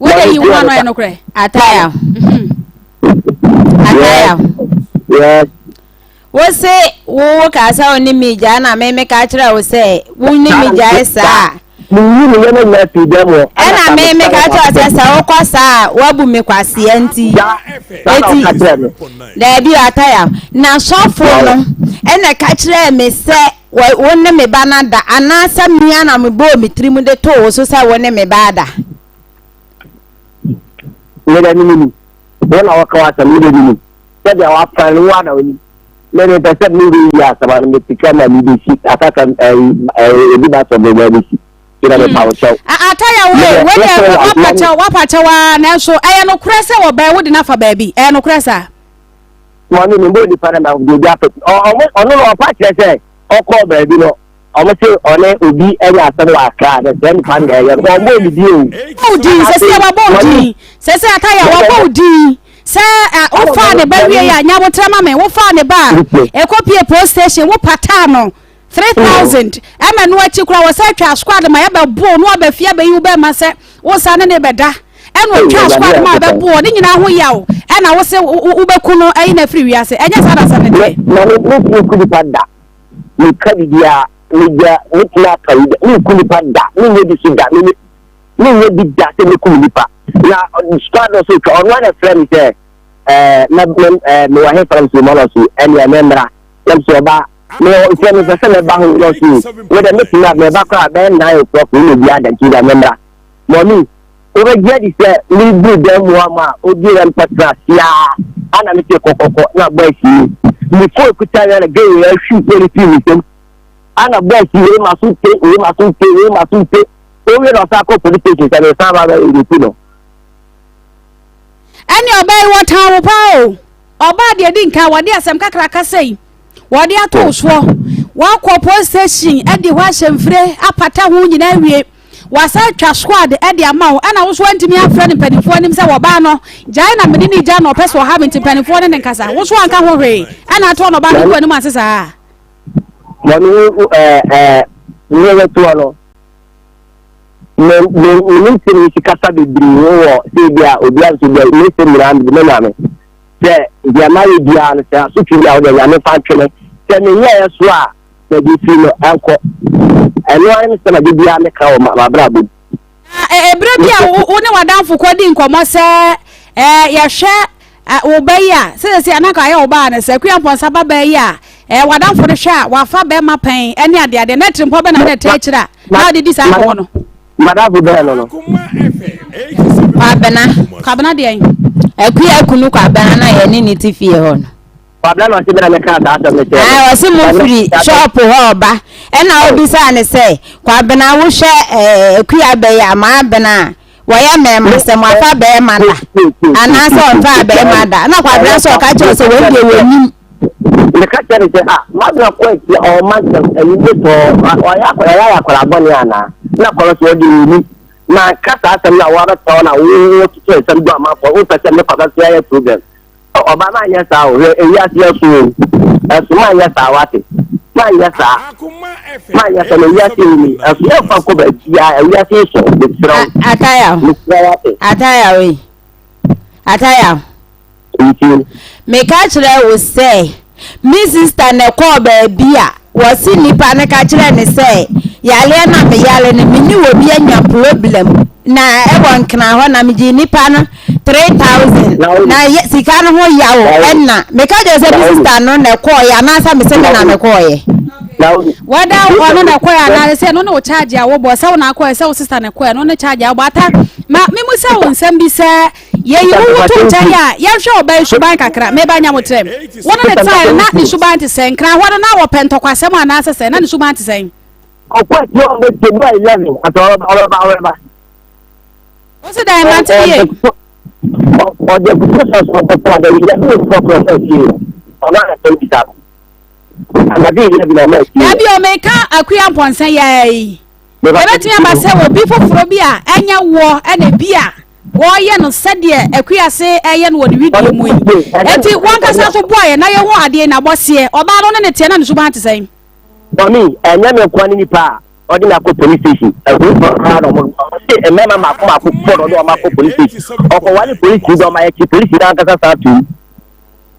Wode yi wo ano yɛ nokorɛ. Ataya. Ataya. Yes. Wo se wo wo kaa sɛ wo ne me gyae na me me ka kyerɛ wo sɛ wo ne me gyae saa. Meyi me nneɛma nyinaa fii dan mu hɔ. Ɛna me meka kyerɛ sɛ sɛ wokɔ saa a woabu me kwasea nti. Eti daabi ataya na sɔfo no ɛna ka kyerɛɛ me sɛ wo ne me ba no ada anaasɛ mea na mebɔɔ me tirim de too wo so sɛ wo ne me ba ada. Meda ne mu wo na wɔka w'asɛm meda ne mu sɛdeɛ w'afan no wo ana wonim. Me mepɛ sɛ me wei yɛ asɛm ano mete ka ma mebɛsi akaka ɛdi ba sɔ bɛbɛ bɛsi gyina me pa wo kyɛw. Ataya wo wei deɛ wapa kyɛw wapa kyɛw aa nanso ɛyɛ nokorɛ sɛ wɔbɛn wode no afa baabi ɛyɛ nokorɛ saa. Mɔmi mi mbɔ nipa na ma de obi afa ɔno no ɔpa kyerɛ sɛ ɔkɔɔ baabi no ɔmo se ɔne obi ɛnyɛ asɛm wɔ akra na sɛ nipa no ɛyɛ no ɔmbɔ ne din o. Wabɔ wo din sɛ sɛ wabɔ wo din sɛ sɛ ataya wabɔ wo din. Sɛ wofaa ne ba wie a, nya aboterɛ ma me, wofaa ne ba a, ɛkɔpie police station, wopataa no 3000, ɛma ɛno akyi koraa wɔsɛ atwa squad ma yɛbɛbo no aba fie abɛyi wo bɛma sɛ wo sa ne ne bɛda, ɛna ɔtwa squad ma bɛbo ne nyinaa ho yaw, ɛna wo se wobɛku no ayi no afiri wiase, ɛnyɛ saa na asɛm no teɛ. Na me me ku nipa da, meka biribiara, megya metumi aka yi da, menku nipa da, menyɛ bi so da, me menyɛ bi da sɛ mɛkum nipa na squad no so twa ɔno ana frɛ me sɛ ɛɛ na me ɛɛ mewɔ he fam so mɔnɔ so ɛnea mɛmmra na so ɔba me sɛ mepɛ sɛ mɛba ho no so wo dɛ mɛtumi a mɛba koraa bɛyɛ nine o'clock wo na obi ada nti da mɛmmra mɔmi wobɛgye adi sɛ mebu dan mu ama a obi rɛ mpɛtra siaa ana mete kɔkɔkɔ na bɔ asi me fo ekuta yɛ na gay yɛ ahwi fo ne fii me nsam ana bɔ asi wei ma so te wei ma so te wei ma so te Owie na ɔsan kɔ police station sɛ mesan ba bɛ rape no. Ɛne ɔbaa yi wɔtan wo paa o. Ɔbaa deɛ di nkan wɔde asɛm kakraka sɛi wɔde ato wo soɔ. Wakɔ police station adi hɔ ahyɛ mfire apata ho nyinaa awie. Wasan atwa squad de ama wo ɛna wo so antumi afrɛ no mpanimfoɔ anim sɛ wɔbaa no gyae na mene ne gya na ɔpɛ sɛ ɔha me nti mpanimfoɔ ne ne nkasa. Wo so anka ho hwee ɛna atoɔ na ɔbaa no gu anim ase saa. Mɔmi ɛɛ ɛɛ ne yɛ toɔ no. Me me me ne nsɛm yi si kasa bebree ho wɔ sɛ ebi a obi a nso deɛ me nsɛm nyinaa mede ma nyame sɛ deɛ mayɛ biara no sɛ asotwe bi a wode nyame fa ntwe me sɛ menyɛɛ so a mede firi no ɛnkɔ ɛno ara ne sɛ made biara meka wɔ m'abrabɔ mu. Ɛberɛ bi a wo ne w'adamfo kɔdi nkɔmmɔ sɛ yɛhwɛ wo ba yi a sɛ sɛ anka ayɛ wo ba a no sɛ Akua Mpɔnsa ba baa yi a w'adamfo no hwɛ a wafa bɛrima pɛn ne adeadeɛ na atirimpɔ bɛ na na ɛtɛ akyire a na ɔde di saa nkɔmmɔ no. Madamfo bɛn no no. Kwabena. Kwabena deɛn? Akua kunu Kwabena na yɛne ne te fie hɔ no. Kwabena na ɔse bɛ na mɛkaa saa asɛm no kyerɛ no. Ae, ɔse mo firi shop hɔ ɔba, ɛna wobisaa no sɛ, Kwabena wohwɛ eh, Akua bɛ yi a, Maabena a, wɔyɛ mɛɛma sɛ moafa bɛɛma da, anaasɛ ɔmfaa bɛɛma da, ɛna Kwabena nso ɔka kyerɛ sɛ wɔn deɛ wɔnim. Meka kyerɛ no sɛ, ah, Maabena kɔ akyire, ɔma nsɛm, ɛyi ne tɔɔ, ɔyɛ akwadaa, ɔyɛ akwadaa bɔne anaa? Na kɔlɔ so ɔde wɔnim. Manka saa asɛm no a woabɛtena hɔ na wototo nsɛm gu amanfoɔ, wopɛ sɛ me Kwabena so yɛayɛ problem. Ɔba manyɛ saa o, hwɛ ewiase ɛso o, ɛso manyɛ saa wate, manyɛ saa, manyɛ saa na ewiase yi ni, ɛso yɛmfa nkɔ baabiara, ewiase yi so, mesrɛ wo, Ataya, mesrɛ wate. Ataya wei, Ataya. Nti. Meka kyerɛ wo sɛ, me sista na ɛkɔɔ baabi a wɔse nipa no ka kyerɛɛ no sɛ yareɛ no a meyare no me ne obi anya problem na ɛwɔ nkran hɔ na megyee nipa no 3000 na sika no ho yaw ɛna meka kyerɛ sɛ me sista no na ɛkɔɔyɛ anaasɛ me sɛ me na mekɔɔyɛ. Whether ɔno na ɛkɔɛ anaa sɛ ɛno ne wo charge a wobɔ sɛ wo na akɔɛ sɛ wo sister na ɛkɔɛ ɛno ne charge a wobɔ ata ma memu sɛ wo nsɛm bi sɛ Yɛyi wo wo to nkyɛn a, yɛnhwɛ ɔbaa yi suban kakra. Meba Nyamotrɛm. Wo ne no tenae no, na ne suban te sɛn? Nkran hɔ no, na wɔpɛ ntɔkwasɛm anaasɛ sɛn? Na ne suban te sɛn? Ɔkɔ akyire ɔbɛ tie mu a 11 asa ɔbɛba ɔbɛba ɔbɛba. Wo se dɛn mante yie? Ɔde akutu sɔ so ɔkɔtɔ ɔde 11 o'clock na ɔma akyire ɔno ana sɛm bisa no. Anadwo 11 na ɔma akyire. Dabi o meka Akua Mpɔnsa yi ara yi. Ebetumi aba sɛ obi foforo bi a ɛnyɛ woɔ na ebia wɔreyɛ no sɛdeɛ Akuase reyɛ no wɔ ne wedeɛ mu yi. Enti w'ankasa nso boa yɛn na yɛhu adeɛ yi n'abɔseɛ. Ɔbaa no ne ne teɛ na ne suban te sɛn? Mummy, ɛnyɛ me nkoa ne nipa a ɔde me akɔ police station. Apolisifoɔ koraa na wɔn wɔse mmarima mmaako mmaako four na ɔde wɔn akɔ police station. Ɔkɔware polisi bi ɔma yɛkye polisi no ankasa san toom.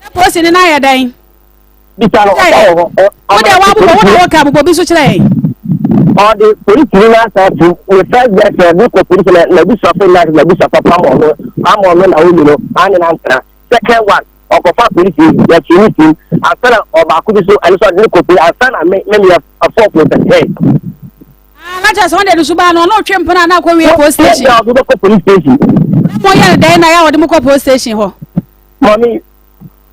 Na polisi no nan yɛ dɛn? Bisa no, ɔda wɔ hɔ. Wo deɛ wabobɔ, wo na woka, bobɔ bi nso kyerɛ yɛn. Ɔde polisini no asan atum ne first girlfriend no kɔ polisi na n'abusuafo nyinaa sɛ n'abusuafo apam ɔno ama ɔno na ɔnni no ane no antena. Second one ɔkɔfa polisi yɛkyee no tum ansa na ɔbaako bi so ɛno nso ɔde no kɔ polisi ansa na me me meyɛ fourth no sɛ third. Ah, na kyerɛ sɛ wɔn de ne suban no ɔno ɔtwe mpena na akɔ wie police station. Ɛna ɔde bɛkɔ police station. Na mo yɛ no dɛn na yɛ a wɔde mo kɔ police station hɔ. Mɔmi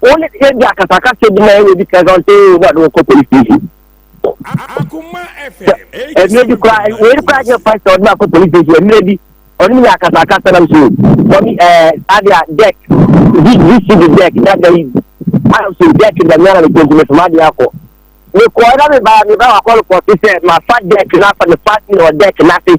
wɔn ne yɛ di akasakasa bi na ɛyɛ bi kɛse ɔsɛ ɛyɛ na ɔde wɔkɔ police station. Ɛmmerɛ bi koraa wei koraa nyɛ first ɔde me akɔ police station ɛmmerɛ bi ɔne me yɛ akasakasa nam so mɔmi ɛɛ ade a deck vcd deck na da yi ayɛ so deck da nyara me kɔnti me fama adeɛ akɔ mekɔɔ na mebaa mebaa wakɔ repɔte sɛ mafa deck na afa me fa na wɔ deck na ase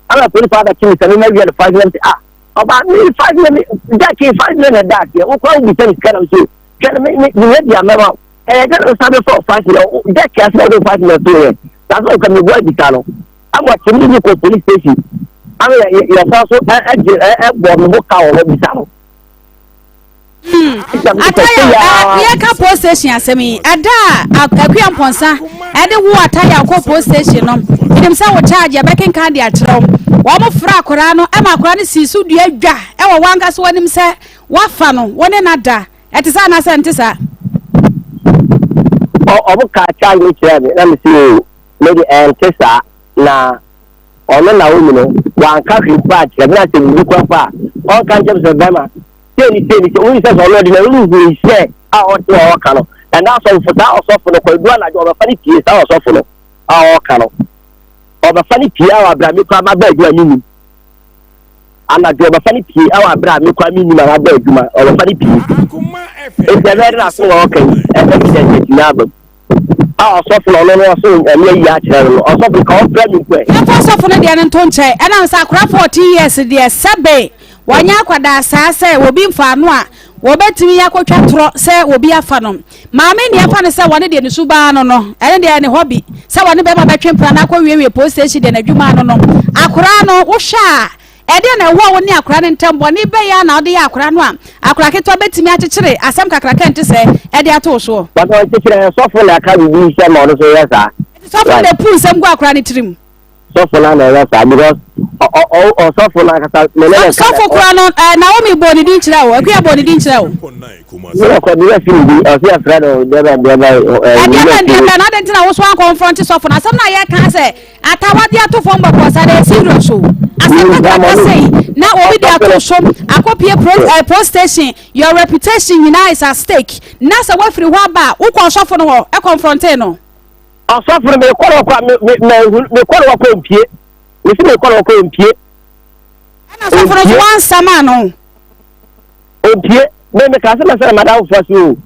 ana polisi abɛkye me sɛ mema wia no fa nam sɛ ah ɔbaa me fa me deck fa me na da aseɛ wokɔ wobisa ne sika nam so hwɛ no me me meyɛ di amɛma ɛyɛ dɛ nsa bɛ fɔ five million dɛ kí ase ɔde five million to yɛ na so nka mebɔ abisa no ama kyɛm ne kɔ police station ama yɛ yɛ san so ɛgye ɛbɔ me ho ka wɔ hɔ bisa no. Ataya yɛka police station asɛm yi ɛda a Akua Mpɔnsa ɛde wo Ataya kɔ police station no menim sɛ wo charge yɛbɛkenkan de akyerɛ wo wɔn fra akwaraa no ɛma akwaraa no sii so dua dwa ɛwɔ wankasa w'anim sɛ wafa no wo ne no da Ɛte saa anaasɛ ɛnte saa? Ɔmo kaa charge no kyerɛɛ me na me se oo me de ɛnte saa na ɔno Naomi no wanka hwee mpo ankyerɛ me na sɛ biribi kora mpo a ɔnka nkyerɛ me sɛ bɛrima sei ne sei ne sei wohu sɛ sɛ ɔno ɔde n'ani hui sɛ a ɔte a ɔka no ɛnna asɔfo saa ɔsɔfo no kɔ edu anadwo ɔbɛfa ne pie saa ɔsɔfo no a ɔka no ɔbɛfa ne pie a wabra me kora maba adwuma me nim Anadwo ɔbɛfa no pie wɔ abere a me koraa mennim a maba adwuma, ɔbɛfa no pie. Enti ɛbɛyɛ dɛ na asɛm a ɔka yi evidence atumi aba mu. A ɔsɔfo no ɔno no ɔso Nyame ayi akyerɛ no no, ɔsɔfo no ka ɔmfrɛ me mpo ɛ. Yɛmfa ɔsɔfo no deɛ no nto nkyɛn, ɛnam sɛ akwadaa 14 years deɛ sɛbe wɔnyɛ akwadaa saa sɛ obi mfaa no a wɔbɛtumi akɔtwa torɔ sɛ obi afa no. Maame nea ɛfa no sɛ wɔne deɛ ne su baa no no, ɛne deɛ ne hɔbi sɛ wɔne bɛrima bɛtwe mpena na akɔ wiewie police station deɛ n'adwuma ano no. Akoraa no, wohwɛ a, ɛdeɛ na ɛwɔ wo ne akoraa no ntam? Bɔne bɛn ara na wode yɛ akoraa no a akoraa ketewa bɛtumi akyekyere asɛm kakraka a ɛnte sɛɛ de ato wo soɔ? But ɔnkyekyere, sɔfo na ɛka biribi sɛ ma ɔno nso yɛ saa. Enti sɔfo no na ɛpu nsɛm gu akoraa no tirim? Sɔfo no na ɛyɛ saa because ɔsɔfo no ankasa me ne ne Sɔfo kora no eh, Naomi bɔɔ ne din kyerɛ wo, Akua bɔɔ ne din kyerɛ wo. Ne kɔ ne yɛ fi ne din ɔsi ɛfrɛ no deɛbɛn deɛbɛn Ɛdeɛbɛn deɛbɛn na adɛn nti na wo so ankɔnfrɔnte sɔfo no asɛm no a yɛka sɛ atawade ato fam bɔkɔɔ saa deɛ serious o asɛm kakraka sei na obi de ato so akɔpie pro, eh, police station your reputation nyinaa is at stake na sɛ woafiri hɔ aba a wokɔ ɔsɔfo no hɔ ɛkɔnfrɔnte no. Ɔsɔfo no, mekɔ no hɔ kɔ a, me, me, manhu, mekɔ no hɔ kɔ mpie. Mesi mekɔ no hɔ kɔ mpie. Ɛna ɔsɔfo no nso wansama no. Mpie. Me, meka sɛ mɛsɛ madamfo ase o.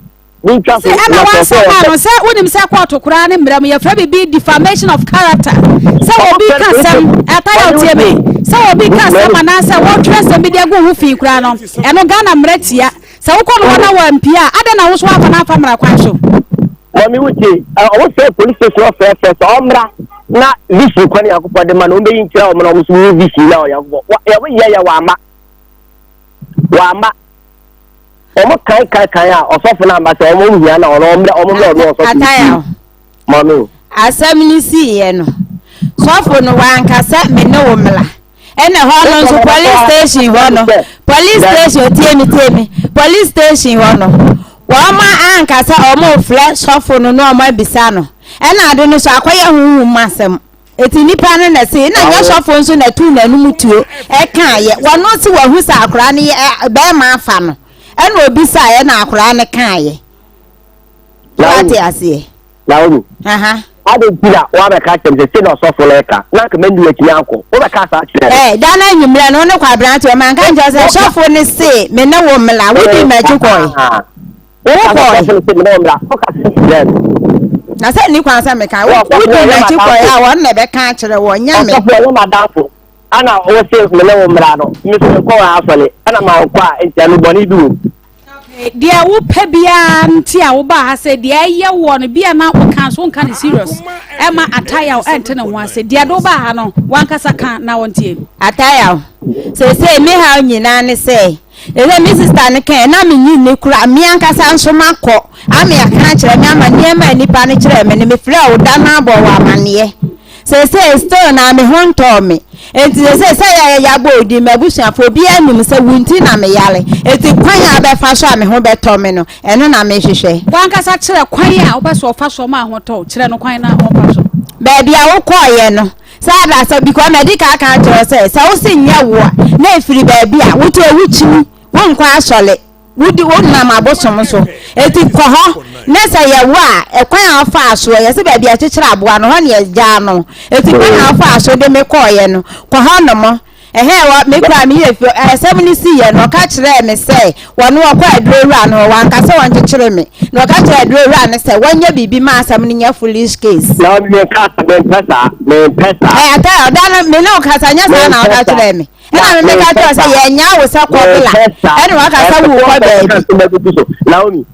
Mentwa so. Ɛna wansama no sɛ wonim sɛ kɔɔto koraa ne mmerɛ mu yɛfrɛ biribi defamation of character. Sɛ obi ka sɛm, ataya otie me. Sɛ obi ka sɛm anaasɛ wɔtwerɛ sɛm bi de agu ho fi koraa no, ɛno Ghana mmerɛ tia. Sɛ wokɔ no hɔ na wampie a, adɛn na wo nso woamfa no amfa mmara kwan so? Mami wotie, ɔmo frɛ police station ɔfrɛfrɛ sɛ ɔmmra na vision kwan Nyankopɔn de ma no ɔmbɛyi nkyerɛ ɔmo na ɔmo nso hu vision na Onyankopɔn yɛmo yɛ yɛ wama wama ɔmo kan kan kan a ɔsɔfo no amba sɛ ɔmo hia na ɔno ɔmmra ɔmo mmra ɔno ɔsɔfo no Mami. Asɛm no siiɛ no sɔfo no wanka sɛ me ne wo mmra Ɛna hɔ no nso police station hɔ no police station tie mi tie mi police station hɔ no wɔn ankasa wɔn refrɛ sɔfo no na wɔn abisa no ɛna ade no so akɔyɛ huhum mu asɛm eti nipa no na se na nyɛ sɔfo nso na tu n'anum tuo ɛka yɛ wɔn si wɔn ho sɛ akora no yɛ bɛrima afa no ɛna obisa yɛ na akora no ka yɛ wate aseɛ. Naomi, adɛn nti na woabɛka akyerɛ me sɛ sei na ɔsɔfo no reka, na anka mani atumi ankɔ? Wobɛka saa akyerɛ me? Ɛ, da no anwummerɛ no, wo ne Kwabena te hɔ, manka nkyerɛ wo sɛ sɔfo no se me ne wo mmra, wodii m'akyi kɔe. Woka sɛ sɔfo no se me ne wo mmra, woka sɛ kyerɛ me. Na sɛ nni kwan sɛ meka, wodii m'akyi kɔe a, wɔn na ɛbɛka akyerɛ wo, ɔnyɛ me. Ɔsɔfo ɔyɛ m'adamfo, ɛna wose me ne wo mmra no, me nso menkɔ wɔn asɔre, ɛna mankɔ a, enti ɛno bɔne bi wom? Deɛ wopɛ biara nti a wobaa ha sɛ deɛ ɛyɛ woɔ no bia na woka nso wonka no serious ɛma Atayaw ɛnte ne ho ase deɛ de wobaa ha no wankasa ka na wɔntie. Atayaw, seesei me haw nyinaa ne sɛ ɛsɛ me sista no kae na menye nni koraa me ankasa nso makɔ ame aka akyerɛ me ama nneɛma a nnipa no kyerɛɛ me no mefrɛɛ wo da no abɔ wo amanneɛ. Seesei still na me ho ntɔɔ me. Enti seesei sɛ yɛ yɛabɔ wo din, m'abusuafoɔ, obiara nim sɛ wo nti na meyare. Enti kwan a wobɛfa so a me ho bɛtɔ me no, ɛno na mehwehwɛ. W'ankasa kyerɛ kwan a wopɛ sɛ ɔfa so ma ahotɔ wo. Kyerɛ no kwan na ɔmfa so. Baabi a wokɔeɛ no, saa da sɛ, because madi kan aka akyerɛ wo sɛ, sɛ wose nyɛ wo a, na ɛfiri baabi a wote owu kyini, wonkɔ asɔre. Wodi wo nam abosom so. Enti kɔ hɔ, na sɛ yɛ wo a, ɛkwan a wofaa soɔ, yɛse baabi a yɛkyekyere aboa no, hɔ na yɛgyaa no. Enti kwan a wofaa so de me kɔeɛ no, kɔ hɔ nom. Ɛhɛɛ, wɔ, me koraa me werɛ fi, asɛm no siiɛ no, ɔka kyerɛɛ me sɛ, wɔno ɔkɔ aduro wura no hɔ, wanka sɛ wɔnkyekyere me. Na ɔka kyerɛɛ aduro wura no sɛ, wɔnyɛ biribi ma asɛm no nyɛ foolish case. Na menka, mempɛ saa, mempɛ saa. Ɛɛ, ata, ɔda no, me ne wo kasa, nyɛ saa na Mempɛ ɔka saa. kyerɛɛ me. Ɛna me meka kyerɛ sɛ yɛnyaa wo sɛ kɔ bela ɛna waka sɛ wokɔ baabi. Naomi,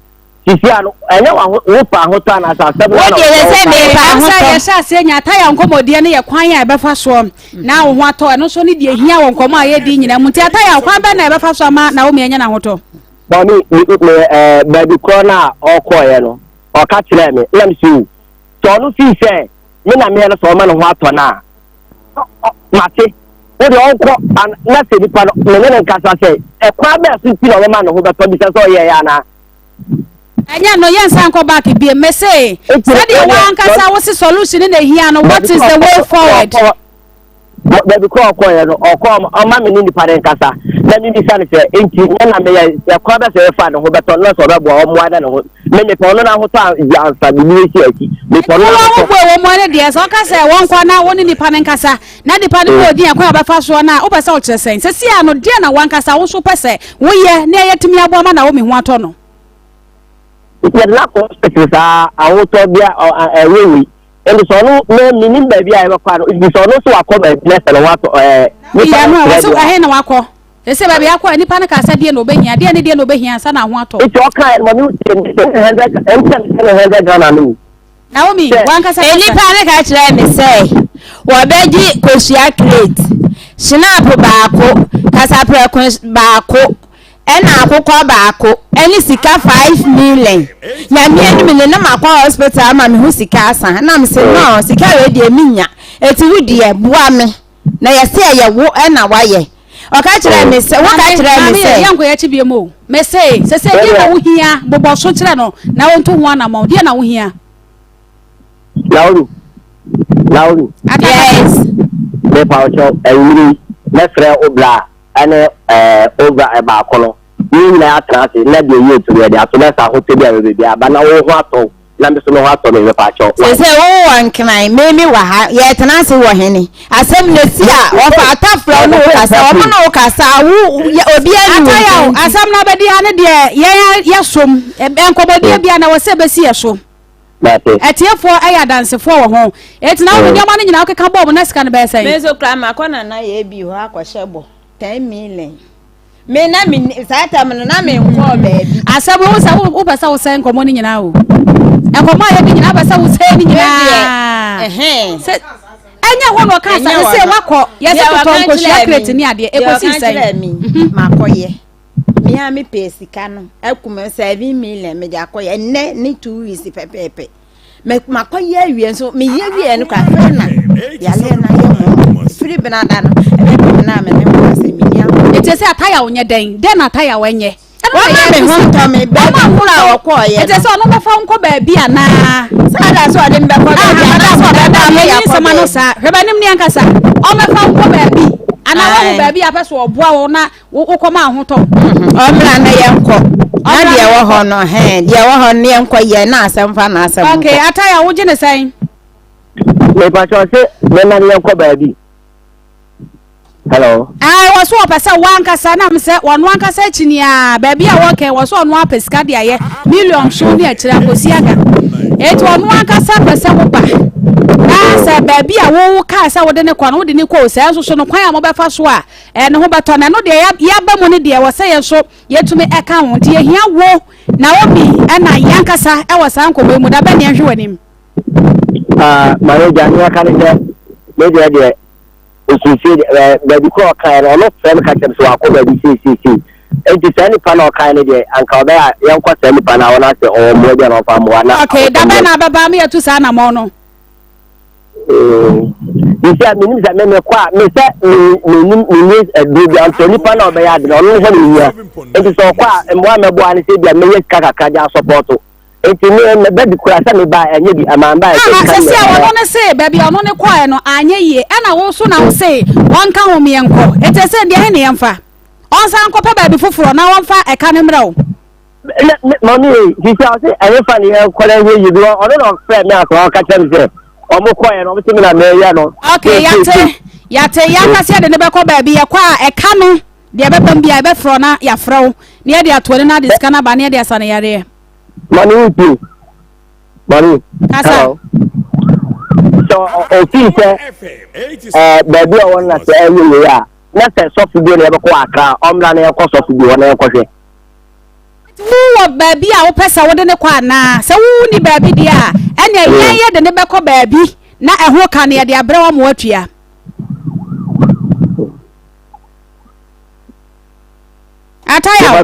sisi ano ɛnyɛ wofa ahotɔ anaasɛ asɛm no na wodeɛ yɛ sɛ mefa ahotɔ. Sɛ yɛhyɛ aseɛ nya ataya nkɔmmɔdeɛ no yɛ kwan a ɛbɛfa soɔ na wo ho atɔ ɛno nso ne deɛ hia wɔ nkɔmmɔ a yɛdi nyinaa mu nti ataya kwan bɛn na ɛbɛfa so ama Naomi anya n'ahotɔ. Mami, baabi korɔ no a ɔkɔɔeɛ no ɔka kyerɛɛ me na mesi o sɛ ɔno fii sɛ me na meyɛ no sɛ ɔma ne ho atɔ no a mate wo deɛ ɔnkɔ na sɛ nipa no me ne no nkasa sɛ ɛkwan bɛɛ so nti na ɔbɛma ne ho bɛtɔ bisa sɛ ɔyɛɛ anaa. Ɛnyɛ no yɛnsan nkɔ back biem mese sɛdeɛ wankasa wo se solution na ehia no what is the way forward. Baabi kɔ ɔkɔɛ no ɔkɔ ɔma me ne nipa no nkasa na mebisa no sɛ nti me na meyɛ ɛkwan bɛ sɛ yɛfa ne ho bɛtɔ no na sɛ ɔbɛboa ɔmmoa na ne ho Me mepɛ ɔno n'ahotɔ a di ansa biribi bɛsi akyi. Mepɛ ɔno n'ahotɔ. Wɔn bue wɔn mu ne deɛ sɛ ɔka sɛ wɔn kɔ na wɔn ne nipa no nkasa na nipa no bɔ odin ɛkwan a ɔbɛfa soɔ no a wopɛ sɛ ɔkyerɛ sɛn sɛsi a no deɛ na wankasa wo nso pɛ sɛ woyɛ na ɛyɛ tumi aboa ma Naomi ho atɔ no. Yɛde no akɔ hospital saa ahotɔ bi a ɛyɛ wei nti sɛ ɔno na menim baabi a yɛbɛkɔ ano nti sɛ ɔno nso wakɔ baabi na sɛ ne ho atɔ ɛɛ nipa no kyerɛ deɛ. Ɛhe na wakɔ? Sese baabi akɔ a nipa no kaa sɛ deɛ na ɔbɛhia deɛ ne deɛ na ɔbɛhia ansa na ho atɔ. Nti ɔka ɛ mɔmi 100 ɛnkyɛn sɛ 100 Ghana no. Naomi wankasa kasa. Nnipa no ka kyerɛɛ me sɛ wɔbɛgye kosua crate, schnapp baako, kasaprɛko baako, ɛna akokɔ baako, ɛne sika 5 million. Nyame anim ne na makɔ hospital ama me ho sika asa. Na mese no sika wei deɛ menya. Eti wo deɛ boa me. Na yɛse ɛyɛ wo ɛna wayɛ. Ɔka kyerɛɛ me sɛ, woka kyerɛɛ me sɛ. Maame, yɛnkɔ yɛakyi biom o. Mese, sese deɛ na wohia, bobɔ so kyerɛ no na ɔnto ho anamɔn. Deɛ na wohia? Naomi, Naomi. Yes. Mepa wo kyɛw, anwummere yi, mɛfrɛ wo bra ɛne ɛɛ wo bra baako no. Yɛn nyinaa atena ase na deɛ yɛ tumi yɛde ato na sɛ ahotɔ bi a bɛbɛ bi aba na wo ho atɔ wo na me so me ho atɔ me mepa kyɛw. Sese wo wɔ Nkran, me me wɔ ha, yɛtena ase wɔ hene? Asɛm no si a, wɔfa atafra wo ne wo kasa, wɔn ne wo kasa a, wo obiara ni wo nkyɛn. Asɛm no abɛdi ha ne deɛ yɛn yɛsom, nkɔmmɔdie bia na wɔ sɛ ɛbɛsi yɛ so. Atiefoɔ ɛyɛ adansefoɔ wɔ ho. Eti na wo nneɛma no nyinaa wokeka bɔɔ mu na sika no bɛyɛ sɛn? Me nso koraa makɔ Nana yɛ bi hɔ akɔhyɛ bɔ 10 million. Me na me saa tam no na me nkɔɔ baabi. Asɛm wo sɛ wopɛ sɛ wosɛe nkɔmmɔ no nyinaa o. Nkɔmmɔ a yɛdi nyinaa wopɛ sɛ wosɛe no nyinaa. Sɛ ɛnyɛ hɔ na ɔka sa sɛ wakɔ yɛsɛ totɔ nkosua crate ne adeɛ ɛkɔsi sɛn. Makɔyɛ me a mepɛ sika no akum 7 million mede akɔyɛ nnɛ ne 2 weeks pɛpɛɛpɛ. Makɔyɛ awie nso meyɛ wie no koraa afei na yale no ayɛ ho firi benada no ɛbɛpem no a me ne ho asɛ menni ahɔ. Ɛti sɛ ataya wo nyɛ dɛn dɛn na ataya wo ɛnyɛ wɔma me ho ntɔ me baabi koro a wɔkɔɔyɛ no ɛti sɛ ɔno bɛfa wo nkɔ baabi anaa saa da sɛ ɔde me bɛkɔ baabi anaa sɛ ɔbɛba me yɛakɔ baabi saa hwɛ bɛnim ne ankasa ɔmɛfa wo nkɔ baabi anaa wahu baabi a pɛ sɛ ɔboa wo na wokɔma ahotɔ. Ɔmmra na yɛnkɔ. Na deɛ ɛwɔ hɔ no, hɛn, deɛ ɛwɔ hɔ no yɛnkɔ yɛ na asɛm fa na asɛm nkɔ. Okay, Ataya, wogye ne sɛn? Mepakyɛ ɔse mɛma no yɛnkɔ baabi. Hello. Ayi wɔ so wɔpɛ sɛ wankasa nam sɛ wɔn ankasa akyi ni a baabi a wɔkɛn wɔ so ɔno apɛ sika de ayɛ million so ne akyire akɔsi aga. Eti ɔno ankasa pɛ sɛ woba na sɛ baabi a wo kaa sɛ wode ne kɔ no wode ne kɔ o sɛ nso so no kwan a mobɛfa so a ne ho bɛtɔ no. Ɛno deɛ yɛaba mu no deɛ ɛwɔ sɛ yɛn nso yɛtumi ka ho. Nti yɛhia wo, Naomi, ɛna yɛn ankasa wɔ saa nkɔmmɔ yi mu. Da bɛn na yɛnhwɛ w'anim? Ah, Maame gya, nea aka ne sɛ, me deɛ deɛ, nsusuie deɛ, baabi koro ɔkaeɛ no, ɔno frɛ me ka kyerɛ me sɛ wakɔ baabi seisei. Nti saa nipa na ɔkae no deɛ, anka ɔbɛyɛ a yɛnkɔ saa nipa no a ɔno asɛ ɔwɔ mmoa bi a na ɔmfa mmoa na. Okay, da bɛn na abɛba ama yɛatu saa anammɔn no? Nti a menim sɛ me mekɔ a me sɛ menim menni aduro bi anto nipa na ɔbɛyɛ ade no ɔno ne sɛ mehia nti sɛ ɔkɔ a mmoa mɛboa ne sɛ bia mɛyɛ sika kakra de asɔpɔto nti me mɛba bi kora sɛ meba ɛnyɛ bi ama mba ɛsɛ sika sɛ ɔno ne se baabi a ɔno ne kɔɛ no anyɛ yie ɛna wo so na wo se wɔnka ho meɛnkɔ ɛti sɛ deɛ he ne yɛmfa ɔnsan nkɔpɛ baabi foforɔ na wɔmfa ɛka no mmerɛ wo Mami yi sisi a ɔsi ɛyɛ fa ne yɛn kɔ na ɛyɛ yie bi ɔno na ɔfrɛ mi asɔ ɔka kyerɛ mi sɛ ɔmo kɔ yɛ no ɔmo si mi na mɛ yɛ no. Ok yate yate yankasa yɛde ne bɛkɔ baabi yɛkɔ a ɛka no deɛ ɛbɛbam bi a yɛbɛfrɛ na yɛafrɛ wo na yɛde ato ani na ade sika no aba na yɛde asa no yareɛ. Mami yi ti mami. Kasa. Sɛ ofin sɛ ɛɛ baabi a ɔwɔ no na sɛ ɛyɛ yie a na sɛ sɔfo bi na yɛbɛkɔ akra ɔmmra na yɛkɔ sɔfo bi hɔ na yɛkɔhwɛ. Wowɔ baabi a wopɛ sɛ wode no kɔ anaa? Sɛ wonni baabi deɛ a, ɛnneɛ yɛn yɛde no bɛkɔ baabi na ɛho ka no yɛde abrɛ wo ama woatua. Ataya o.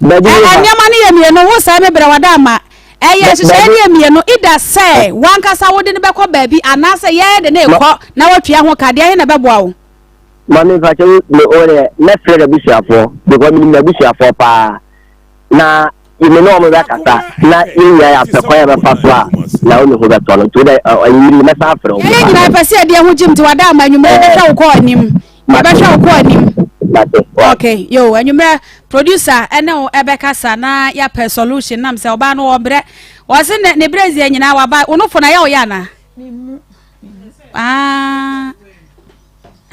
Nneɛma no yɛ mmienu, wo sɛe me brɛ wada ama. Ɛyɛ nhyehyɛeɛ no yɛ mmienu, ida sɛ wankasa wode no bɛkɔ baabi anaasɛ yɛn de no rekɔ na woatua ho ka, deɛ he na ɛbɛboa wo? Maame mpakyɛ wo me wo deɛ mɛfrɛ n'abusuafoɔ because menim n'abusuafoɔ paa na me ne wɔn bɛkasa na yɛn nyinaa yɛapɛ kwan a bɛfa so a na wo ne ho bɛtɔ no nti wo dɛ anwummere yi mɛsan afrɛ wo. Yɛn nyinaa yɛpɛ sɛ yɛde ɛho gyim nti wada ama anwummerɛ yɛbɛhwɛ wo kɔ anim yɛbɛhwɛ wo kɔ anim. Okay yo anwummerɛ producer ɛne wo ɛbɛkasa na yɛapɛ solution nam sɛ ɔbaa no ɔbrɛ wɔse ne ne brɛ ziɛ nyinaa waba wo nofo na yɛ ɔyɛ anaa? Ah.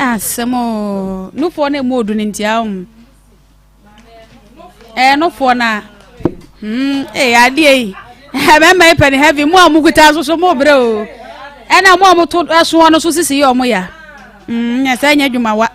Asɛm oo, nufoɔ no emu odu no nti ahom. Ɛɛ nufoɔ no a, hmm, ee adeɛ yi, mmarima yi pɛ ne heavy, mo a mo kuta nso so mo brɛ o. Ɛna mo a mo to ɛsoɔ no so sisi yɛ ɔmo ya. Hmm, nyɛ sɛ ɛnyɛ adwuma wa.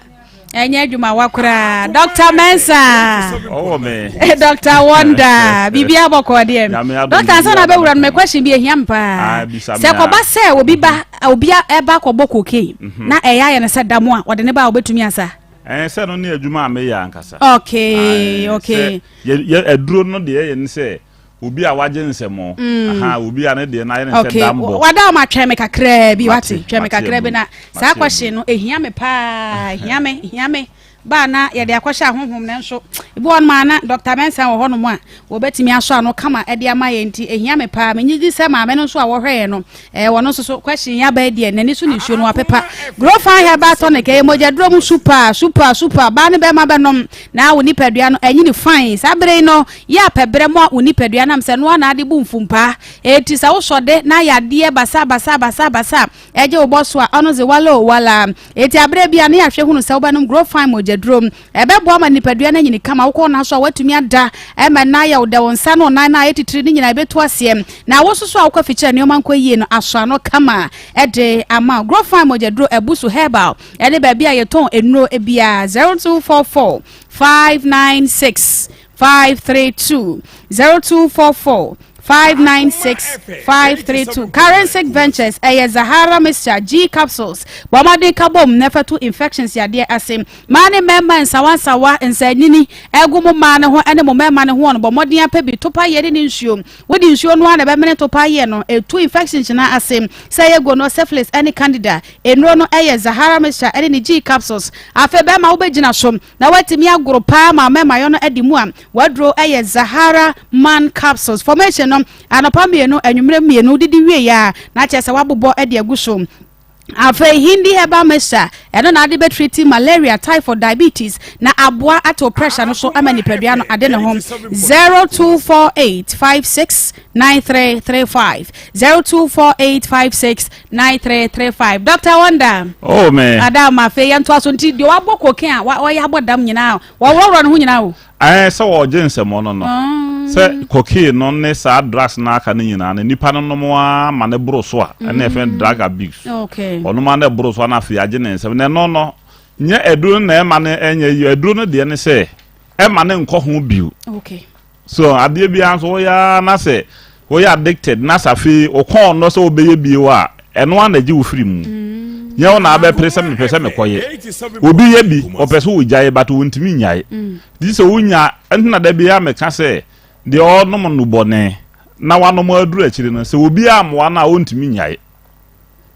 Ɛnyɛ adwuma wa koraa. Dr. Mensah. Ɔwɔ me. Dr. Wonder. Biribi abɔkɔ deɛ. Dr. Ansa na bɛwura no, me question bi ehia me paa. Sɛ kɔba sɛ obi ba obi ɛba kɔbɔ cocaine mhm. na ɛyɛ ayɛ no sɛ dam a ɔde ne ba a obetumi asa. Ɛn sɛ no ne adwuma a meyɛ ankasa. Okay, okay. Yɛ aduro no deɛ yɛ ne sɛ obi a wagye nsɛmɔ mm. aha obi a ne deɛ n'ayɛ ne sɛ dam bɔ. Wada ɔma twɛn me kakraa bi wate twɛn me kakraa bi na saa kɔhye no ehia me paa ehia me ehia me. Ba a na yɛde akɔhyɛ ahonhom nanso ebi wɔ hɔnom a na Dɔkta Mensah wɔ hɔnom a wɔbɛtumi asɔ ano kama de ama yɛn nti ehia me paa. Menye di sɛ maame no nso a wɔhwɛ yɛn no ɛɛ wɔn nso so question yi aba yi deɛ n'ani so nisuo no wapepa. Grofine Herbal Tonic ɛyɛ mogyaduro mu super super super baa ne bɛrima bɛnom na wo nipadua no anyini fine. Saa bere yi no yɛ apɛ berɛ ma wo nipadua nam sɛ noa na ade bu mfumpaa. Eti sɛ wosɔ de na yadeɛ basa basa basa basa Ɛgye wo bɔ so a, ɔno dze wala o wala. Enti aberɛ biara no yɛahwɛ hunu sɛ wobɛnom Growfine mogyaduro. Ɛbɛboa ma nipadua no anyini kama. Wokɔ wo so a, woatumi ada ma ɛna ayɛ wo dɛ, wo nsa ne wo nan no a ayɛ titire no nyinaa ɛbɛtu aseɛ. Na wo nso so a wokɔ afikyire a nneɛma nkɔ yie no, asɔ ano kama de ama wo. Growfine mogyaduro abu so herbal ne baabi a yɛtɔn nnuro biara. 0244 596 532 0244 596 532 Karensic Ventures ɛyɛ Zahara Mixture G capsules bɔ mmɔden ka bom na ɛfɛto infections yadeɛ ase mmaa ne mmarima nsawansawa nsanyini ɛgu mo mmaa no ho ɛne mo mmarima no ho no bɔ mmɔden apɛ bi topa yɛ ne ne nsuo wode nsuo no a na ɛbɛmene topa yɛ no ɛtu infections nyinaa ase sɛ ɛyɛ gono syphilis ɛne candida nnuro no ɛyɛ Zahara Mixture ɛne ne G capsules afei bɛrima wobɛgyina so Na watumi agoro paa ma mɛmayɔ no adi mu a waduro yɛ Zahara man capsules formation no anɔpa mmienu anwummerɛ mmienu didi wie a na kyerɛ sɛ wabobɔ de agu so. Afei Hindi herbal mixture ɛno na ade bɛtriti malaria, typhoid, diabetes na aboa atew pressure no so ama nipadua no ade ne ho. 0248569335 024856 9335 Doctor Wonder. Oh me. Ada ma afei yɛn to aso nti deɛ wabɔ koke a wɔyɛ abɔ dam nyinaa wɔworɔworɔ ne ho nyinaa o. Ɛɛ sɛ wɔgye nsɛmɔ no no mm. sɛ cocaine no ne saa drugs no aka no nyinaa no nipa no nom ara ma ne boro so a ɛna ɛfɛn mm. drug abuse. Okay. Ɔnom ara na ɛboro so ana afei agye ne nsɛm na ɛno no nyɛ aduro no na ɛma no ɛnyɛ yi aduro no deɛ ne sɛ ɛma ne nkɔ ho bio. Okay. So adeɛ biara nso woyɛ ara na sɛ woyɛ addicted na sɛ afei wo kɔn nnɔ sɛ wobɛyɛ bio a, ɛno ara na ɛgye wo firi mu. Nyɛ wo na abɛpere sɛ mepɛ sɛ mekɔyɛ. Obi yɛ bi, ɔpɛ sɛ ɔgyae but ɔntumi nnyae. Gye sɛ wonya, ɛnti na da biara meka sɛ deɛ ɔrenom nnubɔne na wanom aduru akyiri no, sɛ obi ammoa no a ɔntumi nnyae.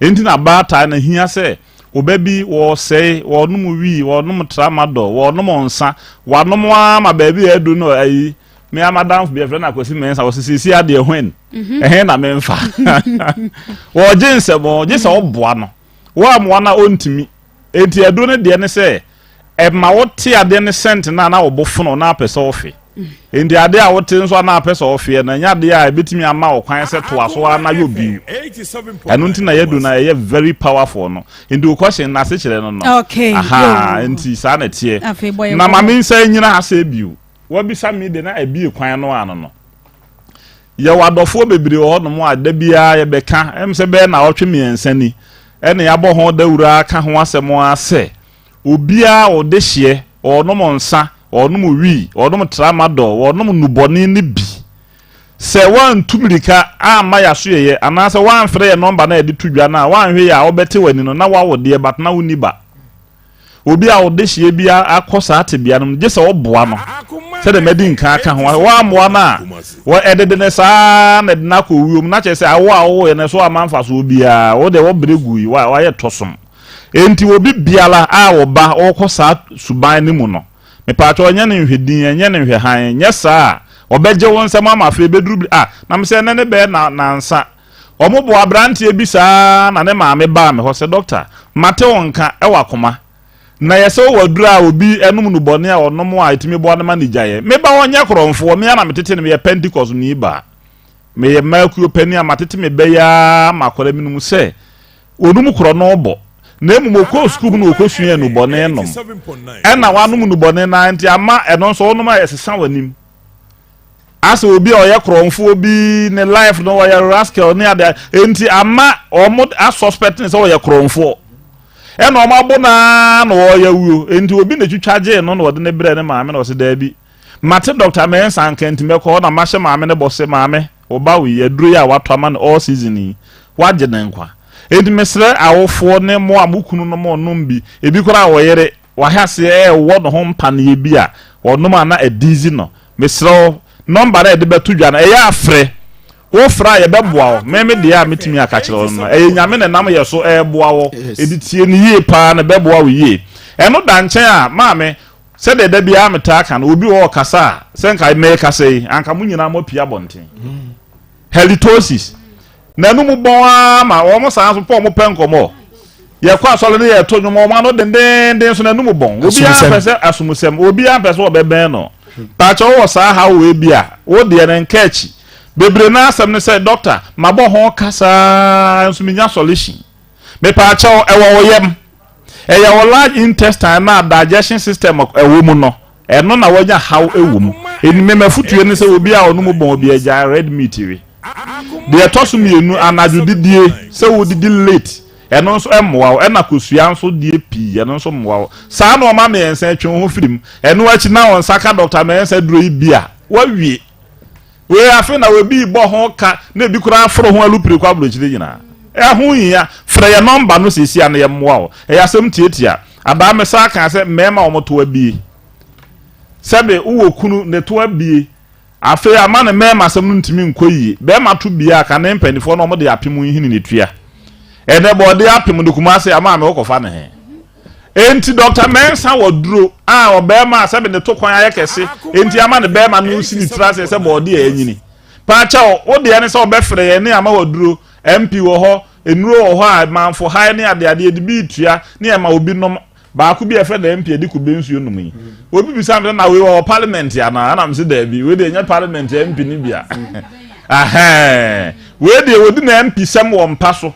Enti na baatan no hia sɛ ɔba bi, wɔresɛe, wɔrenom wii, wɔrenom tramadol, wɔrenom nsa, wɔanom ara ma baabi a adu no ayi. Me ara m'adamfo bi, yɛfrɛ no Akwasi Mensah, ɔse seesei adeɛ when? Mhm. Ɛhe na memfa? Wɔregye nsɛm, gye sɛ woboa no. Woammoa no a ɔntumi. Enti aduro no deɛ ne sɛ ɛma wote adeɛ no scent no a na wo bo fono na apɛ sɛ wofe. Enti adeɛ a wote nso a na apɛ sɛ wofeɛ no ɛnyɛ adeɛ a ɛbɛtumi ama wo kwan sɛ toa so ara na yɔ bio. Ɛno nti na yɛadu no a ɛyɛ very powerful no. Nti wo question no asekyerɛ no no. Okay. Aha, nti saa na ɛteɛ. Na ma me nsa nyina ha sɛ bio. Wabisa me de na abie kwan no ano no. Yɛwɔ adɔfoɔ bebree wɔ hɔnom a da biara yɛbɛka, ɛm sɛ bɛyɛ nnawɔtwe mmiɛnsa ni, ɛna yɛabɔ ho dawuro ara ka ho asɛm ara sɛ, obiara a ɔdehyeɛ, ɔrenom nsa, ɔrenom wii, ɔrenom tramadol, ɔrenom nnubɔne no bi, sɛ woantu mmirika amma yɛasoɛeɛ anaasɛ woamfrɛ yɛn nɔmba no a yɛde to dwa no a, woanhwɛ yie a wobɛte w'ani no na woawo deɛ but na wonni ba. Obi a ɔdehyeɛ bi akɔ saa tebea no mu gye sɛ ɔboa no sɛdeɛ madi nkan aka ho. Woammoa no a, wɔ ɛdede no saa na ɛde no akɔ owuo mu na kyerɛ sɛ awo a wowoeɛ no so amma mfasoɔ biara. Wo deɛ wɔbrɛ gui, wayɛ tɔsom. Enti obi biara a ɔba ɔrekɔ saa suban no mu no, mepaakyɛw ɛnyɛ no nhwɛdin, ɛnyɛ no nhwɛhan, nyɛ saa a ɔbɛgye wo nsam ama afei ɛbɛduru bere a na mesɛ ɛnnɛ ne bɛyɛ na nansa. Wɔbɔɔ aberanteɛ bi saa ara na ne maame baa me hɔ sɛ, Dɔkta, mate wo nka wɔ akoma. Na yɛ sɛ wowɔ aduro a obi nom nnubɔne a ɔnom a ɛtumi boa no ma no gyaeɛ. Me ba ɔnyɛ korɔmfoɔ, me ara na metete no, meyɛ Pentekostni baa. Meyɛ mmaakuo panin a matete me ba yi ara ma akwadaa menim sɛ ɔnum korɔno bɔ. Na mmom ɔkɔɔ sukuu mu na ɔkɔsuaa nnubɔne nom. Ɛna wanom nnubɔne no ara nti ama ɛno nso wonom a ɛsesa w'anim. Asɛ obi a ɔyɛ korɔnfoɔ bi ne life no ɔyɛ rascal ne ade nti ama wɔn asuspect ne sɛ ɔyɛ korɔnfoɔ ɛna wɔn abo naa na ɔyɛ wuo nti obi na etwitwa gyee no na ɔde ne brɛ ne maame na ɔsɛ daabi mate Dr. Mensah nka nti mɛkɔ hɔ na mahyɛ maame ne bɔ sɛ maame ɔba wo yi aduro yi a watɔ ama no all season yi wagye ne nkwa nti mesrɛ awofoɔ ne mo a mo kunu nom ɔnom bi ebi koraa ɔyere Wahwɛ aseɛ ɛɛwɔ ne ho mpaneɛ bi a ɔnom a na ɛdiizi no. Mesrɛ wo, nɔmba no a yɛde bɛto dwa no, ɛyɛ a frɛ. Wo frɛ a yɛbɛboa wo. Me me deɛ a mɛtumi aka akyerɛ wo no, ɛyɛ Nyame na ɛnam yɛ so ɛɛboa wo. Ɛdi tie no yie paa na ɛbɛboa wo yie. Ɛno da nkyɛn a, maame, sɛdeɛ da biara metaa ka no, obi wɔ hɔ ɔkasa a, sɛ nka merekasa yi, anka mo nyinaa moapue abɔnten. Halitosis. N'anum bɔn ara ma wɔn saa nso pɔ wɔn pɛ nkɔmɔ. Yɛkɔ asɔre no yɛto nnwom wɔn ano dendeenden so n'anum bɔn. Obiara mpɛ sɛ asomusɛm, obiara mpɛ sɛ ɔbɛbɛn no. Paakyɛ wowɔ saa haw wei bi a, wo deɛ no nka akyi. Bebree no asɛm ne sɛ, dɔkta, mabɔ ho ka saa nso menya solution. Mepaakyɛw, ɛwɔ wo yam. Ɛyɛ wo large intestine no a digestion system ɛwɔ mu no, ɛno na wanya haw ɛwɔ mu. Enti me m'afotuo ne sɛ obi a ɔnom bɔn bi agyae red meat we. Deɛ ɛtɔ so mmienu, anadwo didie, sɛ wodidi late, ɛno nso ɛmmoa wo. Ɛna kosua nso die pii, ɛno nso mmoa wo. Saa nnoɔma mmiɛnsa yi, twe wo ho firi mu. Ɛno akyi na wo nsa ka Doctor Mensah aduro yi bi a, woawie. Wei afei na obi rebɔ ho ka na ebi koraa aforo ho alupere kɔ aburokyire nyinaa. Ɛho nhia. Frɛ yɛn nɔmba no seesei a na yɛmmoa wo. Ɛyɛ asɛm tiatia. Adaa mesan kaa sɛ mmarima a wɔto abie. Sɛbe wowɔ kunu ne to abie. Afei ama ne mmarima asɛm no ntumi nkɔ yie. Barima to bie a kane mpanimfoɔ no wɔde apem nhini na etua. Ɛnɛ bɔɔdeɛ apem de Kumase a maame wokɔfa ne he? Enti Dɔkta Mensah wɔ duro a ɔbarima a sɛbe ne to kwan ayɛ kɛse enti ama ne barima no si ne tiri ase sɛ bɔɔde a anyini. Paakyɛw, wo deɛ ne sɛ wɔbɛfrɛ yɛn ne ama waduro, MP wɔ hɔ, nnuro wɔ hɔ a manfo hae ne adeade yɛde bi retua ne yɛma obi nom. Baako bi a yɛfrɛ no MP a ɛde kube nsuo nom yi. Obi bisa me sɛ na wei wɔ parliament anaa? Ɛna mese daabi, wei deɛ ɛnyɛ parliament MP no bi a. Ahɛn, wei deɛ wɔdi na MP sɛm wɔ mpa so.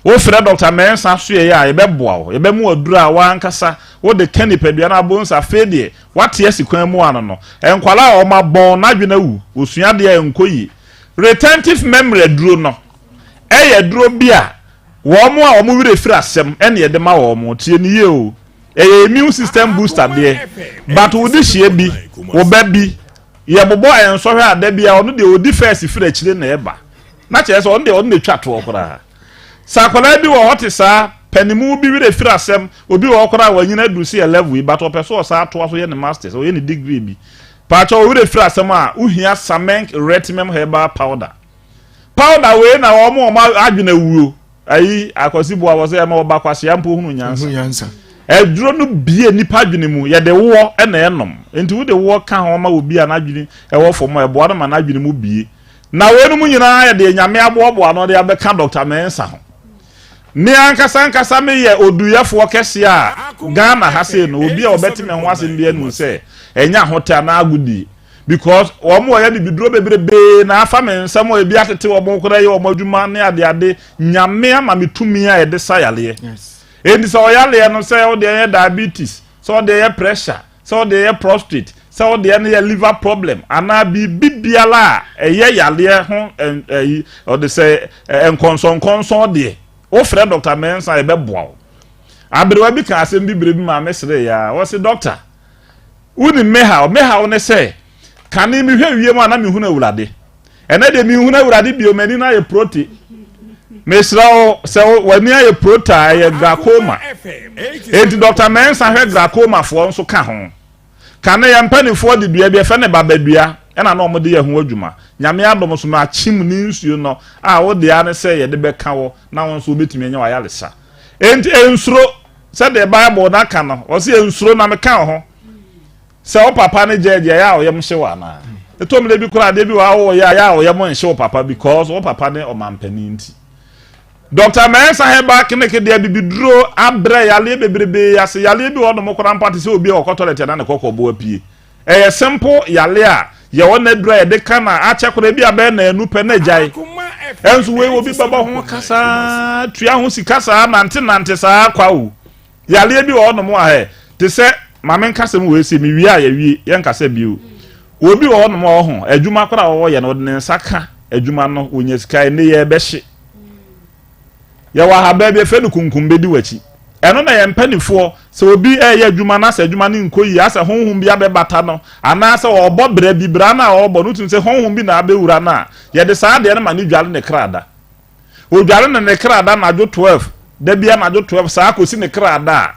Wofrɛ Dɔkta Mensah soɛe a, yɛbɛboa wo. Yɛbɛma wo aduru a w'ankasa wode ka nipadua no abom sɛ afei deɛ woate asi kwan mu ano no. Nkwadaa a wɔabɔn n'adwene awu, wɔsua adeɛ a ɛnkɔ yie. Retentive memory aduro no yɛ aduro bi a wɔn a wɔn werɛ firi asɛm na yɛde ma wɔn. Tie no yie o. Ɛyɛ immune system booster deɛ, but wode hyia bi, wo ba bi, yɛbobɔ nsɔhwɛ a da biara ɔno deɛ ɔdi first firi akyire na ɛba. Na kyerɛ sɛ ɔno deɛ ɔno na ɛtwa toɔ koraa. Sɛ akwadaa bi wɔ hɔ te saa, panimu bi werɛ firi asɛm, obi wɔ hɔ koraa a wanyini aduru sɛ yɛ level yi but ɔpɛ sɛ ɔsan toa so yɛ ne masters, ɔyɛ ne degree bi. Paakyɛw wo werɛ firi asɛm a, wohia Samenk Retimem Herbal Powder. Powder wei na wɔn a wɔn adwene awuo. Ayi Akwasi boa wɔ sɛ ɛma ɔba kwasea mpo hunu nyansa. Aduro no bie nipa adwene mu, yɛde woɔ na ɛnom. Nti wode woɔ ka ho ma obi a n'adwene ɛwɔ fam a, ɛboa no ma n'adwene mu bie. Na weinom nyinaa yɛ deɛ Nyame aboaboa ano de abɛka Dɔkta Mensah ho. Me ankasa ankasa meyɛ oduyɛfoɔ kɛseɛ a Ghana ha sei no obi a ɔbɛte me ho asɛm biara nim sɛ ɛnyɛ ahotɛ anaa agodie. Because wɔn wɔyɛ bibiduro bebrebee na afa me nsam a ebi atete wɔn koraa yɛ wɔn adwuma ne adeade. Nyame ama me tumi a yɛde sa yareɛ. Enti sɛ ɔyareɛ no sɛ wo deɛ yɛ diabetes, sɛ wo deɛ yɛ pressure, sɛ wo deɛ yɛ prostate, sɛ wo deɛ no yɛ liver problem anaa biribi biara a ɛyɛ yareɛ ho ɛyi ɔde sɛ nkɔnsɔnkɔnsɔn deɛ wofrɛ Dr. Mensah yɛbɛboa wo. Aberewa bi ka asɛm bi bere bi maa me seree ya. Ɔse doctor, Wonim me haw? Me haw ne sɛ, kane mehwɛ wiem a na mehunu Awurade. Ɛnɛ deɛ menhunu Awurade bio, m'ani no ayɛ prote. Mesrɛ wo, sɛ w'ani ayɛ prote a, ɛyɛ glaucoma. Enti Dɔkta Mensah hwɛ glaucomafoɔ nso ka ho. Kane yɛn mpanimfoɔ de dua bi, yɛfrɛ no babadua, ɛna na wɔde yɛ ho adwuma. Nyame adom so, makyim ne nsuo no a wo dea ne sɛ yɛde bɛka wo na wo nso wobɛtumi anya w'ayaresa. Enti nsuro. Sɛdeɛ Bible no aka no, ɔse nsuro na meka wo ho. Sɛ wo papa ne judge ɛyɛ a ɔyam hye wo anaa? Ɛtɔ mmerɛ bi koraa adeɛ bi wɔ a woyɛ a ɛyɛ a ɔyam nhye wo papa because wo papa ne ɔmampanin nti. Doctor Mensah Herbal Clinic deɛ abibiduro abrɛ yareɛ bebrebee ase. Yareɛ bi wɔ hɔnom koraa mpo a te sɛ obi a ɔkɔ toilet a na ne kɔkɔbo apue. Ɛyɛ simple yale a yɛwɔ n'aduru a yɛde ka na akyɛ koraa ebi a bɛyɛ naanu pɛ na agyae. Ɛnso wei obi bɛbɔ ho ka saa tua ho sika saa nante nante saa kwa o. Yaleɛ bi wɔ hɔnom a hɛ te sɛ ma menka sɛm wei se mewie a yɛwie yɛnkasa bio. Obi wɔ hɔnom a ɔho adwuma koraa a ɔyɛ no ɔde ne nsa ka adwuma no ɔnya sika ɛnne yɛbɛhye. Yɛwɔ ahaban bi yɛfrɛ no kunkum bɛdi w'akyi. Ɛno na yɛn mpanimfoɔ, sɛ obi reyɛ adwuma na sɛ adwuma no nkɔ yie, asɛ honhom bi abɛbata no, anaasɛ ɔrebɔ bra bi, bra no a ɔrebɔ no, wotumi sɛ honhom bi na abɛwura no a, yɛde saa adeɛ no ma no dware ne kra da. Ɔdware no ne kra da anadwo 12, da bi anadwo 12 saa kɔsi ne kra da a,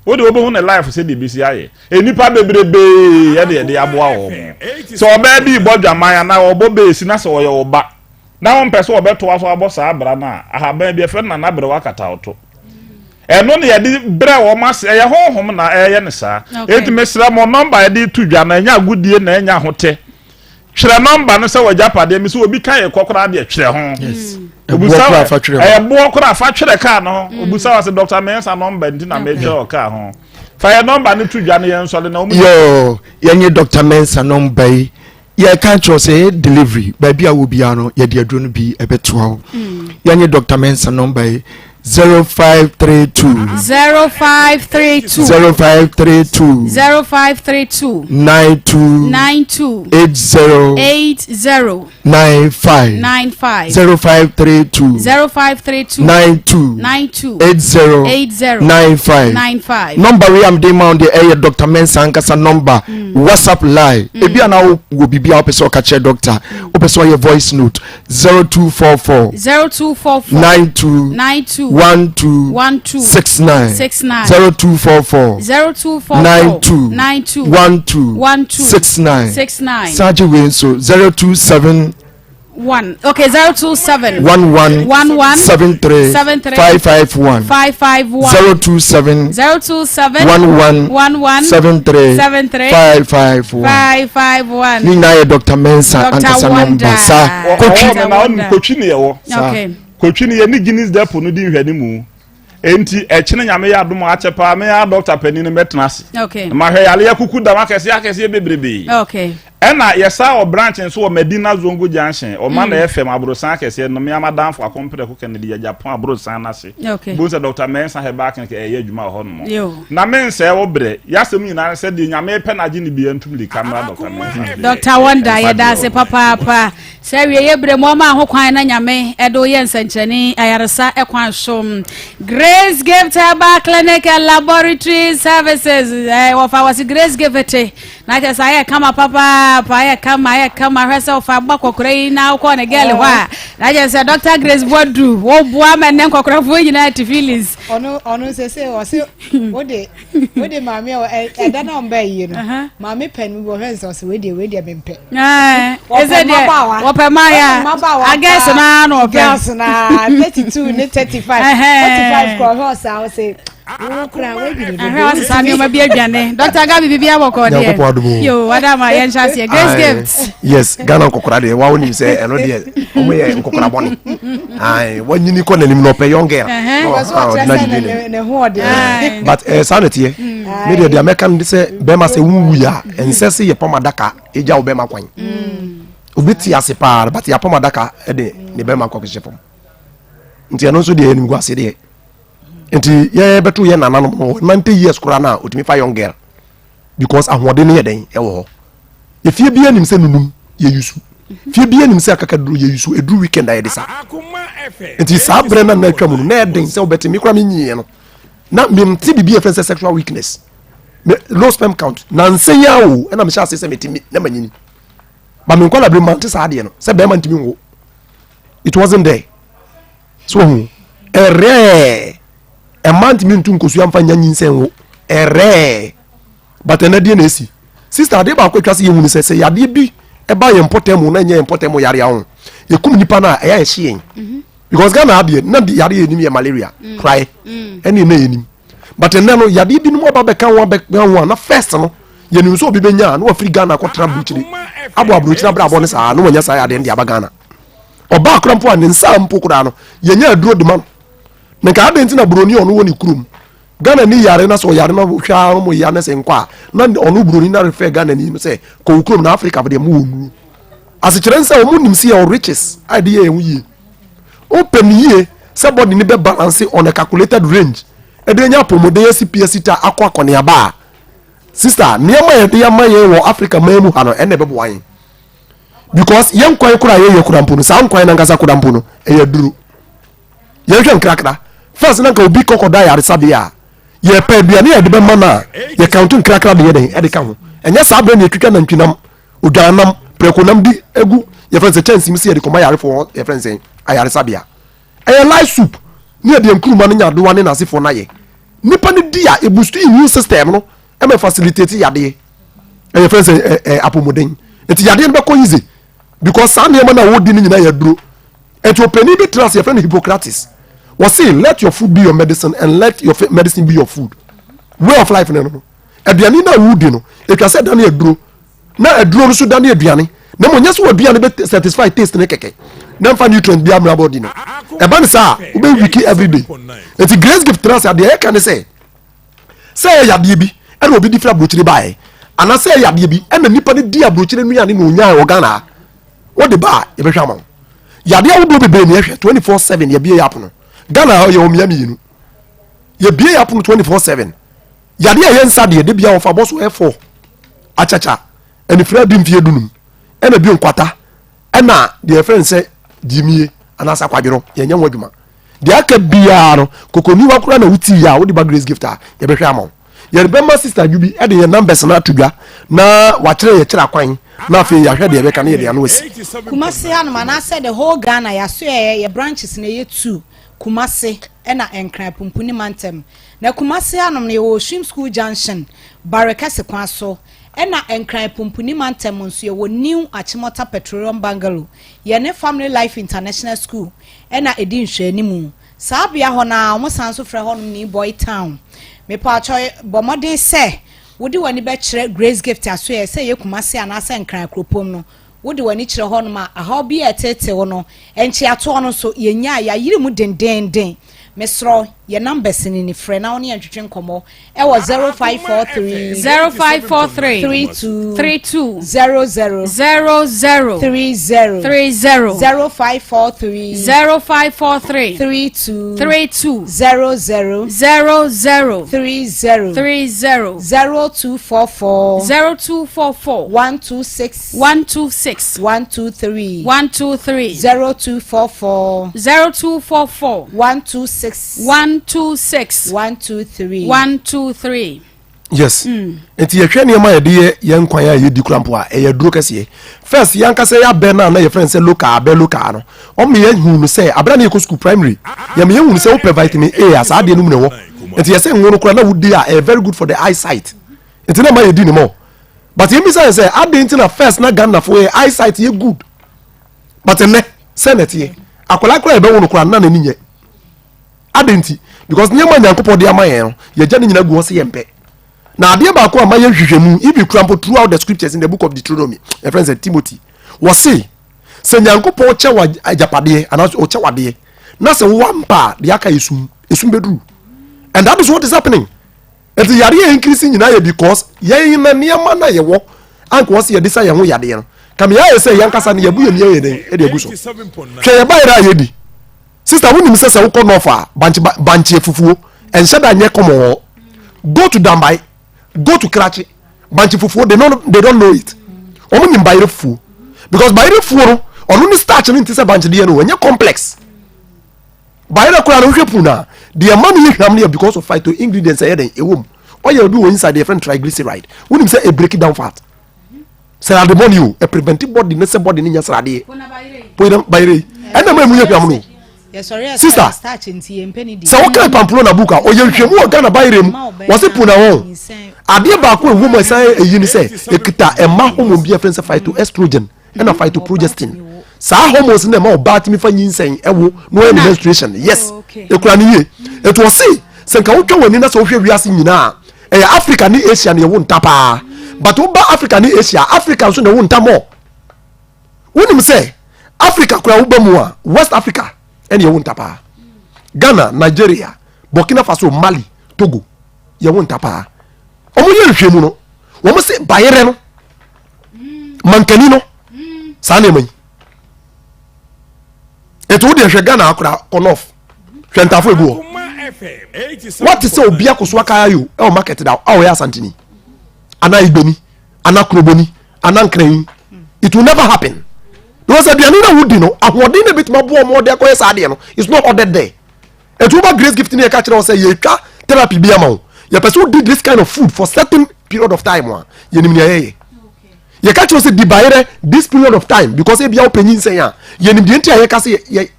wode wobɛhu ne life sɛdeɛ ɛbɛsi ayɛ. Nnipa bebrebee ɛde yɛde aboa wɔn. Sɛ ɔbaa bi rebɔ dwaman anaa ɔrebɔ beesi na sɛ ɔyɛ wo ba, na wompɛ sɛ wɔbɛtoa so abɔ saa bra no a, ahaban bi yɛfrɛ no nana berewa katawoto. Ɛno na yɛde brɛ wɔn ase, ɛyɛ honhom na ɛyɛ no saa. Enti mesrɛ mo, nɔmba yɛde to dwa no, ɛnyɛ agodie na ɛnyɛ ahotɛ. Twerɛ nɔmba no sɛ w'agyapadeɛ, me sɛ obi ka yɛ kɔ koraa deɛ twerɛ ho. Obusa ɛyɛ boɔ koraa fa twerɛ kaa no ho. Obusa wa sɛ Dr. Mensah nɔmba nti na metwerɛ wɔ kaa ho. Fa yɛ nɔmba no to dwa no yɛn nsɔre na wɔn. Yoo, yɛnyɛ Dr. Mensah nɔmba yi. Yɛka kyerɛ sɛ yɛyɛ delivery baabi a wɔ biara no yɛde aduro no bi ɛbɛtoa wo. Mm. Yɛnyɛ Dr. Mensah nɔmba yi 0532 0532 0532 0532 92 92 80 80 95 95 0532 0532 92 92 80 80 95 95 nɔmba wei a mede ma wo deɛ ɛyɛ Dr. Mensah ankasa nɔmba mm. WhatsApp line mm. ebi a na wɔ biribi a wopɛ sɛ ɔka kyerɛ doctor mm. wopɛ sɛ ɔyɛ voice note 0244 0244 92 92 12 12 69 69 0244 0244 92 92 12 12 69 69 Sagye wei nso 027 1 okay 027 11 11 73 73 551 551 027 027 11 11 73 73 551 551 ne nyinaa yɛ Dr. Mensah Dr. ankasa Wonder. nɔmba saa Wɔ- kotwi ɔwɔ no na ɔno Wonder. kotwi ne yɛwɔ saa okay kotwi ne yɛ ne Guinness Depot no di nhwɛnimu Enti ɛkyene Nyame yɛ adom a akyɛ paa me ara doctor panin no mɛtena ase. Okay. Mahwɛ yareɛ kuku dam akɛseɛ akɛseɛ bebrebee. Okay. Ɛna yɛsaa wɔ branch nso wɔ Medina Zongo Junction, ɔma na FM aborosan akɛseɛ no, me ara m'adamfo Akompreko Kennedy yɛ Japan aborosan no ase. Okay. Bohu sɛ Doctor Mensah Herbal Clinic ɛyɛ adwuma wɔ hɔ nom. Yo. Na mensɛe wo berɛ, y'asɛm nyinaa ne sɛ deɛ Nyame pɛ na agye ne biara ntum mirika mmra Doctor Mensah deɛ. Doctor Wonder, Ɛmfa yɛda deɛ ase ɔwɔ hɔ. papaapa. Sɛ awieeɛ berɛ mu ɔmaa ho kwan na Nyame de wo yɛ nsɛnkyerɛnne ayaresa kwan so. Grace Gift Herbal Clinic and Laboratory Services, eh, wɔfa wɔse Grace Gift. Na kyerɛ sɛ ayɛ kama papaapa, ayɛ kama, ayɛ kama. Hwɛ sɛ wofa bɔ akɔkora yi na wokɔ ne girl hɔ a. Na kyerɛ sɛ Dr. Grace Boadu, woboa ma nnɛ nkɔkorafoɔ nyinaa te feelings. Ɔno ɔno sɛ sɛ ɔse wode wode maame a ɛda na ɔmba yie no maame pɛ no bi ɔhwɛ nsɛ ɔse wei deɛ wei deɛ mempɛ. Ɛsɛ deɛ wɔpɛ mmaayɛ a girls naa na ɔpɛ. Girls naa 32 ne 35 45 kɔ ɔhwɛ ɔsaa ɔse. Ahwɛ wasesa nneɛma bi adwane. Dr. Gabi bibi abɔkɔ deɛ. Nyankopɔn adom o. Yo, wada ma yɛn hyɛ aseɛ. Grace gift. Yes, Ghana nkɔkora deɛ wa wonim sɛ ɛno deɛ ɔmo yɛ nkɔkora bɔne. Ayi, wanyini kɔ n'anim na ɔpɛ young girl. Ɔdina didi ne ho ɔde. But ɛɛ saa na teɛ. Me deɛ deɛ mɛka no sɛ bɛrima sɛ wuwu ya ɛnsɛ sɛ yɛ pɔm adaka egya wo bɛrima kwan. Obi te ase paa but yɛ apɔm adaka ɛde ne bɛrima kɔ kɔhyɛ fam. Nti ɛno nso deɛ ɛnim gu ase deɛ. nti yɛbɛto yɛ nananom no 90 years koraa no a ɔtumi fa young girl because ahoɔden no yɛ dɛn ɛwɔ hɔ efie bi anim sɛ nunum yɛ yusu fie bi anim sɛ akakaduro yɛ yusu eduru weekend a yɛde sa nti saa berɛ na na atwa mu no na ɛden sɛ wobɛte me koraa menyiiɛ no na mente biribi a ɛfrɛ sɛ sexual weakness low sperm count na nsɛ yi a o ɛna mehyɛ ase sɛ mete na manyini ba me nkɔla bere mante saa adeɛ no sɛ bɛrima ntumi nwo it wasn't there So wahu? Ɛrɛɛ. Ɛma ntumi ntu nkosua mfa nya nyinsɛn wo. Ɛrɛɛ. But ɛnɛ deɛ na esi. Sister, adeɛ baako atwa sɛ yɛhu ne sɛ sɛ yadeɛ bi ɛba yɛn mpɔtam mu na ɛnyɛ yɛn mpɔtam mu yareɛ ho. Yɛkum nipa no a ɛyɛ a ɛhye yɛn. Mhm. Because Ghana adeɛ na yareɛ yɛnim yɛ malaria, mm. praeɛ, mm. ɛne ɛnɛ yɛnim. But ɛnɛ no yadeɛ binom aba bɛka ho abɛka ho a na first no yɛnim sɛ obi bɛnya a na wafiri Ghana akɔtena aburokyire abɔ aburokyire abrabɔ no saa na wanya saa yadeɛ no de aba Ghana. Ɔbaa koraa mpo a ne nsa mpo koraa no yɛnya aduro de ma no. Na nka adɛn nti na buroni a ɔno wɔ ne kurom Ghana ni yare na sɛ ɔyare na ɔhwɛ ara mo ya na sɛ nkɔ a na ɔno buroni na refɛ Ghana ni no sɛ kɔ wo kurom na Africa deɛ mo wɔ nnuro. Asekyerɛ nsɛ wɔn nim sɛ yɛwɔ riches a yɛde yɛ yɛn ho yie. Wopɛ ne yie sɛ body ne bɛ balance on a calculated range ɛde anya apɔmuden asi pi asi ta akɔ akɔneaba a sister nneɛma a yɛde ama yɛn wɔ Africa man mu ha no ɛna ɛbɛboa yɛn. because yɛn nkwan kora a yɛyɛ kora mpo no saa nkwan nankasa kora mpo no ɛyɛ aduro yɛhwɛ nkrakra first na nka obi kɔkɔda ayaresabea a yɛpɛ aduane a yɛde bɛma no a yɛkanto nkrakra de yɛ dɛn ɛde ka ho ɛnyɛ saa berɛ na yɛtwitwa nantwinam odwanam prɛkonam di egu yɛfrɛ sɛ kyɛnse mu sɛ yɛde kɔma yarefoɔ yɛfrɛ sɛ ayaresabea ɛyɛ light soup ne yɛde nkuruma no nyadoa ne n'asefoɔ no ayɛ nipa no di a ebustu immune system no ɛma facilitate yadeɛ ɛyɛ fɛn sɛ ɛ ɛ apɔmuden nti yadeɛ no bɛkɔ easy because saa nneɛma no a wɔdi no nyinaa yɛ aduro nti ɔpanin bi tena ase yɛfrɛ no Hippocrates wɔsi let your food be your medicine and let your medicine be your food way of life no no aduane no a wodi no etwa sɛ dane aduro na aduro no so dane aduane na mo nyɛ sɛ aduane bɛ satisfy taste ne kɛkɛ na nfa nutrient bi amuna body no ɛba ne saa wobɛ wiki everyday nti grace gift tena ase adeɛ ɛka ne sɛ sɛ ɛyɛ yadeɛ bi ɛna obi di firi aburokyire baeɛ anaasɛ ɛyɛ yadeɛ bi ɛna nipa no di aburokyire nnuane na onyaa wɔ Ghana ha wɔde ba a yɛbɛhwɛ ama wo yadeɛ ahodoɔ bebree na yɛhwɛ 24/7 yɛbie yɛ apono Ghana ha yɛwɔ mmea mmienu yɛbie yɛ apono 24/7 yadeɛ a ɛyɛ nsa deɛ de bia wɔfa bɔ so ɛfɔ akyakya anifira di mfie dunum ɛna bio nkwata ɛna deɛ yɛfrɛ no sɛ gyimie anaasɛ akwadworɔ yɛnyɛ ho adwuma deɛ aka biara no kokoniwa koraa na wotii yɛ a wode ba grace gift a yɛbɛhwɛ ama wo yɛde bɛma sister adwo bi ɛde yɛn numbers no ato dwa na wakyerɛ yɛkyerɛ akwan na afei yɛahwɛ deɛ yɛbɛka ne yɛde ano asi Kumasi hanom anaasɛ the whole Ghana yɛaso yɛ yɛ branches no ɛyɛ two Kumasi ɛna Nkran Pumpuni mantam na Kumasi hanom no yɛwɔ Oshim School Junction Barekɛse kwan so Ɛna Nkran Pumpuni mantam nso yɛwɔ New Achimota Petroleum Bungalow, yɛne Family Life International School na ɛdi nhwɛanimu. Saa bea hɔ no ara wɔn san nso frɛ hɔnom New Boy Town. Mepaakyɛw bɔ mmɔden sɛ wode w'ani bɛkyerɛ Grace Gift Asoɛeɛ sɛ ɛyɛ Kumasi anaasɛ Nkran kuropɔn no Wode w'ani kyerɛ hɔnom a, ahaw bi a ɛteetee wo no, nkyeatoɔ no nso, yɛnyaa, yɛayere mu dendeenden. Mesrɛ wo, yɛn numbers no ni, frɛ na wo ne yɛn ntwetwe nkɔmmɔ wɔ 0543 0543 32 32 00 00 30 30 0543 0543 32 32 00 00 30 30 0244 0244 126 126 123 123 0244 0244 126 126 123 123. Yes. Nti yɛhwɛ nneɛma a yɛde yɛ yɛn nkwan a yɛdi kura mpo a ɛyɛ aduro kɛseɛ. First yɛn ankasa yɛ abɛ no a na yɛfrɛ no sɛ local abɛ local no ɔmo yɛ hu no sɛ abere a na yɛkɔ school primary yɛn yɛn hu no sɛ wopɛ vitamin A a saa adeɛ no mu na ɛwɔ. Nti yɛsɛ ngo no kora na wodi a ɛyɛ very good for the eyesight. Nti na ɛma yɛdi ne mɔ. But yɛn bisa yɛn sɛ adeɛ nti na first na Ghana fo yɛ eyesight yɛ good. But nnɛ sɛ na ɛteɛ akwadaa kora yɛbɛwo no kora na n'ani nyɛ. Adɛn nti? Because nneɛma a Nyankopɔn de ama yɛn no, yɛgya ne nyinaa gu hɔ sɛ yɛmpɛ. Na adeɛ baako a mayɛ nhwehwɛmu, even kura mpo throughout the scriptures in the book of Deuteronomy, yɛfrɛ no sɛ Timothy, wɔse sɛ Nyankopɔn kyɛ wɔ agyapadeɛ anaasɛ ɔkyɛ wadeɛ na sɛ wowɔ ampa a, deɛ aka yɛ sum, esum bɛduru. And that is what is happening. Nti yareɛ increase nyinaa yɛ because yɛn na nneɛma na yɛwɔ anka wɔse yɛde sa yɛn ho yadeɛ no. Kame yɛayɛ sɛ yɛn ankasa no yɛbu yɛn yɛ dɛn ɛde agu so. Hwɛ yɛn bayerɛ a yɛdi. Sister wonim sɛ sɛ wokɔ north a bankye bankye fufuo ɛnhyɛ da nyɛ common hɔ. Go to Dambai, go to Krachi, bankye fufuo they don't they don't know it. Wɔn nim bayerɛ fufuo because bayerɛ fufuo no ɔno ne starch no nti sɛ bankye deɛ no ɛnyɛ complex. Bayerɛ koraa no wohwɛ puu no a deɛ ɛma no yɛ hwam no yɛ because of phyto ingredients ɛyɛ dɛn ɛwɔ mu. Ɔyɛ bi wɔ inside deɛ yɛfrɛ no triglyceride. Wonim sɛ ɛ break down fat. Srade bɔne o, ɛ prevent body ne sɛ body ne nya sradeɛ. Poina bayerɛ yi ɛna ma emu yɛ hwam no. Sister, sɛ wokan Pamplona book a ɔyɛ nhwɛmu wɔ Ghana bayerɛ mu wɔse puna hɔ adeɛ baako a ɛwɔ mu a ɛsan ɛyi ne sɛ ɛkita ɛma hormone bi a ɛfrɛ sɛ phytoestrogen ɛna phytoprogestin saa hormones na ɛma ɔbaa tumi fa nyinsɛn ɛwo na ɔyɛ ne menstruation yes ekura ne yie etu ɔse sɛ nka wotwa w'ani na sɛ wohwɛ wiase nyinaa ɛyɛ Africa ne Asia na ɛwo nta paa but woba Africa ne Asia Africa nso na ɛwo nta mɔ wonim sɛ Africa kura woba mu a West Africa ɛna ɛwo nta paa Ghana Nigeria Burkina Faso Mali Togo yɛwo nta paa wɔn yɛ nhwɛmu no wɔn se bayerɛ no mankani no saa nneɛma yi ètò wodi ɛhwɛ Ghana akora kɔ north hwɛ ntaafo egu hɔ wate sɛ obi akoso akaya yo ɛwɔ market da a ɔyɛ asantini anaa igbeni anaa kuroboni anaa nkranyi it will never happen because aduane na wodi no ahoɔden na ebetumi aboa ɔmo ɔde akɔyɛ saa adeɛ no it's not ordered there. Ɛti woba Grace Gift ne yɛka kyerɛ wo sɛ yɛtwa therapy bi ama wo yɛpɛ sɛ wodi this kind of food for certain period of time a yɛnim nea yɛyɛ yɛka kyerɛ wo sɛ di bayerɛ this period of time because ebia wopɛ nyinsɛn a yɛnim deɛ nti a yɛka sɛ yɛ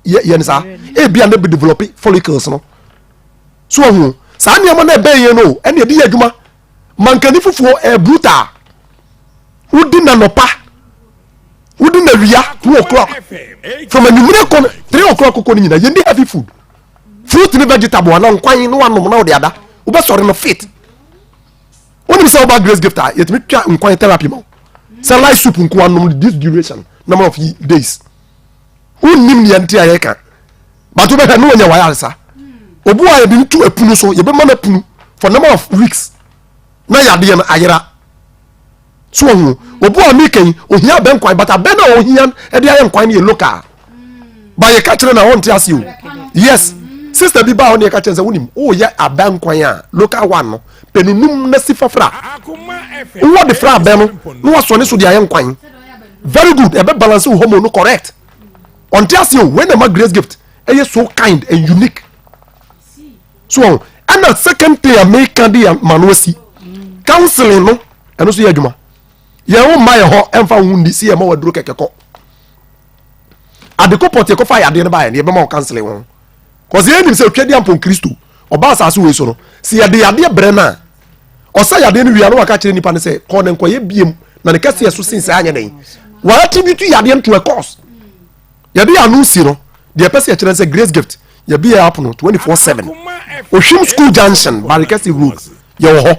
yɛ ne saa ebia ne develop follicles no so ahu saa nneɛma no ɛbɛn yɛn no ɛne ɛde yɛ adwuma mankani fufuo ɛyɛ brutal wodi na nɔpa wodi na wia 2 o'clock from anwummerɛ kɔ no 3 o'clock kɔ no nyina yɛndi heavy food fruit ne vegetable ana nkwan ne wanom na wode ada wobɛsɔre no fit wonim sɛ woba Grace Gift a yɛtumi twa nkwan therapy ma wo sɛ light soup nko anom this duration number of days wonnim nea nti a yɛka but wobɛhwɛ ne wanya wayaresa obu a yɛde no to apunu so yɛbɛma no apunu for number of weeks na yadeɛ no ayera so ɔho obu a meka yi ohia abɛ nkwan but abɛ no a ohia ɛde ayɛ nkwan no yɛ local ba yɛka kyerɛ na ɔnte ase o yes sister bi baa hɔ ne yɛka kyerɛ sɛ wonim woyɛ abɛ nkwan a local one no pɛ no num na si fafra wowɔ de fra abɛ no na wasɔ ne so de ayɛ nkwan very good ɛbɛ balance wo hormone no correct ɔnte ase o wei na ma Grace Gift ɛyɛ so kind and unique so ɔn ɛna second thing a meka de ma no asi counseling no ɛno so yɛ adwuma yɛn ho mma yɛ hɔ ɛmfa ho nni si yɛ ma waduro kɛkɛ kɔ adeko pɔte kɔfa yadeɛ no baayɛ no yɛbɛma wo counseling ho kɔsɛ yɛnim sɛ otwa di ampɔn Kristo ɔba asase wei so no sɛ yɛde yadeɛ brɛ no a ɔsa yadeɛ no wie a na waka kyerɛ nipa no sɛ kɔ ne nkɔyɛ biem na ne kɛseɛ so sen sɛ anyɛ dɛn wɔn attribute yadeɛ no to a cause yɛde yɛ ano si no deɛ ɛpɛ sɛ yɛkyerɛ sɛ Grace Gift yɛbi yɛ apono 24/7 Ohwim School Junction Barikɛse Road yɛwɔ hɔ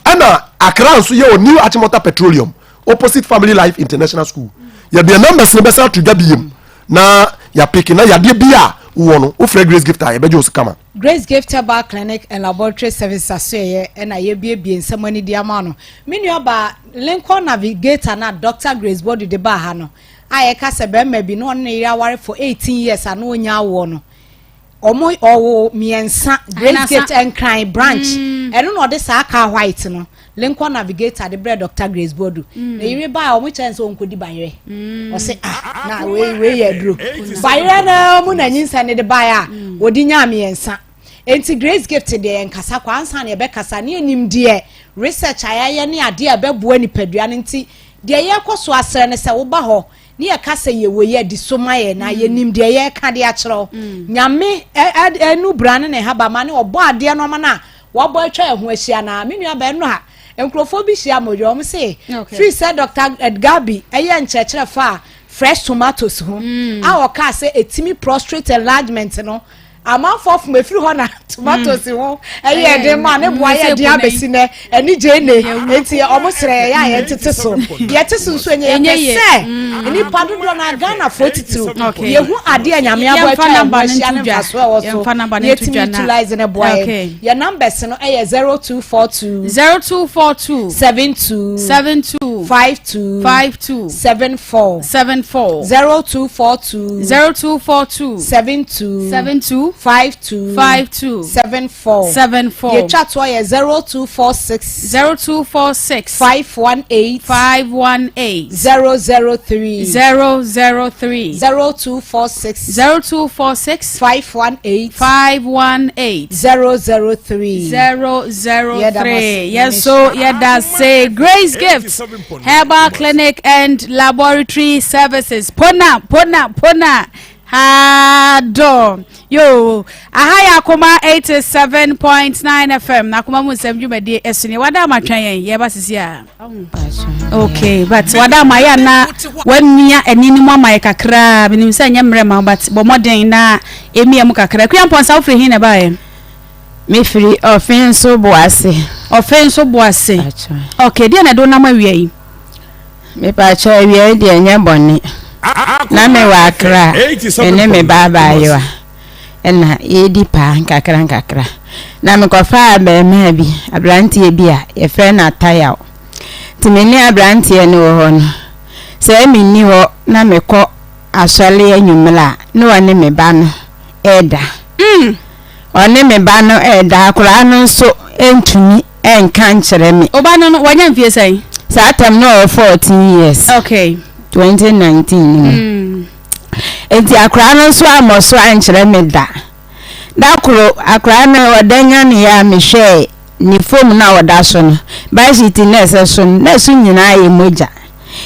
ɛna Accra nso yɛwɔ New Achimota Petroleum opposite Family Life International School yɛde yɛn numbers no bɛsan ato dwa biem na yɛapeke na yadeɛ bi a wowɔ no wofrɛ Grace Gift a yɛbɛgye wo so kama. Grace Gift Herbal Clinic and Laboratory Services asoɛeɛ na yɛrebuebue nsɛm ani de ama no. Me nuabaa, Lincoln Navigator no a Doctor Grace Boadu de baa ha no, a yɛka sɛ barima bi na ɔne ne yere aware for 18 years a na ɔnya awoɔ no, ɔmo ɔwo mmiɛnsa Grace Gift Nkran branch mm. ɛno na ɔde saa car white no Lincoln Navigator de brɛ Dr. Grace Boadu mm. na yere baa ɔmo kyerɛ sɛ ɔnkɔdi bayerɛ mm. ɔse ah na wei wei yɛ aduro bayerɛ na mu na nyinsɛn ne de baeɛ a mm. ɔdi nyaa mmiɛnsa. Enti Grace Gift deɛ yɛnkasa kwa ansa na yɛbɛkasa ne yɛnim deɛ research a yɛayɛ ne adeɛ a ɛbɛboa nipadua no nti deɛ yɛrekɔ so asrɛ ne sɛ woba hɔ ne yɛka sɛ yɛwɔ yi adi so ma yɛn na yɛnim deɛ yɛreka de akyerɛ wo. Nyame ɛnu bra ne ne habama ne ɔbɔ adeɛ no ɔma no a wabɔ atwa yɛn ho ahyia na me nua bɛn no a nkurɔfoɔ bi hyia mo dwa wɔn se firi sɛ Dr. Gabi ɛyɛ nkyerɛkyerɛ fa fresh tomatoes ho mm. a ɔkaa sɛ ɛtumi prostrate enlargement no amanfoɔ fom efiri hɔ na tomatoes mm. ho ɛyɛ ɛden ma ne boa yɛ den abɛsi nɛ ɛne gye ne eti ɔmo srɛ yɛ a yɛn tete so yɛte so nso ɛnyɛ yɛpɛ sɛ mm. nipa dodoɔ na Ghanafoɔ titiriw yɛhu adeɛ nyame abɔ atwa yɛn ho ahyia ne mfasoɔ ɛwɔ so yɛtumi utilize ne boa yɛn yɛn numbers no ɛyɛ 0242 0242 72 72 52 52 74 74 0242 0242 72 72 52 52 74 74 Yɛtwa toɔ yɛ 0246 0246 518 518 003 003 0246 0246 518 518 003 003 Yes, so yɛda se Grace Gift Herbal Clinic and Laboratory Services pona pona pona Haadɔ yo aha yɛ akoma 87.9 FM na akoma mu nsɛm dwumadie ɛso ne wada ama twɛn yɛn yɛba sisi a okay but wada ama yɛ ana wamia ani no mu ama yɛ kakraa menim sɛ nyɛ mmerɛ ma but bɔ mmɔden na ɛmia mu kakra kua mpɔnsa wofiri he na ɛbaeɛ mefiri ɔfe nso boase ɔfe nso boase okay deɛ na ɛde wonam awia yi Mepakyɛw awiei deɛ nyɛ bɔne. Na me wɔ Accra, me ne me ba abaayewa ɛna yɛredi paa nkakra nkakra. Na mekɔfaa abarimaa bi, aberanteɛ bi a yɛfrɛ no Atayaw. Nti me ne aberanteɛ no wɔ hɔ no, sɛ menni hɔ na mekɔ asɔre anwummerɛ a, na ɔne me ba no ɛreda. Ɔne me ba no ɛreda, akwadaa no nso ntumi ɛnka nkyerɛ me. Wo ba no no wanya mfie sɛn? Saa tam no ɔwɔ 14 years. Okay. 2019 no mu. Mm. Nti akwaraa no nso ammɔ so ankyerɛ me da. Da koro akwaraa no ɔda nyaneeɛ a mehwɛɛ ne fam no a ɔda so no, bedsheet no a ɛsɛ so no, na ɛso nyinaa yɛ mogya.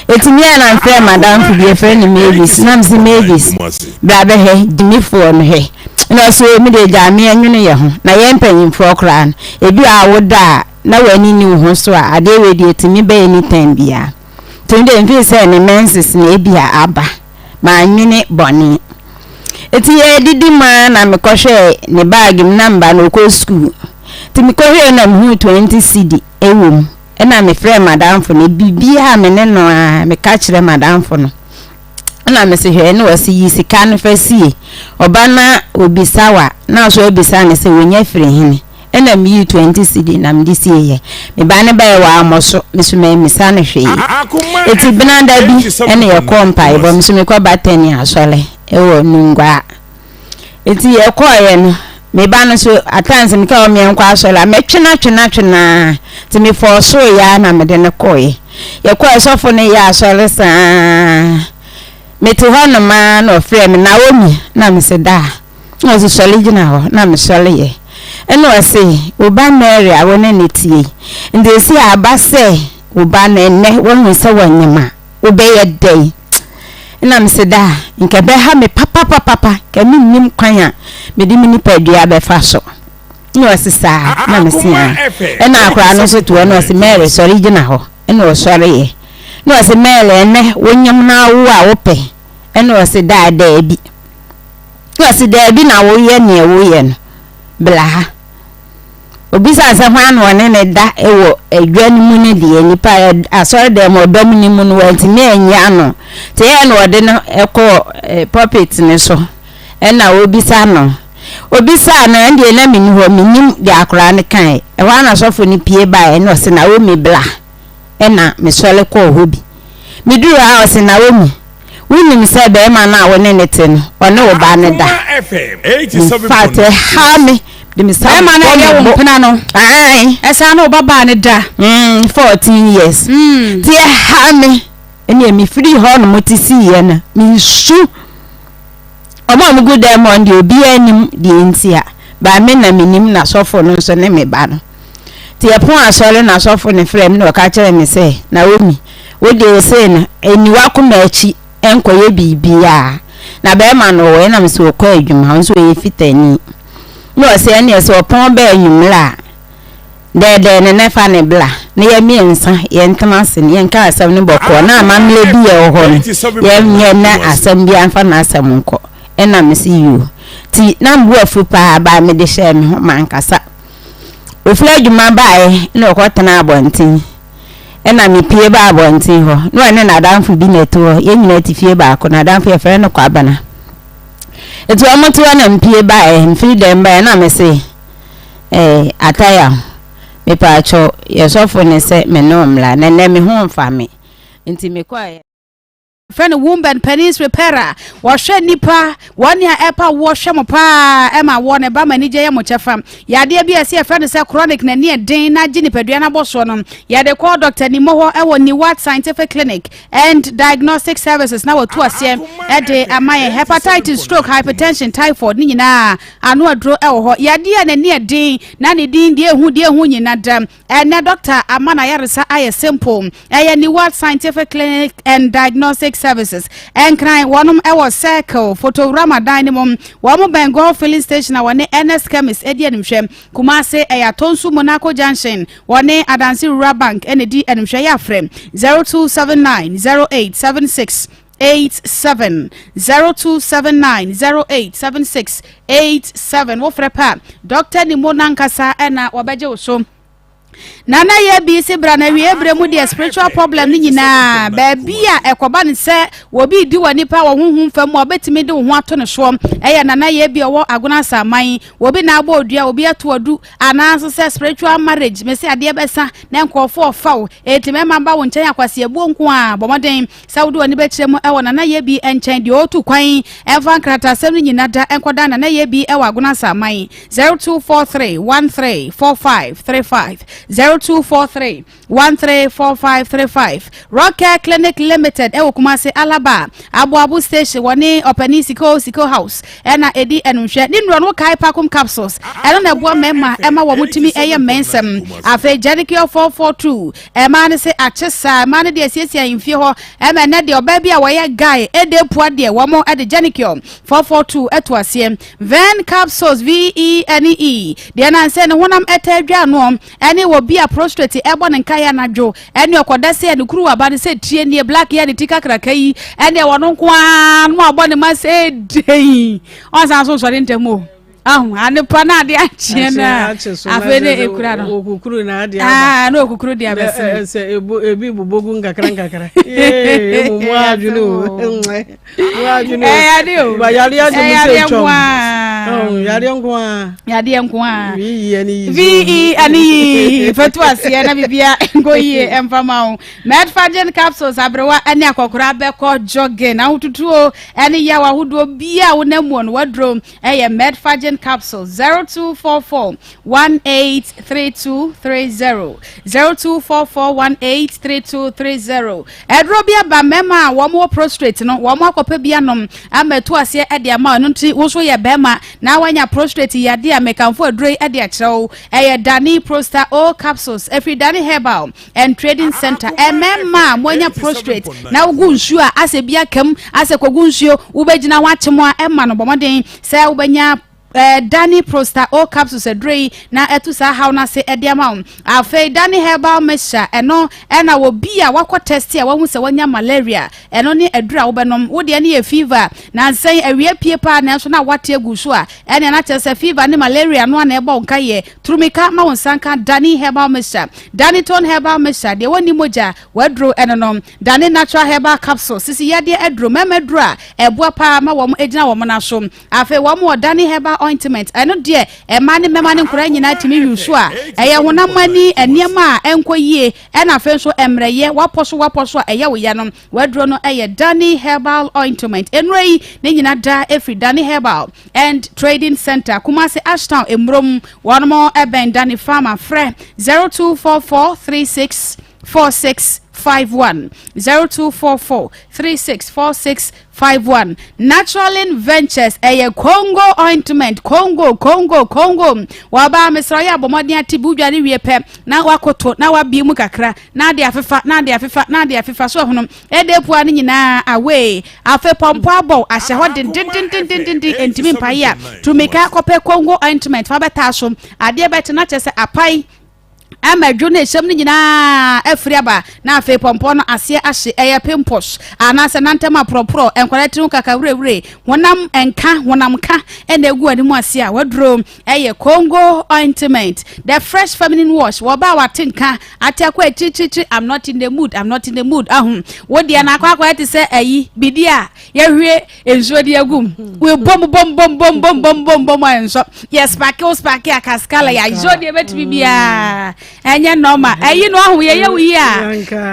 Eti me a na mefrɛ m'adamfo bi yɛfrɛ no Mavis na mese Mavis bra bɛhwɛ gyimifoɔ no hwɛ na ɔse o me deɛ gyaa me ɛnwene yɛ ho na yɛn mpanyinfoɔ koraa no ebi a woda a na w'ani ni wo ho so a adeɛ wei deɛ ɛtumi ba anytime biara nti me deɛ mfii sɛ ne menses na ebi a aba mannwene bɔne eti yɛdidi mu ara na mekɔhwɛɛ ne baage mu na meba no ɔkɔ sukuu nti mekɔhwɛɛ na mehuu 20 cedi ɛwɔ mu Ɛna mefrɛɛ m'adamfo no, biribiara a me ne no ara meka kyerɛ m'adamfo no. Ɛna mese hwɛ ne ɔse yi sika no fa sie. Ɔba na obisa wa na nso abisa no sɛ wonya firi hene. Ɛna meyii 20 cedi na mede sieeɛ. Me ba no baeɛ wammɔ so, me nso mammisa no hwee. Eti benada bi ɛna yɛkɔɔ mpaebɔ, me nso mekɔ Bethany asɔre ɛwɔ Nungua. Enti yɛkɔeɛ no, me ba no nso, at times meka wɔ meɛnkɔ asɔre a, mɛtwe no atwe no atwe no ara. Nti mefɔɔsoeɛ ara na mede no kɔeɛ. Yɛkɔeɛ, sɔfo no yɛɛ asɔre saa. Mete hɔnom ara na ɔfrɛɛ me, Naomi, na mese daa. Na ɔse sɔre gyina hɔ, na mesɔreeɛ. Ɛna ɔse, wo ba Mary a wo ne no te yi, nti ɛsi aba sɛ wo ba no ɛnnɛ woahu sɛ wanyem a, wobɛyɛ dɛn? Nna mese da a, nka ɛbɛha me papapapapa, nka mennim kwan a mede me nipadua bɛfa so. Nna ɔse saa, na mese aa. Ɛna akwadaa no nso te hɔ na ɔse Mary sɔre gyina hɔ, ɛna ɔsɔreeɛ. Na ɔse Mary ɛnɛ wonyem na awo a wopɛ? Ɛna ɔse daa daabi. Na ɔse daabi na woyɛ neɛ woyɛ no, bla ha. Obisaa sɛ hwan na ɔne no da wɔ adwa no mu no deɛ, nnipa asɔredan mu ɔdɔm no mu no wantumi anyi ano. Nti ɛyɛ na ɔde no kɔɔ pulpit no so ɛna ɔbisa no. Obisaa no ɛndeɛ na menni hɔ, mennim deɛ akwadaa no kaeɛ. Ɛhɔ ara na sɔfo no pue baeɛ ɛna ɔse Naomi bla. Ɛna mesɔre kɔɔ hɔ bi. Meduruu hɔ a ɔse Naomi, Wonim sɛ barima no a wo ne no te no, ɔne wo ba no da. In fact, ɛhaw me. De me sa Barima no bɔ ɛyɛ me wo bo. mpena no. Ae. Ɛsan ne wo ba baa no da. Mm, 14 years. Mm. Ti ɛhaw me. Ɛnna mefiri hɔ nom te siiɛ no, mesu. Ɔmo a wɔgu dan mu hɔ no deɛ obiara nim deɛ nti a. Ba me na menim na sɔfo no nso ne me ba no. Nti yɛpɔn asɔre na sɔfo no frɛɛ me na ɔka kyerɛɛ me sɛ, Naomi, wo deɛ sei no, nni w'akoma akyi nkɔyɛ biribiara. Na bɛrima no ɔwɔ he? Na mese ɔkɔ adwuma, ɔno nso ɔyɛ fitani. Na ɔse ɛnneɛ sɛ ɔpɔn ba anwummerɛ a, dɛɛdɛɛ no na fa no bla na yɛn mmiɛnsa yɛntena ase na yɛnka asɛm no bɔkɔɔ na amammerɛ bi a ɛwɔ hɔ no yɛnyɛ na asɛm biara mfa n'asɛm nkɔ. Ɛna mese yoo. Nti na me bo afu paa baa mede hyɛɛ me ho mankasa. Ofiri adwuma baeɛ na ɔkɔtenaa abɔnten. Ɛna mepue baa abɔnten hɔ na ɔne n'adamfo bi na ɛte hɔ. Yɛn nyinaa te fie baako. N'adamfo yɛfrɛ no Kwabena. Nti wɔn te hɔ na mepue baeɛ, mfiri dɛm baeɛ na mese eh, Ataya, mepaakyɛw yɛ sɔfo ne sɛ me ne wo mmra na nnɛ me ho mfa me. Nti mekɔeɛ. Wɔfrɛ no womb and penis repairer. Wɔhwɛ nnipa, wɔn nea ɛpa woɔ hwɛ mo paa ɛma woɔ no ba ma anigye yɛ mo kyɛfa. Yadeɛ bi a ɛsɛ yɛfrɛ no sɛ chronic na ani ɛden na agye nipadua no abɔsoɔ no, yɛde kɔ Dr. Nimo hɔ ɛwɔ Niwat Scientific Clinic and Diagnostic Services na wɔatu aseɛ ɛde ama yɛn. Hepatitis, stroke, hypertension, typhoid ne nyinaa ano aduro ɛwɔ hɔ. Yadeɛ a n'ani ɛden na ne din deɛ ehu deɛ ehu nyina da. Ɛnɛ doctor ama n'ayaresa ayɛ simple. Ɛyɛ Neward Scientific Clinic and Diagnostic Services. Nkran, wɔnom ɛwɔ Circle, Photorama dan no mu. Wɔn bɛn Gold Filling Station a wɔne Ernest Chemist edi animhwɛ. Kumasi, ɛyɛ Atonsu Monaco Junction. Wɔne Adansi Rural Bank ɛna edi animhwɛ. Yɛ afrɛ 0279 0876 87 0279 0876 87. Wofrɛ pɛ a, Doctor Nimo nankasa ɛna wɔbɛgye wo so. Nana yɛ bi se bra na wie berɛ mu deɛ spiritual problem no nyinaa baabi a ɛkɔba ne sɛ wɔbi di wɔ nipa wɔ honhom fam mu a wɔbɛtumi de wo ho ato ne soɔ ɛyɛ Nana yɛ bi ɔwɔ Agona Asaman wɔbi na abɔ odua obi ato adu anaa nso sɛ spiritual marriage mese adeɛ bɛsa na nkurɔfoɔ ɔfa wo enti mɛma ba wo nkyɛn akwasi abuo nko a bɔ mmɔden sɛ wode w'ani bɛkyerɛ mu ɛwɔ Nana yɛ bi nkyɛn deɛ ɔretu kwan ɛmfa nkratasɛm no nyina da ɛnkɔda Nana yɛ bi ɛwɔ Agona Asaman 0243 13 45 35 0243 13 45 35. Rockcare Clinic Limited ɛwɔ Kumasi Alaba Aboabo Station wɔne ɔpanin Siko Siko House ɛna ɛdi ɛnumhwɛ ne nnuro no kae Pacum capsules ɛno na ɛboa mmarima ɛma wɔn tumi ɛyɛ mmɛnsɛm. Afei Genicure 442 ɛmaa no se akye saa ɛmaa no deɛ asiesie ahemfie hɔ ɛma ɛnɛ deɛ ɔbaa bi a wɔyɛ guy ɛde pua deɛ wɔn ɛde Genicure 442 ɛto aseɛ. Ven capsules VENE deɛ nansɛ ne honam ɛtɛ adwa ano ɛne wɔ bi a prostrate ɛbɔ ne nkaeɛ anadwo ɛne ɔkɔda sɛ ne kuruwa ba no sɛ tie nie black yɛ ne ti kakraka yi ɛne ɛwɔ no nko ara no abɔ ne ma sɛ dɛn ɔnsan so nsɔre ntɛm o ahu anepa na ade akyeɛ no a afei ne ekura no okukuru na ade aba na okukuru de abɛsene sɛ ebu ebi bobɔ gu nkakra nkakra ee emu mu adwene o mu adwene o ɛyɛ ade o ba yareɛ ade mu sɛ twɛm yareɛ nko a yadeɛ nko a VE ɛne yi VE ɛne yi fɛtu aseɛ na bibia nkɔ yie ɛmfa ma wo Medfagin capsules aberewa ɛne akɔkora bɛkɔ jogging ahotutuo ɛne yaw ahodoɔ bia a wonam mu no waduro ɛyɛ Medfagin capsules 0244 183230 0244 183230. Aduro bi aba mmarima a wɔn wɔ prostrate no wɔn akɔpɛ bi anom ama ɛtu aseɛ ɛde ama ɛno nti wo nso yɛ bɛrima na wanya prostrate yadeɛ a mekamfo aduro yi ɛde akyerɛ wo. Ɛyɛ Dani Prosta O capsules ɛfiri Dani Herbal and Trading Center. Mmarima a moanya prostrate na wogu nsuo a asɛ bi akam asɛ kɔgu nsuo wobɛgyina ho akyem a ɛma no bɔ mmɔden sɛ wobɛnya Dani Prosta O capsules aduro yi na ɛto saa haw no ase ɛde ama wo. Afei Dani Herbal Mixture ɛno ɛna wɔ bi a wakɔ test a wahu sɛ wanya malaria ɛno ne aduro a wobɛnom. Wo deɛ no yɛ fever na nsɛn awia pie paa nanso na wate agu so a ɛne na kyerɛ sɛ fever ne malaria no a na ɛbɔ wo nka yɛ turumika ma wo nsa nka Dani Herbal Mixture. Dani Tone Herbal Mixture deɛ wɔnni mogya waduro ɛno no. Dani Natural Herbal Capsule sisi yadeɛ aduro mmarima aduro a ɛboa paa ma wɔn gyina wɔn nan so. Afei wɔn wɔ Dani Herbal Ointment, ɛno deɛ mmaa ne mmarima ne nkwadaa nyinaa tumi use a ɛyɛ honam ani nneɛma a ɛnkɔ yie ɛna afei nso mmerɛyɛ wapɔ so wapɔ so a ɛyɛ wo ya no waduro no ɛyɛ Dani Herbal Ointment. Nnuro yi ne nyina da ɛfiri Dani Herbal and Trading Center, Kumasi Ashtown Emurom, wɔn ɛbɛn Dani Farmer. Frɛ 0244 36. 46 51 0244 36 46 51 Naturalin Ventures ɛyɛ Congo ointment Congo Congo Congo wɔbaa mesrɛ yɛ abɔmmɔden ate bi wodware wie pɛ na wakoto na wabie mu kakra na ade afefa na ade afefa na ade afefa so ɛhono ɛde pua no nyinaa away afei pɔmpɔ abɔw ahyɛ hɔ dendendendendenden ntumi mpae a tumika kɔpɛ Congo ointment fa bɛtaa so adeɛ bɛte na kyerɛ sɛ apae ama dwo no ɛhyɛm no nyinaa afiri aba na afei pɔmpɔ no aseɛ ahye ɛyɛ pimples anaasɛ nantam aporɔporɔ nkwadaa tiri ho kaka wurawure honam nka honam ka ɛna egu anim ase a waduro ɛyɛ Congo ointment the fresh feminine wash wɔba a wate nka ate akɔ akyirikyirikyiri I'm not in the mood I'm not in the mood aho wo deɛ na akɔ akɔ ɛte sɛ ayi bidi a yɛhwie nsuo de agu mu webom bom bom bom bom bom bom bom a nsɔ yɛ spake wo spake a kaskala yɛ ayɛ deɛ bɛtumi biara ɛnyɛ nɔɔma ɛyi no aho yɛyɛ wo yi a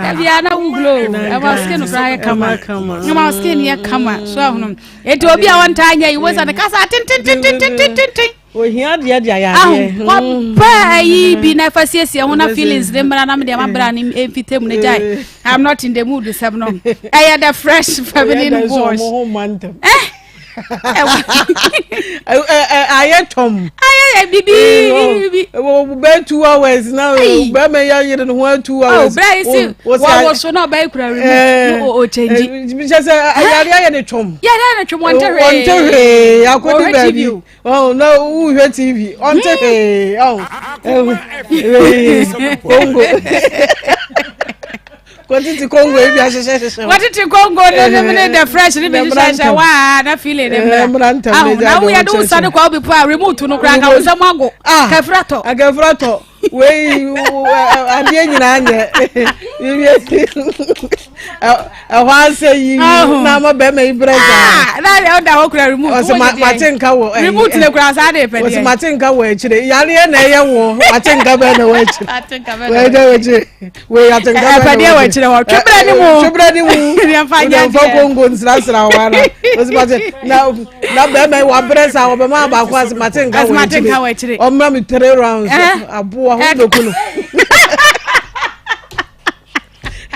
ɛbia na wo glow ɛma skin koraa yɛ kama ɛma skin yɛ kama so ahono eti obi a wɔntaa nyɛ yi wo sɛ ne kasa tententententententen Ohia deɛ de ayɛ adeɛ. Kɔpɛ ayi bi na ɛfa siesie ho na feelings ne mmra na mede ama bra ne mfita mu ne gyae. I'm not in the mood sɛm no. Ɛyɛ the fresh feminine wash. Eh? Ayɛ tɔm. Ayɛ bibi bibi. Bɛɛ 2 hours na bɛrima yɛ yere ne ho 2 hours. Oh, bɛɛ yi si wɔwɔ so na ɔbɛyɛ kura remote no o change. Kyɛ sɛ yare ayɛ ne twɔm. Yare ayɛ ne twɔm wɔn tɛ hwee. Wɔn tɛ hwee akɔdi baabi. Oh, na wohwɛ TV ɔnte hwee ɔn Congo kɔtete Congo ebi ahyehyɛ hyehyɛ wɔtete Congo ne ne ne the fresh ne bi hyehyɛ hyehyɛ waa na feeling ne mmra aho na woyɛ de wosa ne kɔ obi po a remote no koraa ka wo nsɛm ago kafra tɔ akafra tɔ wei adeɛ nyinaa nyɛ ɛhɔ asɛ yi na ama bɛrima yi brɛ saa. Ah, na yɛ ɔda hɔ kura remote. Ɔsɛ ma mate nka wɔ ɛyi remote ne kura saa de pɛ deɛ. Ɔsɛ mate nka wɔ akyire yareɛ na ɛyɛ wɔ mate nka bɛɛ na wɔ akyire. Mate nka bɛɛ na wɔ akyire. Wei ate nka bɛɛ na wɔ akyire. Ɛpɛ deɛ wɔ akyire hɔ twebrɛ ne mu. Twebrɛ ne mu. Yɛnfa nyɛ deɛ. Yɛnfa kongo nsirasira hɔ ara. Ɔsɛ mate na na bɛrima yi wabrɛ saa ɔbɛma baako ase mate nka wɔ akyire. Ɔmma mi three rounds aboa ho bɛku no.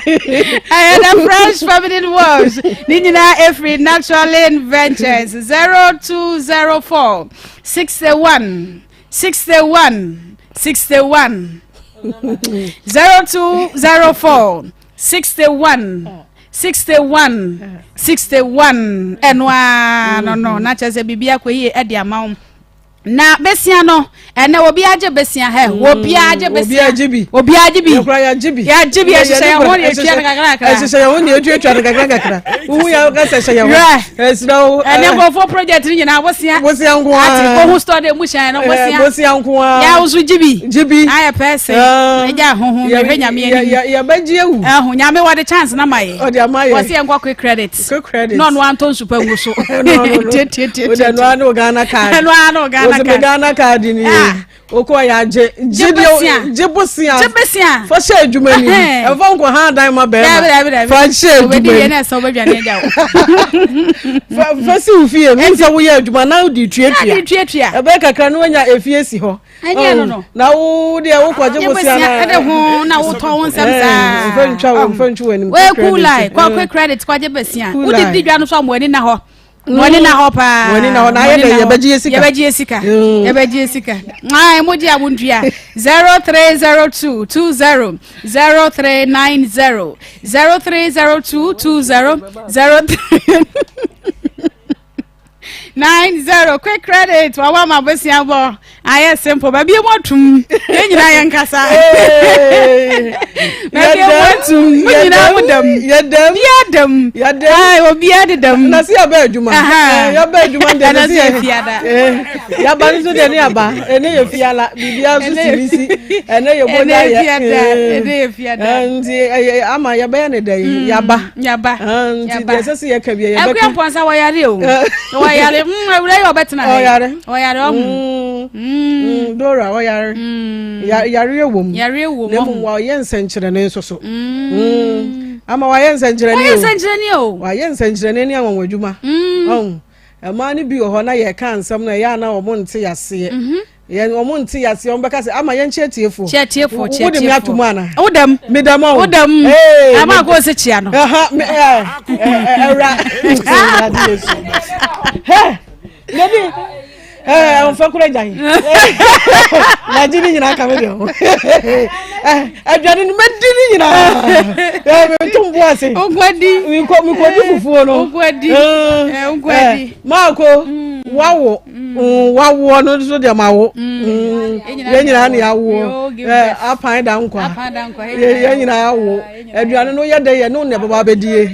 Ɛyɛ the fresh feminine wash ne nyinaa ɛfiri Naturalin Ventures 0204 61 61 61 0204 61 61 61 ɛno ara no no na kyerɛ sɛ biribi akɔ yie ɛde ama wo Na besia no, ɛnɛ obiara gye besia hɛ, mm, obiara gye besia. Obiara gye bi. Obiara gye bi. Yɛkura yɛgye bi. Yɛgye bi, ɛhyehyɛ yɛn ho na yɛtua no kakra kakra. Ɛhyehyɛ yɛn ho na yɛtuatua no kakra kakra. Wohu yɛ kasa hyɛ yɛn ho. Ɛsrɛ wo. Ɛnɛ nkurɔfoɔ project no nyinaa bosia. Bosia nko ara. Ate kohu store de mu hyɛn no bosia. Bosia nko ara. Yɛ ahosuo gye bi. Gye bi. Ayɛ pɛɛse. Ɛgya ahoho mehwɛ nyame anim. Yɛbɛgye awu. Ɛho nyame wɔde chance na ma yɛ. Ɔde ama yɛ. Wɔsi yɛn nkɔ quick credit. Quick credit. Na ɔno antɔ nsupa ngu so. Tietietie. Wode ɛno ara ne Ghana card. Ɛno ara ne Ghana card. Wode Ghana card ni. Ah. Okɔ yɛ agye. Gye deɛ gye bosia. Gye bosia. Fa hyɛ adwuma ni. Ɛfa nkɔ ha dan ma bɛrima. Dabi dabi dabi. Fa hyɛ adwuma ni. Obedi yɛ na ɛsɛ ɔbɛdwane agya wo. Fa fa si wo fie. N sɛ woyɛ adwuma na wode tuatua. Na de tuatua. Ɛbɛyɛ kakra na wanya efie si hɔ. Ɛnyɛ no no. Na wo deɛ wokɔgye bosia na. Ɛde ho na wotɔn wo nsɛm saa. Mfa ntwa wo mfa ntwa w'anim. Wei cool line kɔ quick credit kɔgye bosia. Wode di dwa no so a mo ani na hɔ. Mo ani na hɔ paa. Mo ani na hɔ na ayɛ dɛ yɛbɛgye yɛ sika. Yɛbɛgye yɛ sika. Yɛbɛgye yɛ sika. Ayi mo gye a mo ntua. 0302 20 0390 0302 20 03 90 quick credit wawa ma bosia bɔ ayɛ simple baabi emu atum yɛn nyinaa yɛn kasa baabi emu atum mo nyinaa mo dam obiara dam ayi obiara de dam. na se yaba adwuma yaba adwuma deɛ na se yɛ fiada yaba nso deɛ ne yaba ɛne yɛ fiala biribiara nso si ne si ɛne yɛ mogya yɛ ɛne yɛ fiada nti ama yɛbɛyɛ ne dɛ yaba yaba nti deɛ ɛsɛ sɛ yɛka bia yɛbɛka akua mpɔnsa wɔyare o wɔyare awura yi ɔbɛtena ha ɔyare ɔyare ɔho dora ɔyare yareɛ wɔ mu yareɛ wɔ mu na mmom wɔayɛ nsɛnkyerɛnne nso so ama wɔayɛ nsɛnkyerɛnne o wɔayɛ nsɛnkyerɛnne o wɔayɛ nsɛnkyerɛnne ne anwanwa adwuma mmaa no bi wɔ hɔ na yɛka nsɛm no ɛyɛ a na wɔn nte aseɛ. Yɛn wɔn nte yaseɛ wɔn bɛka sɛ ama yɛn kyɛ tiefoɔ. Kyɛ tiefoɔ kyɛ tiefoɔ. Wode mi ato mu ana? Wodam. Medam ɔn. Wodam. Ama akɔ ose kyia no. Ɛha me ɛ ɛ ɛwura. Ɛwura Yesu. Hɛ nabi ɛɛ nfɛ kura gya yi. Nagye ne nyinaa ka me deɛ ho. Aduane no mɛdi ne nyinaa. Ɛɛ meto mbo ase. Nkwadi. Mekɔ mekɔdi fufuo no. Nkwadi. Nkwadi. Maako wawo. Mm, wawoɔ no nso deɛ ma wo mm, yɛn nyinaa ne awoɔ apan da nkwa yɛn nyinaa awo aduane no yɛ dɛ yɛ ne na ɛbɛba abɛdie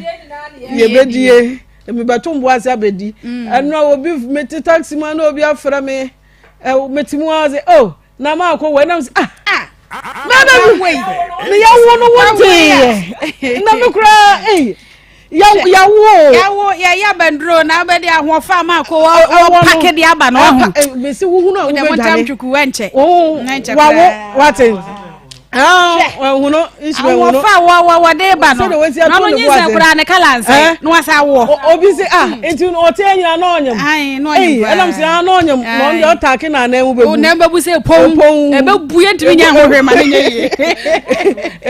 yɛbɛdie mebɛto mboa ase abɛdi mm. ɛno a obi mete taxi mu na obi afrɛ me mete mu ara sɛ oh na maakɔ wɔ ɛnam sɛ ah, ah mɛbɛ wei meyɛ wo no wo nteeɛ na me koraa ei yawo yawo yɛyɛ abɛnduro na abɛde ahoɔfa ama ko wɔ pake de aba no ɔho mesi wohunu a wobɛdwane wode twuku ɛnkyɛ wawo wate ahono ahoɔfa wɔ wɔde ba no na ɔno nyinsɛn koraa ne kala nsɛn na wasa awoɔ obi sɛ ah nti ɔte nyina na ɔnyam ɛyi ɛnam sɛ ah na ɔnyam na ɔno deɛ ɔtaake na anan mu bɛbu nan bɛbu sɛ pɔn pɔn ɛbɛbu yɛntumi nya ho hwee ma ne nyɛ yie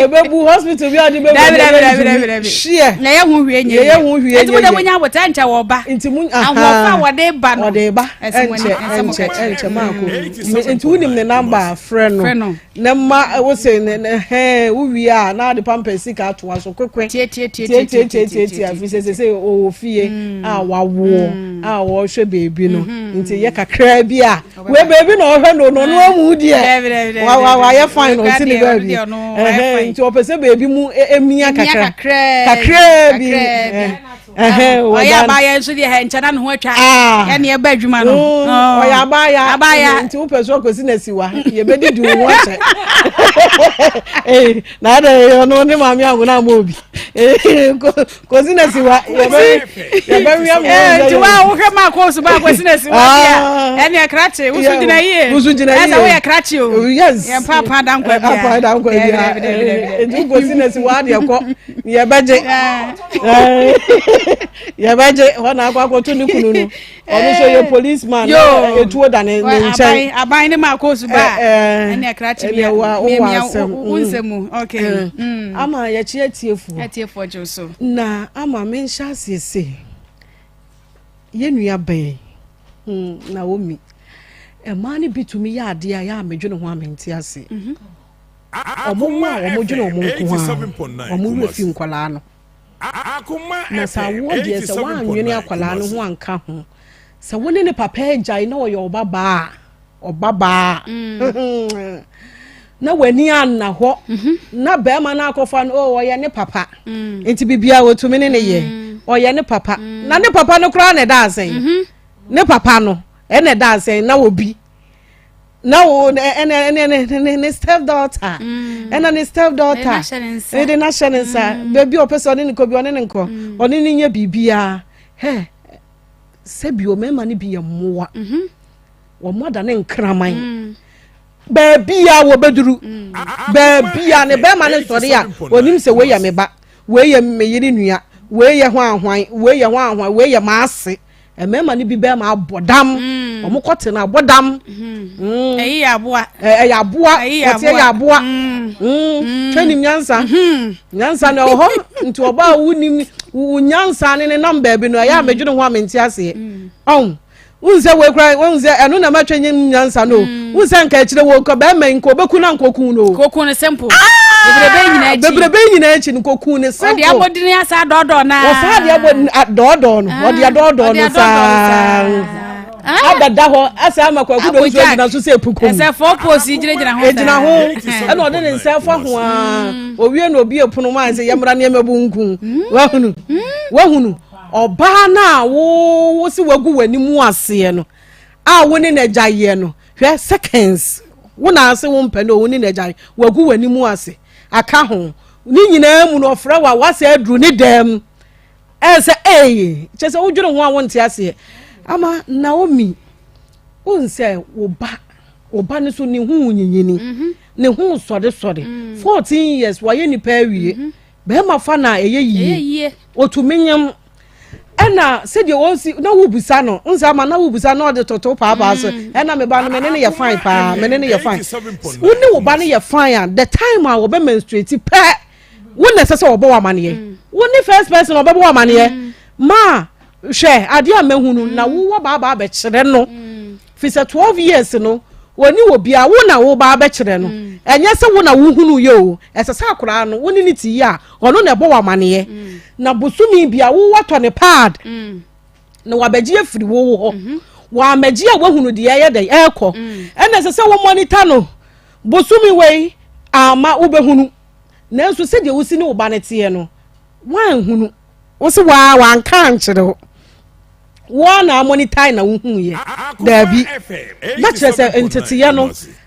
ɛbɛbu hospital bi a ɔde bɛbu dabi dabi dabi dabi dabi hyeɛ na yɛ ho hwee nyɛ yɛ ho hwee nyɛ nti mo de mo nya abotɛ nkyɛ wɔ ba nti mo ahoɔfa wɔde ba no wɔde ba ɛnkyɛ ɛnkyɛ ɛnkyɛ maako nti wonim ne namba frɛ no na ma wo se ne ne hɛn wo wie a na ade pampa sika atoa so kwekwe tietietie afi sɛ sɛ sɛ ɔwɔ fie mm. a wawoɔ mm. a wɔhwɛ beebi no mm-hmm. nti yɛ kakraa bi a wei beebi na ɔhwɛ no no ɔno amu deɛ wayɛ fine na ɔsi ne baabi nti ɔpɛ sɛ beebi mu e, emia kakra kakraa bi ɔyɛ abaayewa nso deɛ nkyɛn na ne ho atwa ah. ɛne ɛba adwuma no mm, oh. ɔyɛ abaayewa abaayewa nti wopɛ so akɔsi na siwa yɛbɛdidi wo ho akyɛ eh, na adɛ ɔno ne maame agona ama obi eh, kɔsi na siwa yɛbɛwia me eh, nti wa wohwɛ ma akɔ so ba akɔsi na siwa deɛ ah. ɛne krakye woso gyina yie woso gyina yie ɛsɛ woyɛ krakye o oh, yes yɛn paapa dankwa bia dankwa bia nti wokɔsi na siwa deɛ kɔ yɛbɛgye yɛbɛgye hɔ na akɔ akɔto ne kunu no ɔno nso yɛ police man etuo da ne nkyɛn aban ne ma akɔ so ba ɛne akrakye bi wowɔ asɛm wo nsɛm mu okay mm. ama yɛkye atiefoɔ atiefoɔ gye so na ama menhyɛ aseɛ se yɛn nua bɛn hmm, Naomi mmaa no bi tumi yɛ adeɛ a yɛ a medwene ho a mente ase mhm. Wɔn a wɔdwene wɔn nko ara, wɔn werɛ fi nkwadaa no. Na sɛ awoɔ deɛ sɛ woannwene akwadaa no ho anka ho, sɛ wo ne ne papa agyae na ɔyɛ ɔbabaa a, ɔbabaa mm. na w'ani anna hɔ mhm. na bɛrima no akɔfa no oh, ɔyɛ ne papa mm. nti biribiara wɔtumi ne ne yɛ mm. ɔyɛ ne papa na ne papa no koraa na ɛda asɛn mhm. ne papa no ɛna ɛda asɛn na obi na wo ɛnɛ ɛnɛ ne ne ne step daughter mm. ɛna ne step daughter ɛde n'ahyɛ ne nsa mm. beebi a ɔpɛ sɛ ɔne ne kɔ bi ɔne ne nkɔ mm. ɔne ne nyɛ biribiara hɛ sɛbi ɔmɛɛma no bi yɛ mmoa mm-hmm. wɔn ada ne nkraman beebi a wɔbɛduru beebi a ne bɛrima ne sɔre a onim sɛ wei yɛ me ba wei yɛ me yere nua wei yɛ hwan hwan wei yɛ hwan hwan wei yɛ m'ase. Mmarima no bi bɛrima abɔ dam. Mm. Wɔn kɔ te no abɔ dam. Mm-hmm. Mm. Ɛyi yɛ aboa. Ɛyɛ aboa. Wɔte ɛyɛ aboa. Twɛ nim nyansa. Mm-hmm. Nyansa na ɛwɔ hɔ nti ɔbaa wo nim wo nyansa ne ne nam baabi no ɛyɛ a medwene ho a mente aseɛ. Ɔn wohu sɛ wei kora wohu sɛ ɛno na matwa nyɛ nyansa no wohu sɛ nka akyire wɔ nka bɛrima yi nka ɔbɛku na nka ɔku no kɔku no simple ah! bebrebe nyinaa akyi bebrebe nyinaa akyi no kɔku no simple ɔde abɔdini asa dɔɔdɔɔ naa wɔsaa de abɔ dɔɔdɔɔ no ɔde ah, adɔɔdɔɔ no saa ah. abɛda hɔ asɛ ama kwaku dɔm so agyina so sɛ epukum ɛsɛ fɔɔ poosi gyinagyina ho egyina ho ɛna ɔde ne nsa fa ho aa mm. owie na obi epono mu ayɛ sɛ yɛmra nneɛma bu nku mm. wahunu mm. wahunu ɔbaa no a wo wo si wagu w'anim aseɛ no a wo ne n'agya yɛ no hwɛ seconds wo na ase wo mpɛ no wo ne n'agya wagu w'anim ase aka ho ne nyinaa mu no ɔfrɛ wa wasɛ aduru ne dɛm ɛsɛ ee kyɛ sɛ wodwene ho a wonte aseɛ ama Naomi wohu sɛ wo ba wo ba no so ne ho nyinyini mhm. ne ho sɔresɔre 14 mm. years wayɛ nipa awie mhm. bɛrima fa na ɛyɛ yie otumi nyam. Ɛna sɛdeɛ ɔsi na wobisa no nsa ama na wobisa na ɔde toto paapaa so mm. ɛna me ba no me ne no yɛ fine paa me ne no yɛ fine wo ne wo ba no yɛ fine a the time a wɔbɛ menstruate pɛ wo na ɛsɛ sɛ wɔbɔ wɔ amaneɛ mm. wo ne first person ɔbɛbɔ wɔ amaneɛ mm. maa hwɛ adeɛ a mɛhunu na wowɔ baabaa bɛkyerɛ no fi sɛ 12 years no wɔne wɔ bia wo na wo ba bɛkyerɛ no mm. ɛnyɛ sɛ wo na wohunu yɛ o ɛsɛ sɛ akoraa no wo ne ne ti yi a ɔno na ɛbɔ wɔ amaneɛ mm. na bosome bia wo watɔ ne pad mm. na wabɛgye afiri wo wo hɔ mm-hmm. wɔamɛgye a woahunu deɛ ɛyɛ dɛn ɛrekɔ ɛna ɛsɛ sɛ wo monitor no bosome wei ama wobɛhunu nanso sɛdeɛ wosi ne wo ba no teɛ no woanhunu wo se waa wanka ankyerɛ wo Wo na amonitae na wohuiɛ? Daabi. Na kyerɛ sɛ nteteyɛ no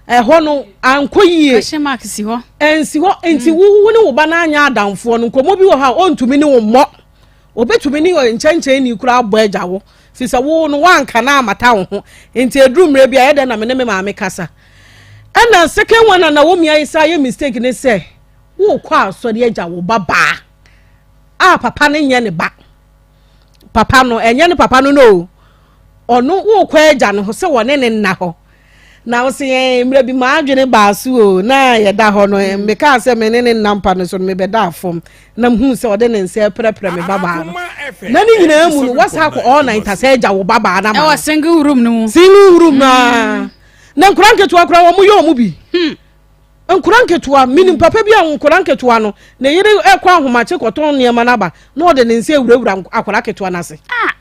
ɛhɔ no ankɔ yie. Question mark si hɔ. Ɛnsi hɔ nti mm. wo ne wo ba no anyɛ adamfoɔ no nkɔmmɔ bi wɔ hɔ a ɔntumi ne wo mmɔ. Obetumi ne nkyɛnkyɛn ni koraa abɔ agya wo. Fi sɛ wo no woanka na amata wo ho. Nti eduru mmerɛ bi a ɛyɛ dɛn na me ne me maame kasa. Ɛna second one a Naomi ayɛ sɛ ayɛ mistake ne sɛ wokɔ asɔre agya wo ba baa a papa no nyɛ ne ba. papa no ɛnyɛ ne papa no no o ɔno wokɔ agya no ho sɛ wɔne ne nna hɔ na ɔsɛ yɛn mmerɛ bi maa adwene baa so o na yɛda hɔ no mm. mekaa sɛ me ne ne nna mpa no so no mebɛda fam na mehu sɛ ɔde ne nsa prɛprɛ me babaa no na ne nyinaa mu no wasa akɔ all night asɛ agya wo babaa no ama single room no mu single room no mm. na nkora nketewa koraa wɔn yɛ wɔn bi hmm. Nkwadaa nketewa, menim papa bi a nkwadaa nketewa no, ne yere kɔ ahomakye kɔtɔn nneɛma no aba na ɔde ne nsa ewurawura akwadaa ketewa no ase. Ah!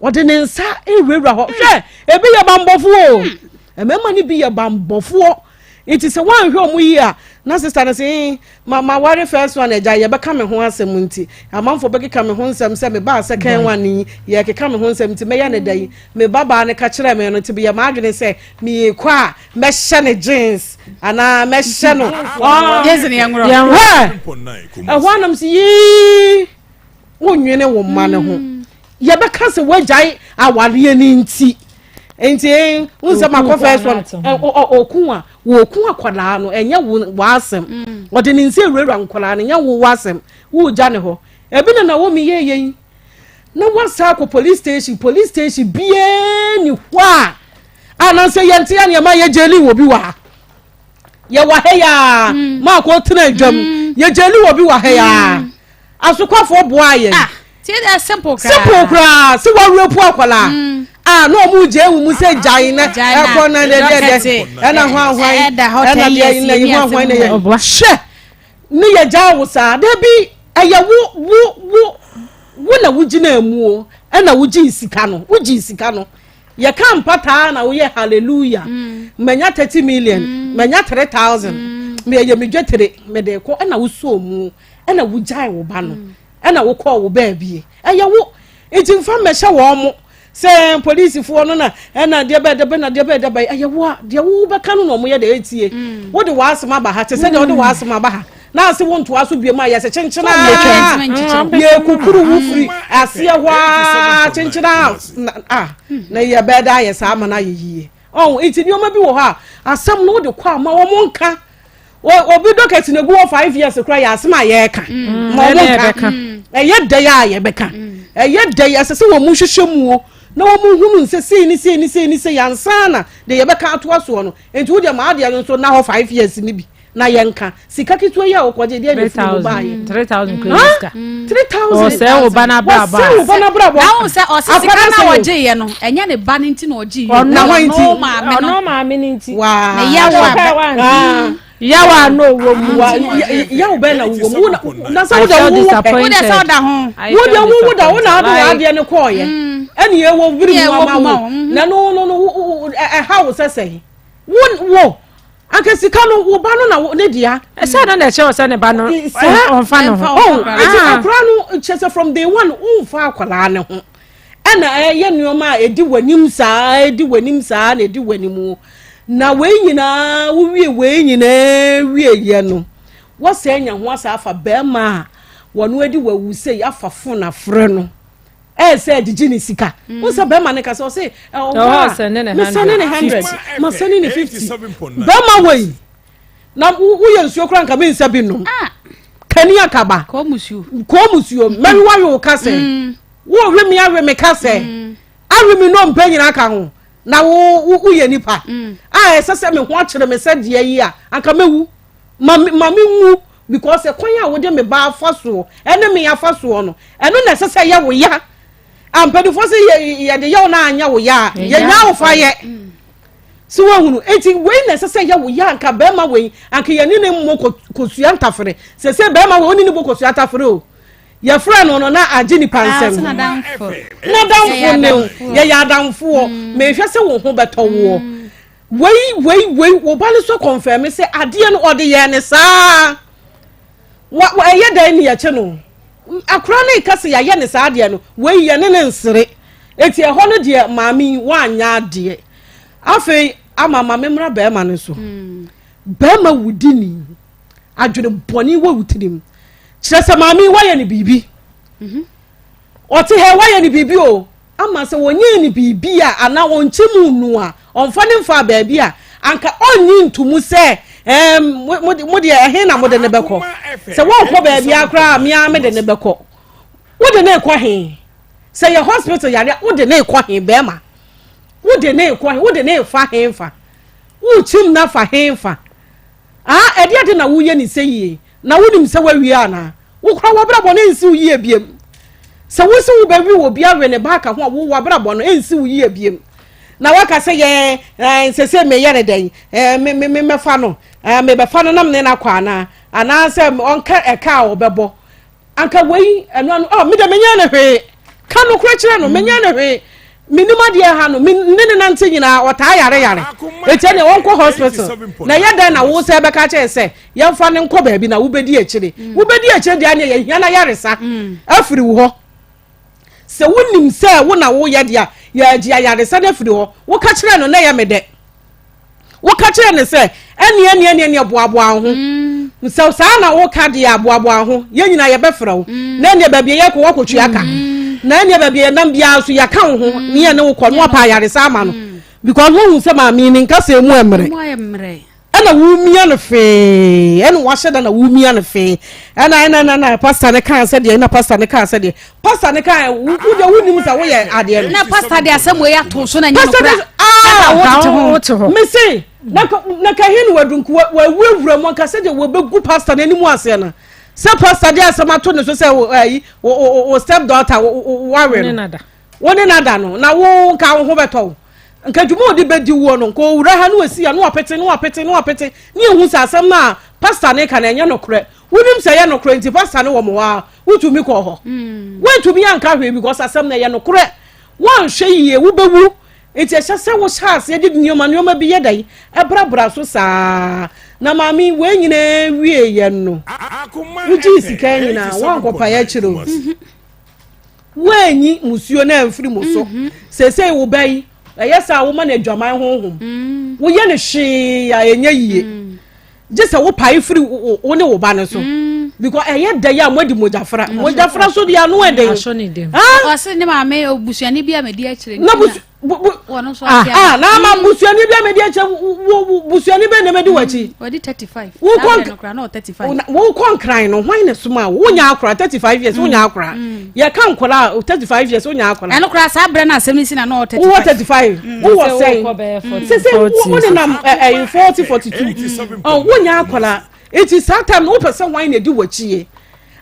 Ɔde ne nsa ewurawura hɔ. Hwɛ, ebi yɛ bambɔfoɔ o. Hmm. Mmarima no bi yɛ bambɔfoɔ. Nti sɛ woanhwɛ ɔmo yie a, na sista no sɛ, eh, ma ma ware first one agya yɛbɛka me ho asɛm nti, amanfoɔ bɛkeka me ho nsɛm sɛ mebaa second one yi, yɛkeka me ho nsɛm nti mɛyɛ ne da yi. Me babaa no ka kyerɛɛ me no nti meyɛ m'adwene sɛ meyɛkɔ a mɛhyɛ no jeans anaa mɛhyɛ no jeans no yɛ nworɔ ɛhɔ anam sɛ yii wonwene wo mma no ho mm. yɛbɛka sɛ woagyae awareɛ no nti nti wo nsɛm akɔ first one ɔku a wɔku akwadaa no ɛnyɛ wo w'asɛm mm. ɔde ne nsa awurawura nkwadaa no ɛnyɛ wo w'asɛm wogya ne hɔ ebi na na wɔn yɛ yɛn na wasa akɔ police station police station biara ni hɔ a anaasɛ yɛnte a nneɛma yɛ gyeli wɔ bi wɔ ha yɛwɔ ha yaa mm. maako tena adwam mm. yɛ gyeli wɔ bi wɔ ha yaa mm. asokwafoɔ boa yɛn ah, simple koraa sɛ wɔawerɛ pu akwadaa mm. a na ɔmo gye ewu mu sɛ gyae na ɛkɔ na dɛ dɛ dɛ ɛna hwan hwan ɛna deɛ na yi hwan hwan na yɛ hwɛ ne yɛ gyaa wo saa dabi ɛyɛ wo wo wo wo na wogyina mu o ɛna wogye sika no wogye sika no. Yɛka mpataa na woyɛ hallelujah. Mm. Manya 30 million, mm. manya 3000. Mm. Meyɛ me dwetire, mede kɔ ɛna wosɔɔ mu, ɛna wogyae wo ba no, mm. ɛna wokɔɔ wo baabie. Ɛyɛ wo. Nti mfa mmɛhyɛ wɔn mo sɛ polisifoɔ no na ɛna deɛ bɛɛ deɛ bɛɛ na deɛ bɛɛ deɛ bɛɛ ɛyɛ wo a deɛ wo bɛka no na wɔn yɛ deɛ etie. Mm. Wode w'asɛm aba ha te sɛ deɛ wode w'asɛm aba ha. na ase wo ntoa so biom a yɛsɛ kyenkyena yɛkukuru wo firi aseɛ hɔ a kyenkyena a na yɛbɛɛ da ayɛ saa ama no ayɛ yie ɔn nti nneɛma bi wɔ hɔ a asɛm no wode kɔ a ma wɔn nka obi dɔkɛt na egu hɔ five years kora yɛ asɛm a yɛreka mm. ma wɔn nka mm. ɛyɛ dɛ yɛ a yɛbɛka mm. ɛyɛ dɛ yɛ ɛsɛ sɛ wɔn mu hwehwɛ mu o na wɔn mu hunu nsɛ sei ne sei ne sei ne sei ansa na deɛ yɛbɛka atoa soɔ no nti wo deɛ maa deɛ no nso na hɔ five years ni bi. na yɛnka sika ketewa yi a wɔkɔgye deɛ na efiri mu baayɛ. 3000 kura yɛ sika. 3000 ɔsɛ wo ba n'abrabɔ a wɔsɛ wo ba n'abrabɔ. na wɔn sɛ ɔsɛ sika na wɔgye yɛ no ɛnyɛ ne ba ne nti na ɔgye yɛ ɔno hɔn nti ɔno maame ne nti. waa ne yaw a yaw a na ɔwɔ mu. wa yaw bɛn na wɔ mu na sɛ wo de wo wo pɛ wo de sɛ ɔda ho wo de wo wo da wo na ade wɔ adeɛ no kɔɔ yɛ ɛne ɛwɔ biri mu ama wo na no no no ɛha wo sɛ sɛ wo wo. Anka sika no wo ba no na ne dea. Ɛsɛ no na ɛkyerɛ sɛ ne ba no ɔnfa ne ho. Oh, nti ah. akwaraa no kyerɛ sɛ from day one wonfa akwaraa ne ho. Ɛna ɛyɛ nneɛma a ɛdi w'anim saa ɛdi w'anim saa na ɛdi w'anim. Na wei nyinaa wowie wei nyinaa wie yɛ no wɔsɛ anya ho asa afa bɛrima a wɔn adi wawu sɛ afa fon afrɛ no. ɛyɛ sɛ ɛgyegye ne sika mm. wo sɛ bɛrima no ka sɛ ɔse ɛwɔ a mesɛne ne 100 masɛne ne 50 bɛrima wei na woyɛ nsuo koraa nka mensa bi nom ah. kani akaba kɔɔ musuo mɛwewa wo ka sɛ mm. Worewe me awe me ka sɛ mm. awe me nnompe nyinaa ka ho na wo wo woyɛ nipa mm. a ɛsɛ sɛ me ho akyerɛ me sɛ deɛ yi a anka mɛwu ma ma me nwu because ɛkwan a wode me ba afa soɔ ɛne me afa soɔ no ɛno na ɛsɛ sɛ yɛ wo ya ampanyinfoɔ sɛ yɛ yɛde yɛ wo na anyɛ wo ya a yɛnya wo fa yɛ. Mm. So woahunu? Enti wei na ɛsɛ sɛ ɛyɛ wo ya anka barima wei, anka yɛne ne mmɔ kosua ntafere. Sese barima wei, wone ne bɔ kosua tafere o. Yɛfrɛ no no na agye nipa ah, nsɛm. N'adamfo ne o, yɛyɛ adamfoɔ. Mm. Mehwɛ sɛ wo ho bɛtɔ woɔ. Mm. Wei, wei, wei, wo ba no so kɔnfɛme sɛ adeɛ no ɔde yɛɛ ne saa. Wa, wa, ɛyɛ dɛn ne yɛkye no? Akora no reka sɛ yɛayɛ ne saa adeɛ no, wei yɛne ne nsere. Eti ɛhɔ no deɛ maame yi wanyɛ adeɛ. Afei ama ma memmra bɛrima no so. Mm. Bɛrima wudini, adwene bɔne wɔ wo tirim. Kyerɛ sɛ maame yi wayɛ ne biribi. Mhm. Ɔte hɛ wayɛ ne biribi o. Ama sɛ wɔnyɛɛ no biribi a anaa ɔnkyɛ mu nu a, ɔmfa no mfaa baabi a, anka ɔnnye ntomu sɛ, ɛɛm, mo, mo deɛ ɛhe na mode no bɛkɔ? Sɛ wɔnkɔ baabi ara koraa a, me ara mede no bɛkɔ. Wode no rekɔ he? Sɛ yɛ hospital yare a, wode no rekɔ he, bɛrima? Wode no rekɔ he? Wode no refa he fa? Worekyim no afa he fa? Ah, ɛdeɛ ade na woyɛ ne sɛ yie? Na wonim sɛ woawie anaa? Wo koraa w'abrabɔ no ɛnsi wo yie biem. Sɛ wo se wobɛwe obi awe ne ba aka ho a, wo w'abrabɔ no ɛnsi wo yie biem. Na waka sɛ yɛ ɛɛ sese meyɛ ne dɛn ɛɛ me me me mɛfa no ɛɛ mebɛfa no na me ne no akɔ anaa anaasɛ ɔnka ɛka a ɔbɛbɔ anka wei ɛno ano ɔ me de menyɛ ne hwee ka nokorɛ kyerɛ no menyɛ ne hwee menim adeɛ ha no me ne ne nante nyinaa ɔtaa yare yare ɛti ɛneɛ wɔnkɔ hospital na ɛyɛ dɛn na wo sɛ bɛka kyerɛ sɛ yɛmfa no nkɔ baabi na wobɛdi akyire mm. wobɛdi akyire deɛ neɛ yɛhia no ayaresa mm. afiri wo hɔ sɛ wonim sɛ wo na woyɛ deɛ a yɛagye ayaresa no afiri hɔ woka kyerɛ no na ɛyɛ me dɛ woka kyerɛ no sɛ ɛneɛ ɛneɛ ɛneɛ ɛneɛ boaboa ho mm. sɛ saa na woka deɛ a boaboa ho yɛn nyinaa yɛbɛfrɛ wo mm. na ɛneɛ baabi yɛkɔ wɔkɔtua ka mm. na ɛneɛ baabi yɛnam biara so yɛka wo ho ne yɛne wo kɔ na wapa ayaresa ama no because wohu sɛ maame ne nkasa mu ɛmmerɛ ɛna womia no fee ɛna wahyɛ da na womia no fee ɛna ɛna ɛna ɛna pastor ne kaa sɛ deɛ ɛna pastor ne kaa sɛ deɛ pastor ne kaa wo deɛ wonim sɛ woyɛ adeɛ no. na pastor de asɛm wei ato so na nyɛ nokora na wote ho mese na ka he ne wadu nko wawurawura mu anka sɛdeɛ wɔbɛgu pastor no anim aseɛ no sɛ pastor de asɛm ato ne so sɛ ayi wo step daughter wawe no Wo ne no ada no, na wo nka wo ho bɛtɔ wo. Nka dwuma a ɔde bɛdi woɔ no, nka ɔwura ha na wasi ha na wapete na wapete na wapete ne yɛhu sɛ asɛm no a pastor no reka no ɛnyɛ nokorɛ. Wonim sɛ ɛyɛ nokorɛ nti pastor no wɔ mo hɔ a wotumi kɔɔ hɔ. Mm. Woantumi anka hwee because asɛm no ɛyɛ nokorɛ. Woanhwɛ yie wobɛwu. Nti ɛhyɛ sɛ wohyɛ aseɛ de nneɛma nneɛma bi yɛ dɛn ɛbrabra so saa. Na maame wei nyinaa wieeɛ no wogyee sika nyinaa woankɔpaeɛ akyire o. Woanyi musuo no amfiri mo so. Mhm. Seesei wo ba yi, ɛyɛ sɛ a woma no adwaman honhom. Mm. Woyɛ no hwee a ɛnyɛ yie. Mm. Gye sɛ wopae firi wo ne wo ba no so. Mm. Because ɛyɛ dɛ yɛ a moadi mogyafra. Mogyafra so deɛ ano ɛden. Ɔse ne maame obusuani bi a medi akyire. Na busu bu bu ah na ama mm. busuani bi a medi akyire wo busuani bɛ na medi w'akyi. Wɔdi 35. Wokɔ nkran no hwan na soma wo wonya akora 35 years wonya mm. akora mm. yɛka nkora a 35 years wonya akora. Ɛno kora saa berɛ no asɛm no si na na ɔwɔ 35. Wowɔ 35 wowɔ sɛn sese wo nenam ɛyi 40 42 wonya akora eti saa time no wopɛ sɛ hwan na edi w'akyi yɛ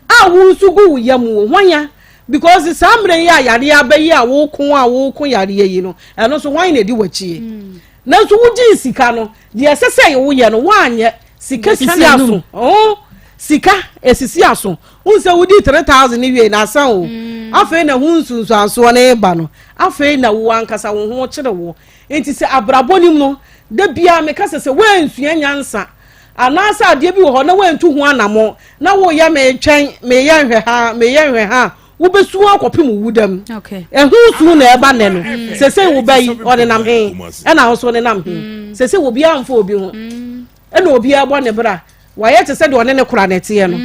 a wo nso gu wo yam wo hwan ya. Because saa mmerɛ yi a yareɛ aba yi a woko a woko yareɛ yi no, ɛno nso hwan na ɛdi w'akyie? Mm. Nanso wogyee sika no, deɛ ɛsɛ sɛ woyɛ no woanyɛ. Sika sisi aso. Oh, sika esisi aso. Wohu sɛ wodi 3000 ne wie na asan o. Mm. Afei na ho nsunsuansoɔ no reba no. Afei na wo ankasa wo ho kyere wo. Nti sɛ abrabɔ nim no, da biara meka sɛ sɛ woansua nyansa anaasɛ adeɛ bi wɔ hɔ na woantu ho anammɔn na woyɛ metwɛn meyɛ nhwɛha meyɛ nhwɛha a wobɛsu akɔpem wo wuda mu. Ɛho su na ɛba nnɛ no. Mm. Sesei wo ba yi ɔnenam he ɛna wo so ɔnenam he. Mm. Sesei obiara mfa obi ho mm. ɛna obiara bɔ ne bra wayɛ te sɛ deɛ ɔne ne kora na ɛteɛ no.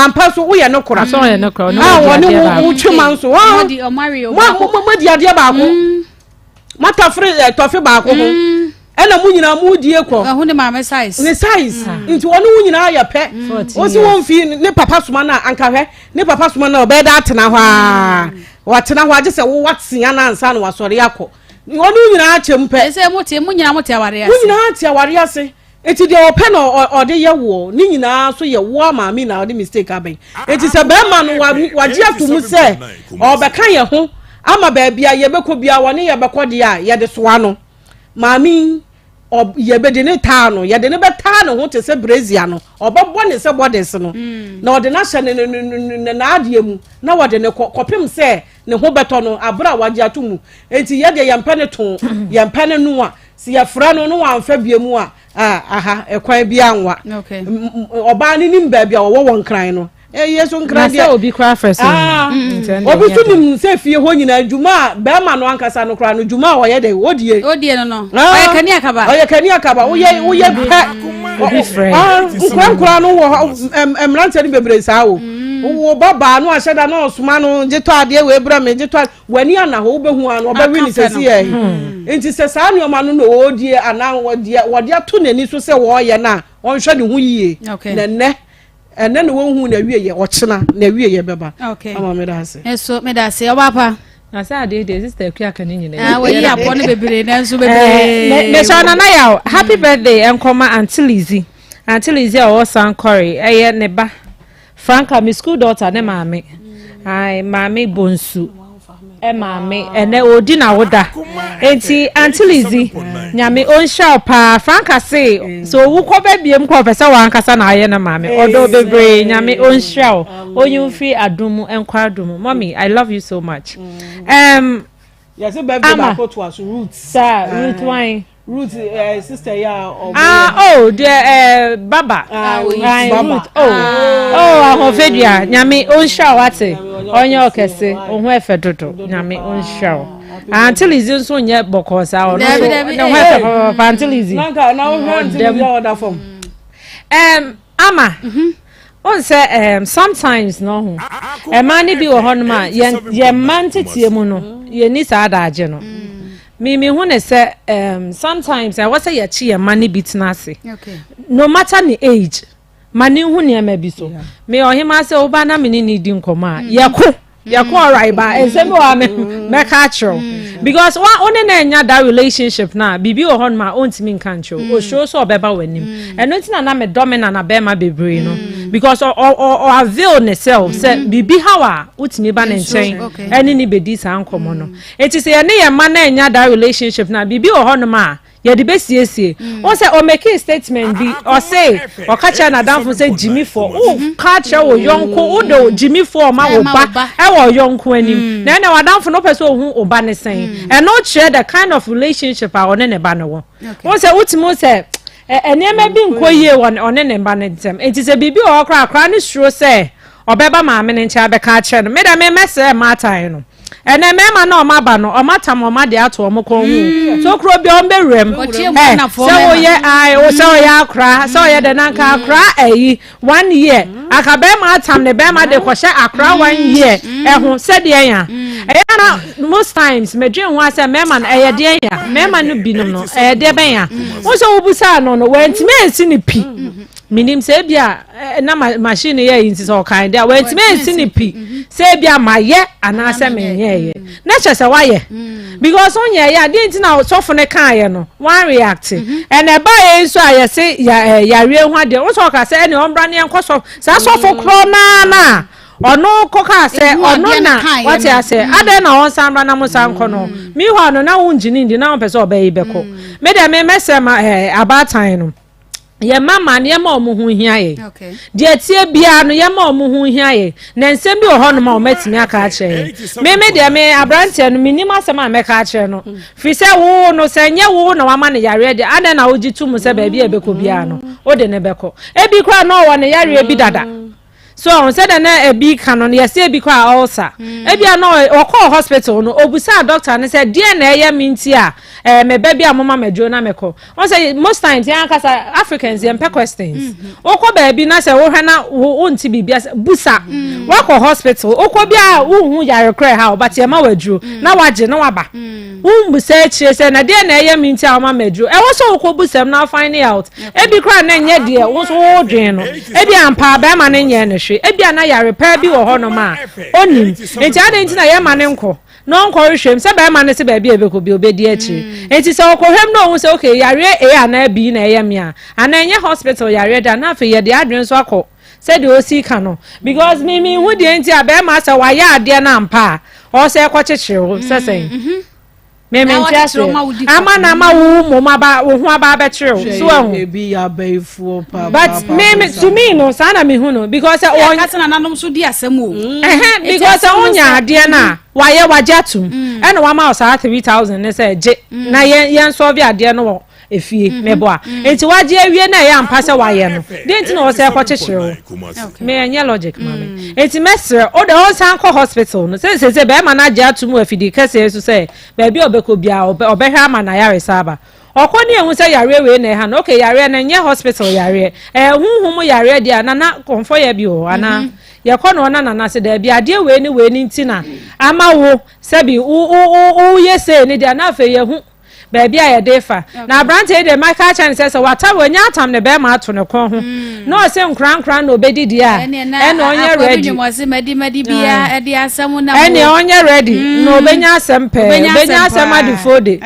Ampa so woyɛ ne kora. A ɔne wo twe ma nso. Moadi adeɛ baako. Moatafere eh, tɔfe baako ho. Mm. Ɛna mo nyinaa mo die kɔ. Ɛho ne maame size. Ne size. Mm. Nti ɔne wo nyinaa yɛ pɛ. Mm. Wosi wɔn fi ne papa soma no a anka hwɛ ne papa soma no a ɔbɛyɛ dɛ atena hɔ aa. Watena hɔ agye sɛ wo watea no ansa na wasɔre akɔ. Ɔne wo nyinaa kyɛm pɛ. Ɛsɛ mo te mo nyinaa mo te aware ase. Mo nyinaa te aware ase. Eti deɛ ɔpɛ na ɔde yɛ woɔ ne nyinaa nso yɛ woa maame na ɔde mistake abɛn. Eti sɛ bɛrima no wagye ato mu sɛ ɔbɛka yɛ ho ama baabi a yɛbɛkɔ biara wɔne yɛbɛkɔ deɛ a yɛde soa no. Maame yi yɛbɛde ne taa no yɛde ne bɛtaa ne ho te sɛ brezia no ɔbɛbɔ ne sɛ bɔdes no mm. na ɔde no ahyɛ ne ne n'adeɛ mu na wɔde ne kɔ kɔpem sɛ ne ho bɛtɔ no abere a wagye ato mu eti yɛdeɛ yɛmpɛ ne to yɛmpɛ ne no a Sɛ yɛfrɛ no na wamfa bie mu a, aha, ɛkwan bi anwa. Ɔbaa no nim baabi a wɔwɔ wɔ nkran no. Eye so nkran deɛ. Na sɛ obi koraa frɛ so. Ah, mm. Obi so nim sɛ fie hɔ nyinaa dwuma a bɛrima no ankasa no koraa no dwuma a ɔyɛ dɛ odie. Odie no no. Ah. Ɔyɛ kani akaba. Ɔyɛ kani akaba. Woyɛ mm. woyɛ pɛ. Obi frɛ. Ah, nkura nkura no wɔ hɔ mmeranteɛ no bebree saa o. Mm. Wo ba baa no ahyɛ da na ɔsoma no gye tɔ adeɛ wei brɛ me gye tɔ W'ani anna hɔ, wobɛhu ara no, ɔbɛwe no sɛsi yɛ. Hmm. Nti sɛ saa nneɛma no na ɔredie anaa wɔde wɔde ato n'ani so sɛ wɔreyɛ no a, ɔnhwɛ ne ho yie. Okay. Na ɛnɛ ɛnɛ na wɔnhu na awie yɛ ɔkyena na awie yɛ bɛba. Okay. Ama meda ase. Nso meda ase ɔba pa. Na sɛ adeɛ deɛ sister akua ka ne nyinaa. Ah, wɔyi apɔ no bebree nanso bebree. Mesɛ nana yaw happy birthday nkɔma Auntie Lizzie. Auntie Lizzie a ɔwɔ Sankore ɛyɛ ne ba. Franka me school daughter ne maame ae maame bonsu maame ɛnɛ ɔdi na woda enti Auntie Lizzy nyame ɔnhyira wo paa Franka se sɛ owu kɔ bɛ biem kɔ ɔpɛ sɛ wankasa na ayɛ ne maame ɔdɔ bebree nyame ɔnhyira wo ɔnyi wo firi adom mu nkɔ adom mu mommy I love you so much um, yɛsɛ birthday baako to aso Ruth saa Ruth wan Ruth eh, sister ya ɔmo. Ah oh deɛ eh, baba. Ah, ah baba. Ruth oh ah. oh ahofadua nyame onhyira wo ate ɔnyɛ ɔkɛse ohun ɛfɛ dodo nyame onhyira wo. Auntie Lizzy nso nyɛ bɔkɔɔ saa ɔno nso ne ho ɛfɛ papaapa Auntie Lizzy. Nanka na wohwɛ Auntie Lizzy a ɔda fam. Um, ama mm-hmm. Wohu sɛ um, sometimes no ho mmaa no bi wɔ hɔnom a yɛn yɛn mma nteteɛ mu no yɛnni saa adagye no. Me me hu ne sɛ um, sometimes ɛwɔ sɛ yɛkye yɛn mma no bi tena ase. No matter ne age, ma ne hu nneɛma bi so. Me ɔhemaa sɛ woba na me ne ne di nkɔmmɔ a yɛko. yɛkɔ ɔrai ba nsɛm bi wɔ ha mɛka akyerɛw mm. because wa wo ne na anya that relationship na biribi wɔ hɔ nom a ɔntumi nka nkyerɛw mm. osuro sɛ ɔbɛba w'anim mm. ɛno nti na na medɔ me nana bɛrima bebree no because ɔ ɔ ɔ avail ne self sɛ mm-hmm. biribi haw a wotumi ba ne nkyɛn ɛne ne bɛdi saa nkɔmmɔ no eti sɛ yɛne yɛn mma na anya that relationship na biribi wɔ hɔ nom a yɛde bɛsiesie wɔn sɛ ɔmɛkii statement bi ɔse ɔka kyerɛ n'adamfo sɛ gyimifoɔ woka kyerɛ wo yɔnko wode wo gyimifoɔ ɔma wo ba ɛwɔ yɔnko anim mm. na ɛnna w'adamfo no wopɛ sɛ ohu wo ba ne sɛn mm. ɛno kyerɛ the kind of relationship a ɔne ne ba no wɔ wɔn sɛ wotumi sɛ nneɛma bi nkɔ yie wɔ ɔne ne ba no ntɛm nti sɛ biribi wɔ hɔ koraa koraa no suro sɛ ɔbɛba maame no nkyɛn abɛka akyerɛ no me dɛ me mɛsrɛ mmaatan no Ɛnɛ mmarima na ɔmo aba no ɔmo atam ɔmo adeɛ ato ɔmo kɔn ho mm. so kuro bi ɔmo bɛ wura mu ɛ sɛ woyɛ ayi sɛ ɔyɛ akora sɛ ɔyɛ dɛ nanka mm. akora ɛyi one year mm. aka bɛrima atam ne bɛrima de kɔhyɛ akora one year ɛho sɛdeɛ ya ɛyɛ na most times mɛdwe ho asɛ mmarima no ɛyɛ deɛ ya mmarima no binom no ɛyɛ deɛ bɛn ya wɔn sɛ wobusa no no wɔntumi ansi ne pi. Menim sɛ ebia na machine no yɛ yi nti sɛ ɔkan de a wantumi ansi ne pi sɛ ebia mayɛ anaasɛ menyɛɛyɛ na kyerɛ sɛ wayɛ mm. because wonyɛɛyɛ a deɛ nti na sɔfo no kaeɛ no wan react mm-hmm. ɛna ɛbaeɛ nso a yɛse yareɛ ho adeɛ wo sɛ ɔka sɛ ɛne ɔmbra ne yɛnkɔ sɔfo saa sɔfo mm. korɔ naa na ɔno kɔkaa sɛ ɔno na wate ase mm. adɛn na ɔnsan mmra na mo san kɔ no meanwhile no na wongyini ndi na wompɛ sɛ ɔbɛyi bɛkɔ me deɛ memɛsɛ ma abaatan no yɛn mma ma nneɛma a wɔn ho hia yɛn deɛ ɛteɛ biara no yɛma wɔn ho hia yɛn na nsɛm bi wɔ hɔnom a wɔatumi aka akyerɛ yɛn me me deɛ me aberanteɛ no menim asɛm a mɛka akyerɛ no firi sɛ wo no sɛ nyɛ wo na wama no yareɛ deɛ adɛn na wogye to mu sɛ baabi a ɛbɛkɔ biara no wode ne bɛkɔ ebi koraa na ɔwɔ ne yareɛ bi dada so ɔho sɛdeɛ na ebi ka no no yɛsɛ ebi koraa ulcer mm. ebi a na ɔkɔɔ hospital no obusaa doctor no sɛ deɛ na ɛyɛ me nti a ɛɛ mɛba bi a moma mɛduro na mɛkɔ wɔn sɛ most times yɛn ankasa Africans yɛn pɛ questions mm-hmm. wokɔ baabi na sɛ wohwɛ na wo nti biribi ase busa mm. wakɔ hospital wokɔ bi a wohu yare korɛ ha ɔba te ɛma waduro mm. na wagye na waba wombusa akyire sɛ na deɛ na ɛyɛ me nti a wɔma mɛduro ɛwɔ sɛ wokɔ busam na find out ebi koraa na ɛnyɛ deɛ wo nso wodwen no ebi ampa bɛrima no nyɛ no hwee. hwee. Ebia na yare paa bi wɔ hɔnom a ɔnnim. Nti adɛn nti na yɛmma no nkɔ na ɔnkɔhwehwɛ mu? Sɛ barima no se baabi a ɛbɛkɔ biara ɔbɛdi akyire. Nti sɛ ɔkɔhwɛ mu na ɔhu sɛ okay yareɛ A anaa B na ɛyɛ me a, anaa ɛnyɛ hospital yareɛ de a, na afei yɛde adwene nso akɔ sɛdeɛ ɔsi ka no. Because me menhu deɛ nti a barima sɛ wayɛ adeɛ no ampa a, ɔwɔ sɛ ɛkɔkyekyere wo sɛ sɛn. Me me nte ase ama na ama wo mmom aba wo ho aba abɛkyerɛ wo so ahu. Ebi yɛ abayifoɔ paa. But me me to me no saa na me hu no because sɛ wɔn. Ɛka sɛ nananom so di asɛm o. Ɛhɛn because sɛ wonya adeɛ no a wayɛ wagye atum ɛna wama wo saa 3000 ne sɛ gye na yɛn yɛn sɔɔve adeɛ no wɔ efie mhm. meboa mhm. nti wagye awie na ɛyɛ ampa sɛ wayɛ no deɛ nti na ɔsɛ ɛkɔkyekyere wo me ɛnyɛ logic ma me mm. nti mɛsrɛ o de ɔnsan kɔ hospital no sɛ sɛ bɛrima no agye ato mu afidie kɛseɛ so sɛ baabi a ɔbɛkɔ biara ɔbɛhwɛ ama na ayaresa aba ɔkɔ ne ehu sɛ yareɛ wei na ɛha no okay yareɛ no nyɛ hospital yareɛ ɛyɛ huhum yareɛ deɛ a nana kɔnfɔ yɛ bi wɔ anaa mhm. yɛkɔ na ɔna nana sɛ daabi adeɛ wei ne wei ne nti na ama wo sɛbi wo wo wo woyɛ sei ne deɛ na afei yɛhu baabi a yɛde fa na aberanteɛ yi deɛ maka akyerɛ no sɛ sɛ wata wanya atam ne bɛrima ato ne kɔn ho mm. na ɔsɛ nkorankora na ɔbɛdi deɛ a ɛna ɔnyɛ ready ɛne ɔnyɛ ready mm. na ɔbɛnya asɛm pɛɛ ɔbɛnya asɛm adefoɔ de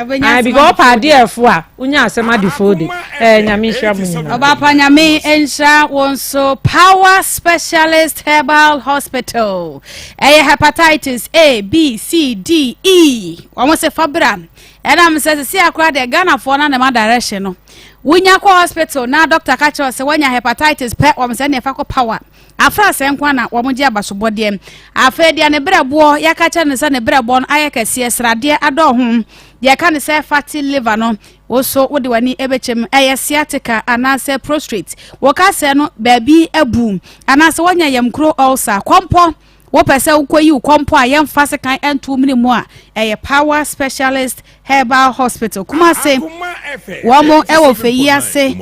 because ɔpa adeɛ ɛfo a wonya asɛm adefoɔ de ɛɛ nyame nhyira mu nyinaa. Ɔbaapa nyame nhyira wɔn so power specialist herbal hospital ɛyɛ hepatitis A B C D E wɔn sɛ fabra Ɛnam sɛ sisi akora deɛ Ghanafoɔ no anam direction no. Wonya kɔ hospital na doctor ka kyerɛ sɛ woanya hepatitis pɛ wɔn sɛ neɛ fa kɔ power. Afra sɛ nko na wɔn gye abasobɔdeɛ. Afei deɛ ne brɛboɔ yɛaka kyerɛ no sɛ ne brɛboɔ no ayɛ kɛseɛ sradeɛ adɔ ho. Deɛ ɛka ne sɛ fatty liver no wo so wode w'ani ɛbɛkyɛm ɛyɛ sciatica anaasɛ prostrate. Wɔka sɛ no baabi abu anaasɛ woanya yamkuro ulcer kɔmpɔ. Wopɛ sɛ wokɔyi wo kɔmpɔ a yɛmfa sekan nto wo mene mu a, ɛyɛ Power Specialist Herbal Hospital, Kumase. Wɔn wɔ Feyi ase,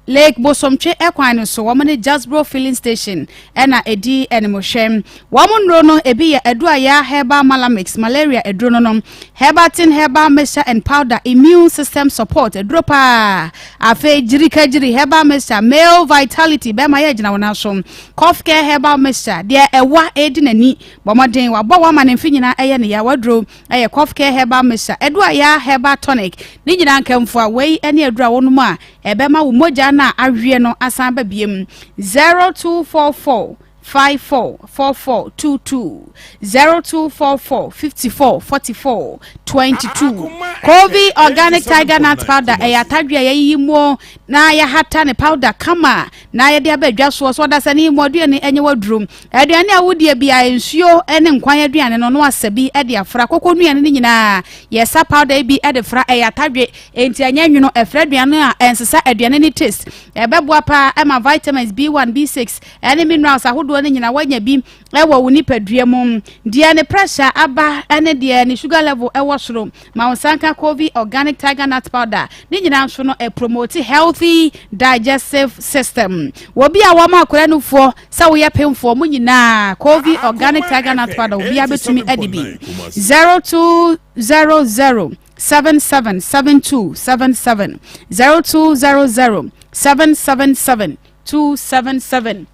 Lake Bosomtwe kwan no so. Wɔn ne Jasbro Filling Station na ɛdi animhwɛ. Wɔn nnuro no, ebi yɛ Aduaya Herbal Malamix, malaria aduro no no, Herbatin Herbal Mixture and Powder, immune system support aduro paa. Afei Gyirikagyiri Herbal Mixture, male vitality, bɛrima yɛ gyina wo nan so. Cough Care Herbal Mixture, deɛ ɛwa redi n'ani, bɔ mmɔden, wabɔ wo ama ne mfe nyinaa ɛyɛ ne ya, w'aduro ɛyɛ Cough Care Herbal Mixture, Aduaya Herbal Tonic, ne nyinaa nkamfua, wei ne aduro a wonom a ɛbɛma wo mogya no a aweɛ no asan aba biem. 0244 54 44 22 0244 54 44 22 Kovi Organic Tiger Nut Powder ɛyɛ atadwe a yɛayiyi muo na yɛahata ne powder kama na yɛde aba adwa soɔ so ɔdasani mu aduane ɛnyɛ waduro aduane a wodie bia nsuo ne nkwan aduane no no asa bi de afra koko nnuane no nyinaa yɛsa powder bi de fra ɛyɛ atadwe enti ɛnyɛ nwono ɛfra aduane a ɛnsesa aduane ne taste ɛbɛboa paa ɛma vitamins B1 B6 ɛne minerals ahodoɔ no nyinaa wanya bi ɛwɔ wo nipadua mu deɛ ne pressure aba ɛne deɛ ne sugar level ɛwɔ soro Ma wo nsa nka Covey Organic Tiger Nut Powder. Ne nyinaa nso no, ɛpromote healthy digestive system. Wɔ bi a wɔma akwadaa nufoɔ sɛ woyɛ pemfoɔ, mo nyinaa Covey Organic Tiger Nut Powder obiara bɛtumi adi bi. 0200 777277 0200 777 277.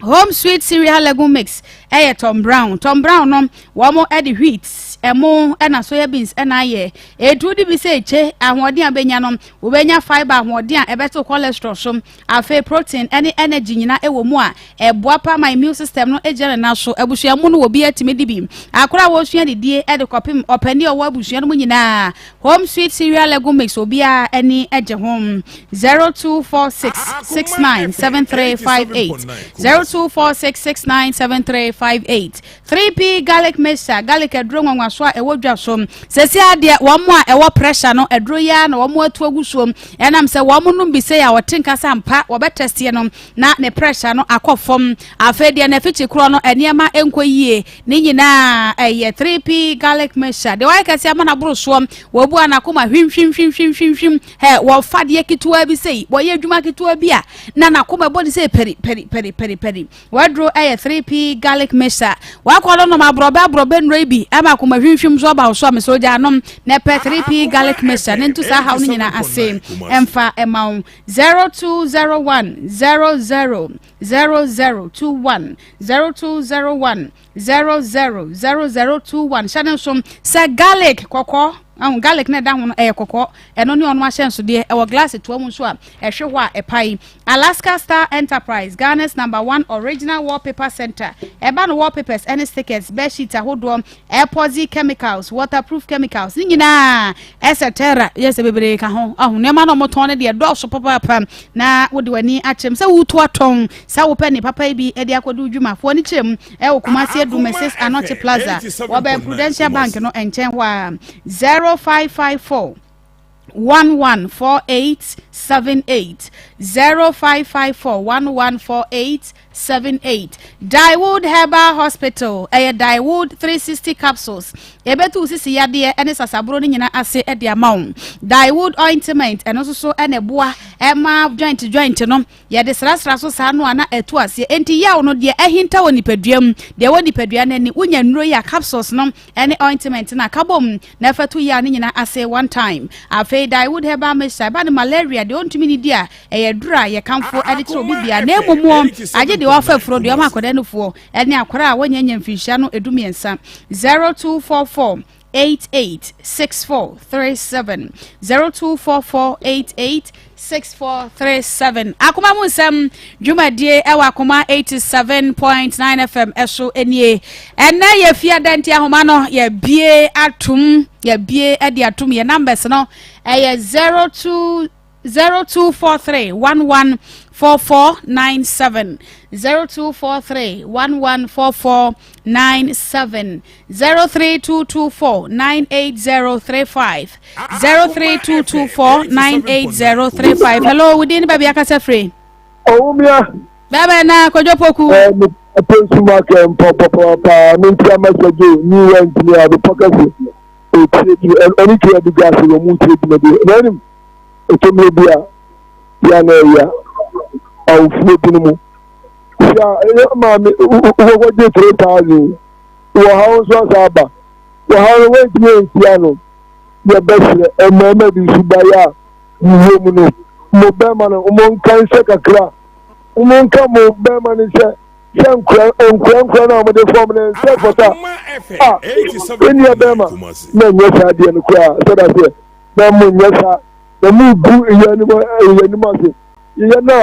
Home sweet cereal legume mix ɛyɛ Tom Brown. Tom Brown no wɔn ɛde wheat, ɛmo ɛna soya beans ɛna ayɛ. Etu de bi sɛ ekye ahoɔden a benya no, wobenya fibre ahoɔden a ɛbɛto cholesterol so. Afei protein ɛne energy nyina ɛwɔ mu a ɛboa pa ma immune system no egyina ne nan so. Abusua mu no wɔ bi atumi de bi. Akora a wɔresua didie ɛde kɔpem ɔpanin a ɔwɔ abusua no mu nyinaa. Home sweet cereal legume mix obiara ani gye ho. 0246 697358 0246 697358 3P garlic mixture garlic aduro nwanwaso a ɛwɔ dwa so. Sɛsi adeɛ wɔn a ɛwɔ pressure no aduro yi ara na wɔn atu agu soɔ. Ɛnam sɛ wɔn nom bi sɛ a wɔte nka sɛ ampa wɔbɛtɛsteɛ no na ne pressure no akɔ fam. Afei deɛ n'afikyi korɔ no nneɛma nkɔ yie. Ne nyinaa ɛyɛ 3P garlic mixture. Deɛ wayɛ kɛse ama no aboro soɔ. Wɔbu a n'akoma hwimhwimhwimhwimhwim. Hɛ, wɔfa deɛ ketewa bi sei, wɔyɛ adwuma ketewa bi a, na n'akoma ɛbɔ ne sɛ pɛri pɛri pɛri pɛri pɛri. Company. W'aduro yɛ 3P Garlic Mixture. W'akɔ no nom aborɔbɛ aborɔbɛ nnuro yi bi ama akoma hwimhwim so aba wo so a mesrɛ gyaa nom na pɛ 3P Garlic Mixture ne nto saa haw no nyinaa ase ɛmfa ɛma wo. 0201 00 0021 0201 000021 hyɛ no nso sɛ garlic kɔkɔɔ ahun garlic na ɛda ho no ɛyɛ kɔkɔɔ ɛno ne ɔno ahyɛnsodeɛ ɛwɔ glass toa mu nso a ɛhwe hɔ a ɛpae Alaska Star Enterprise Ghana's number one original wallpaper center ɛba no wallpapers ɛne stickers bedsheet ahodoɔ epoxy chemicals waterproof chemicals ne nyinaa ɛsɛ terra yɛ sɛ bebree ka ho ahu nneɛma na wɔtɔn no deɛ dɔɔso papaapa na wode w'ani akyerɛm sɛ wotu atɔn sɛ wopɛ ne papa yi bi de akɔdi wo dwuma foɔ ne kyerɛ mu ɛwɔ Kumasi Adume 6 Anɔkye Plaza wɔbɛn Prudential Bank no nkyɛn hɔ a 0554 114878 0554 114878 Daewood Herbal Hospital ɛyɛ Daewood 360 capsules ɛbɛtu sisi yadeɛ ɛne sasaboro no nyinaa ase ɛde ama wo. Daewood ointment ɛno nso so ɛna ɛboa ɛma joint joint no yɛde srasra so saa no a na ɛto aseɛ. Enti yaw no deɛ ɛhinta wɔ nipadua mu, deɛ ɛwɔ nipadua no ani, wonya nnuro yi a capsules no ɛne ointment no a ka bom na ɛfa to yaw no nyinaa ase one time. Afei Daewood herbal mixture ɛba no malaria deɛ ɔntumi nidi a ɛyɛ aduro a yɛkamfo ɛde kyerɛ obi biara na mmom wɔ agye deɛ wafa afuro deɛ ɔma akwadaa nufoɔ ɛne akwadaa a wɔnyɛ nya mfinhyia no 13 0244 88 64 37 0244 88 6437. Akoma mu nsɛm dwumadie ɛwɔ Akoma 87.9 FM ɛso nie. Ɛnɛ yɛ fiada nti ahoma no yɛbie atom, yɛbie ɛde atom. Yɛ numbers no ɛyɛ 02 0243 11 4497 0243 114497 03224 98035 03224 98035. Hello, within baabi akasa firi? Owumia. Bɛbɛ na Kwadwo Poku. Ɛpɛ nsuma kɛ mpɔpɔpɔpaa ne nti amasagye ni wɔ ntumi a bepɔ kɛse etie bi ɛne tie bi gya ase wɔ mu tie dwumadie na ɛnim ɛtɔmmerɛ bi a yɛ na ɛyɛ awofuo bi no mu sia ɛyɛ maame wokɔgye 3000 wɔ ha nso asa aba wɔ ha no wɔntumi nsia no. Yɛbɛsrɛ mmarima bi nso baeɛ a wowɔ mu no, mo bɛrima no mo nka nhyɛ kakra, mo nka mo bɛrima no nhyɛ sɛ nkura nkura nkura no a mode fam no nsɛ fɔta a ɛnua bɛrima na nyɛ saa deɛ no koraa sɛda seɛ na mo nyɛ saa na mo gu yɛ anim yɛ anim ase yɛ na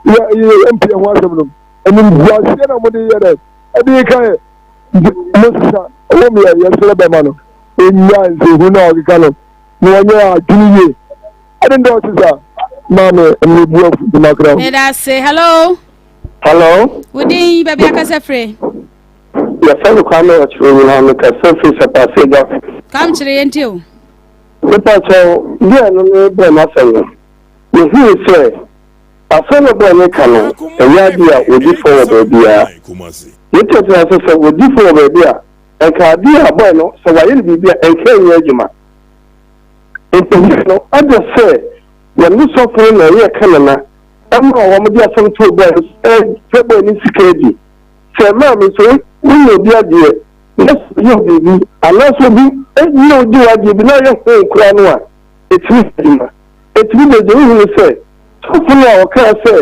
yɛ yɛ mpɛ ho asɛm no anim gu aseɛ na mode yɛ dɛ ɛde ka yɛ mo sesa ɛwɔ mu yɛ yɛsrɛ bɛrima no ɛnya nsɛhu no a ɔkeka no na wɔnyɛ adwene yie ade ndɛ ɔte saa maame mmebu afu dwumakra. Meda ase. Hello. Hello. Wodin, baabi akasa firi? Yɛfrɛ no Kwame Ɔkyerɛ nyinaa, mekasa firi Sɛpase Gya. Kam kyerɛ yɛn nti o. Mepa kyɛw, deɛ no ne brɛ m'asɛm no, mehuu sɛ asɛm no brɛ ne ka no ɛnyɛ adeɛ a wɔdi fɔ wɔ baabiara. Ne tɛtɛ ase sɛ wɔdi fɔ wɔ baabi a, ɛnka adeɛ a bɔe no sɛ wɔayɛ no biribi a ɛnka ɛnyɛ adwuma. Nti no agye sɛ wɔne sɔfo no na ɛyɛ kanana ɛma wɔn de asɛm too bɔe no sɛ bɔe no sika adi. Sɛ maame sɛ woyɛ obi adeɛ na sɛ ɔyɛ biribi anaasɛ obi ne odi w'adeɛ bi na ɔyɛ ho koraa no a, ɛtumi yɛ adwuma. Ɛtumi bɛgye wohunu sɛ sɔfo no a ɔkaa sɛ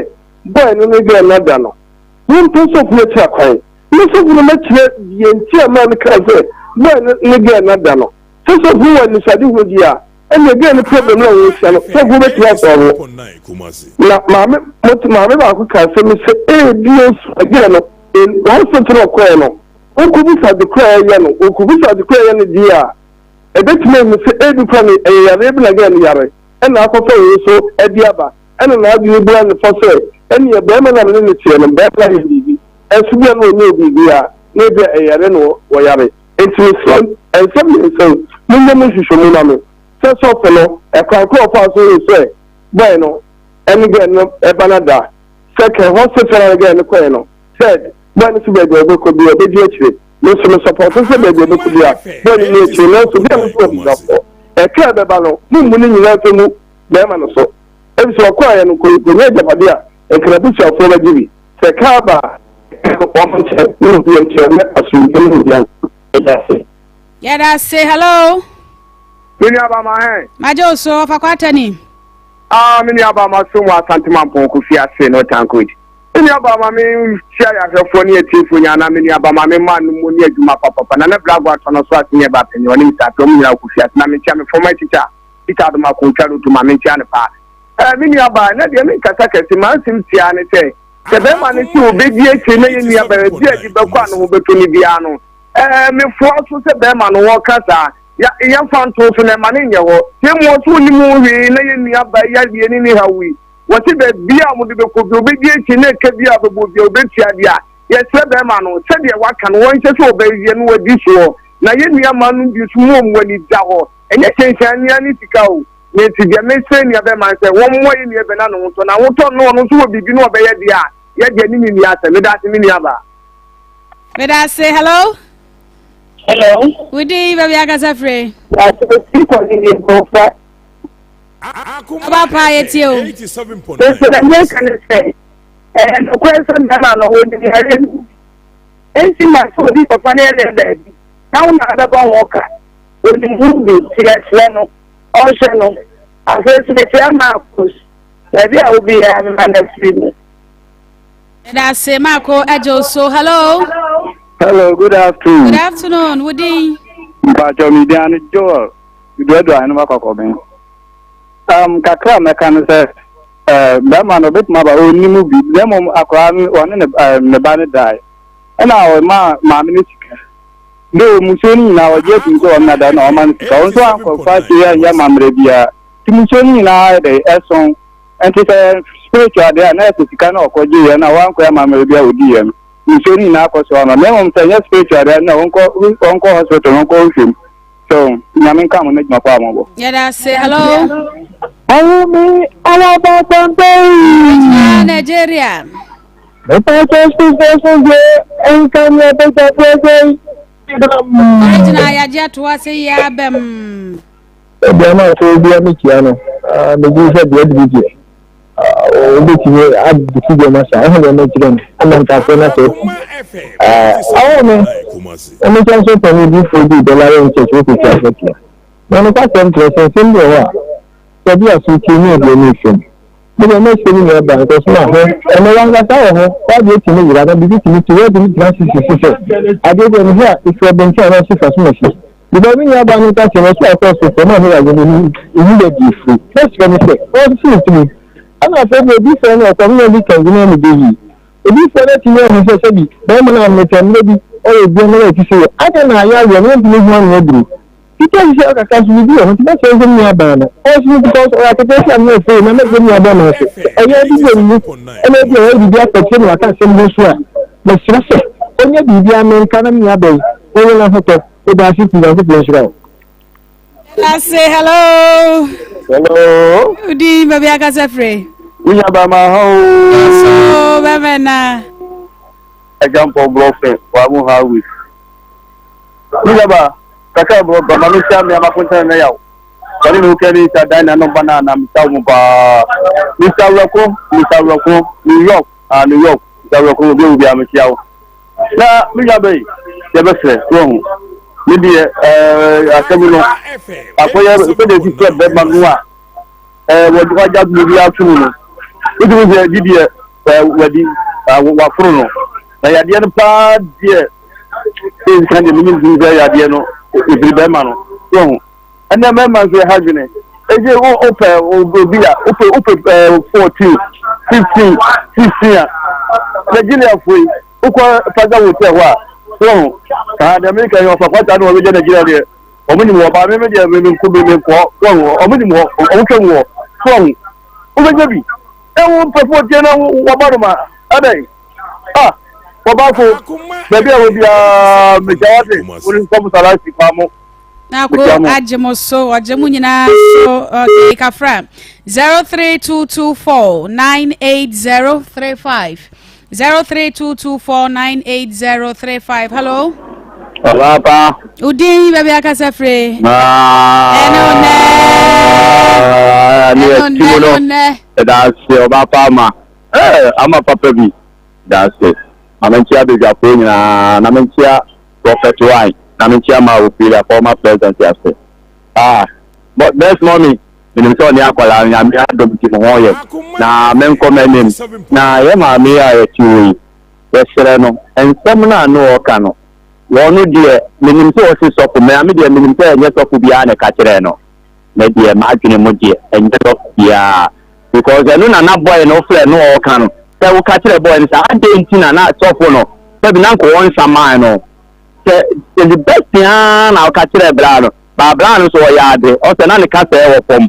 bɔe no ne gɛɛ no ada no, wompɛ sɔfo no akyira kwan na sɔfo no mɛkyerɛ deɛ nti a maa no kaa sɛ bɔe no ne gɛɛ no ada no. Sɛ sɔfo wɔ anisoadehunu deɛ a, ɛnna gɛɛ no problem no a wɔrehyia no, sɔfo bɛtumi asɔre ho. Na maame mote maame baako kaa asɛm bi sɛ ebia nso gɛɛ no hospital no ɔkɔɛ no, wokɔbisa ade koro a ɛyɛ no, wokɔbisa ade koro a ɛyɛ no deɛ a, ɛbɛtumi ahu sɛ ebi kora no ɛyɛ yareɛ bi na gɛɛ no yare ɛna akɔfa wei so ɛde aba ɛna n'adwene bua ne fɔ sɛ ɛneɛ bɛrima na mene ne teɛ no, bɛrima yɛ biribi ɛnso bia na ɔnyɛ biribi a na ebi a ɛyare no wɔyare. Nti mesrɛ nsɛm mmiɛnsa yi, monyɛ mu nhwehwɛmu ma me sɛ sɔfo no ɛkwan koro ɔfaa so hu sɛ bɔe no ɛne gɛɛ no ɛba no da. Second, hospital a gɛɛ no kɔɛ no. Third, bɔe no so baabi a ɔbɛkɔ bia ɔbɛdi akyire. Me nso me sɔpɔto sɛ baabi a ɔbɛkɔ bia bɔe no ni akyire, nanso gɛɛ no so wɔ abusuafoɔ. Ɛka a ɛbɛba no, mommu ne nyinaa mfa ngu bɛrima no so. Efisɛ ɔkɔeɛ no, kɔnya agyapadeɛ a nka n'abusuafoɔ bɛgye bi. Sɛ ɛka aba a, Wɔn nkyɛ ne obi nkyɛ ne asomdwe ne obi ankyɛ ase. Yɛda ase hello. Me nua ba ma hɛn. Magye wo so ɔfa kwatani. Ah me nua ba ma so mu Asante Mampɔn Kofi ase no tankoid. Me nua ba ma me hyia yɛ ahwɛfoɔ ne atiefoɔ nyinaa na me nua ba ma me ma no mu ne adwuma papapa na ne blago atɔ no so ase ne ɛba panyin ɔne Mr. Apɛ ɔmo nyinaa Kofi ase na me nkyia me former teacher teacher Adomako otwa roto ma me nkyia no paa. Eh me nua ba na deɛ me nkasa kɛse m'asɛm tiaa ne sɛ sɛ bɛrima no sɛ obedi akyire na yɛ nua ba bi a de bɛkɔ a ne ho bɛtɔ no biara no eh mefoa so sɛ bɛrima no wɔka saa Ya, yɛmfa nto so na ɛma no nyɛ hɔ. Sɛ mmom ɔse ɔnnim ho hwee na yɛn nua baa yi adeɛ ne ne haw yi, wɔse baabi a wɔde bɛkɔ bi ɔbɛdi akyi na ɛka bi a bɛbɔ bi a ɔbɛtua deɛ a, yɛsrɛ bɛrima no sɛdeɛ waka no wɔnhyɛ sɛ ɔbɛyɛ no wadi soɔ. Na yɛn nua mmaa nom bi nso mu wɔn ani da hɔ. Ɛnyɛ hyɛnhyɛn ne sika o. Na enti deɛ mesrɛ nua bɛrima no sɛ wɔmmoa yɛn nua bɛ na ne ho ntɔ no. Ahotɔ no na ɔno nso wɔ biribi na ɔbɛyɛ deɛ a, yɛdeɛ ne ne nni asɛm. Meda ase me nua baa. Meda ase. Hello. Hello. Wodi baabi akasa firi. Ati kɔ ne ne nkurɔfoɔ. Ɔba paa yɛ tie o. Nso na nyɛ ka ne sɛ ɛyɛ nokorɛ sɛ mmarima no wɔnim yare no bi. Nti ma sɛ obi papa no yɛ dɛ baabi na wo na abɛbɔ ho ka. Wɔnim ho bi nti yɛsrɛ no ɔnhwɛ no. Afei nso mekyerɛ Marcus baabi a obiara mema no afiri mu. Yɛda ase Marco agye so. Hello. Hello, good afternoon. Good afternoon. Wo din? Mpatsɔ mi din ano Joel Duadua ahene ba kɔkɔbɛn. Um, kakra a mɛka no sɛ eh, bɛrima no obetumi aba ɔnni mu bi na mmom akwaraa no ɔne ne eh, ne ba no dae ɛna ɔma maame no sika de mmusuo no nyinaa ɔgye atum sɛ ɔno da na ɔma no sika ɔno nso ankɔfa akyire anyɛ amammerɛ biara nti mmusuo no nyinaa yɛ dɛ ɛso nti sɛ spiritual deɛ a na ɛsɛ sika na ɔkɔgye yɛ na wankɔ amammerɛ biara ɔdi yɛ no nsuo no nyinaa kɔ so ama na mmom sɛ ɛnyɛ spiritual deɛ na wɔnkɔ wɔnkɔ hospital wɔnkɔ nhwɛ mu so nyame nka mo n'adwuma pa a mobɔ. Yɛda ase hello. Awumi alabakpampe. Original Nigeria. Mepatwa sukuu deɛ nka ní ɛbɛgya deɛ Original yagye ato ase yɛ abɛm. Ebia na afei bia mekyia no, megye sɛ deɛ adi deɛ wobɛtumi ade deɛ ma saa ɛho deɛ mɛkyerɛ no ama nkafoɔ no asɛ awo me ɛmekyɛ nso pɛ ne difoɔ bi dɔlare nkyɛkyɛ wokɔtua sɛtia na nokwasɛm kyerɛ sɛ nsɛm bi wɔ hɔ a sɛ bi aso tie ne aduane mfam Medeɛ mɛhyɛ me nua baa nkɔso ma hwɛ ɛnɛ wankasa wɔ hɔ w'adeɛ tumi yera na biribi tumi to woatumi tena ase susu sɛ adeɛ deɛ mehwɛ a ɛfiri ɔbɛnti anaa ɛsi fa so masi because me nua baa no nka kyerɛ me ɔso akɔ so fam a mewɔ adwene no ɛmu baabi ɛfiri mɛsrɛ ne sɛ ɔnsese ne tumi ɛna afei deɛ odiyifoɔ no ɔkɔ meyɛ bi kan gyina ne bɛ yie odiyifoɔ no atumi ahu sɛ sɛbi bɛrima no a mepɛ mmerɛ bi ɔyɛ bia na ɛte sɛ yɛ adɛn na ayɛ aweɛ no wɔntumi hu ano aduro Peter sisi ɔkasa so biribi wɔ ho nti mɛsrɛ sɛ me nua baa no ɔnso because ɔyɛ akɛtɛsi a meyɛ fei na mɛsrɛ me nua baa no sɛ ɛyɛ ade bi ɔnni ɛna ebi a ɔyɛ biribi akɔkyerɛ me waka asɛm bi nso a mesrɛ sɛ ɔnyɛ biribi a menka na me nua baa yi ɔnyɛ n'ahotɔ meda ase pii Nyankopɔn nhyira wo. Ase hello. Hello. Udi baabi akasa firi. Wunya ba ma ha o. So bɛmɛ na. Ɛgya mpɔ brɔfɛ wa mu ha wi. Wunya ba. Kakra bro ba ma mehyia me ama kontan na yaw. Wɔne ne wokɛ ne nsa dan na nɔmba na na mesa wo mu paa. Mr. Awurako, Mr. Awurako, New York, ah New York, Mr. Awurako obi obi a mehyia wo. Na me nua bɛyi, yɛbɛsrɛ, so ahu. Me deɛ, ɛɛ asɛm no, akɔyɛ sɛdeɛ ɛsi sɛ bɛma no a, ɛɛ wɔde wagya biribi ato mu no. Wotumi sɛ di deɛ ɛɛ wadi, waforo no. Na yadeɛ no paa deɛ sɛ nka deɛ menim sim sɛ yadeɛ no ɛfiri bɛrima no so ho ɛnɛ mmarima nso ɛha dwene ɛgye wopɛ obi a wopɛ wopɛ ɛɛ 14 15 16 a Nigeriafoɔ yi wokɔ Faza hotel hɔ a so ho kaa deɛ meka yi ɔfa kwata no wɔbɛgya Nigeria deɛ wɔn nim hɔ baa me me deɛ me me nko me me nkɔ so ho wɔn nim hɔ wɔn twam hɔ so ho wobɛgya bi ɛwo mpɛ 14 na wɔba no ma ɛdɛn Ah, wɔbaafo, baabi a wɔ biara, mekyia wate, wo ne nsɔfo Salasi paa mo. Na ko agye mo so, ɔgye mo nyinaa so. Okay, kafra. 03224 98035. 03224 98035. Hello. Olá, pa. Udin, baabi akasa firi. Ɛno nɛ. Ɛno nɛ, ɛno nɛ. Ɛda ase, ɔba pa ama. Ɛɛ, ama papa bi. Daase. Ma menkyea badwafoɔ nyinaa na menkyea Prophet Wine na menkyea Maa Ophelia former president ase. Ah, but best mommy, menim sɛ ɔne akwadaa no Nyame adom nti mo ho yɛ. Na menkɔ m'anim. Na yɛ maame yi a yɛte hɔ yi, yɛsrɛ no, nsɛm no a na ɔreka no, wɔn deɛ menim sɛ ɔse sɔfo, me a me deɛ menim sɛ ɛnyɛ sɔfo biara na ɛka kyerɛɛ no. Me deɛ m'adwene mu deɛ ɛnyɛ sɔfo biara because ɛno na na boy no frɛ no ɔɔka no sɛ woka kyerɛ boy no sɛ adɛn nti na na sɔfo no sɛbi na nka ɔnsa man no sɛ the best thing ara na ɔka kyerɛ bra no ba bra no nso ɔyɛ ade ɔsɛ na ne kasa wɔ fam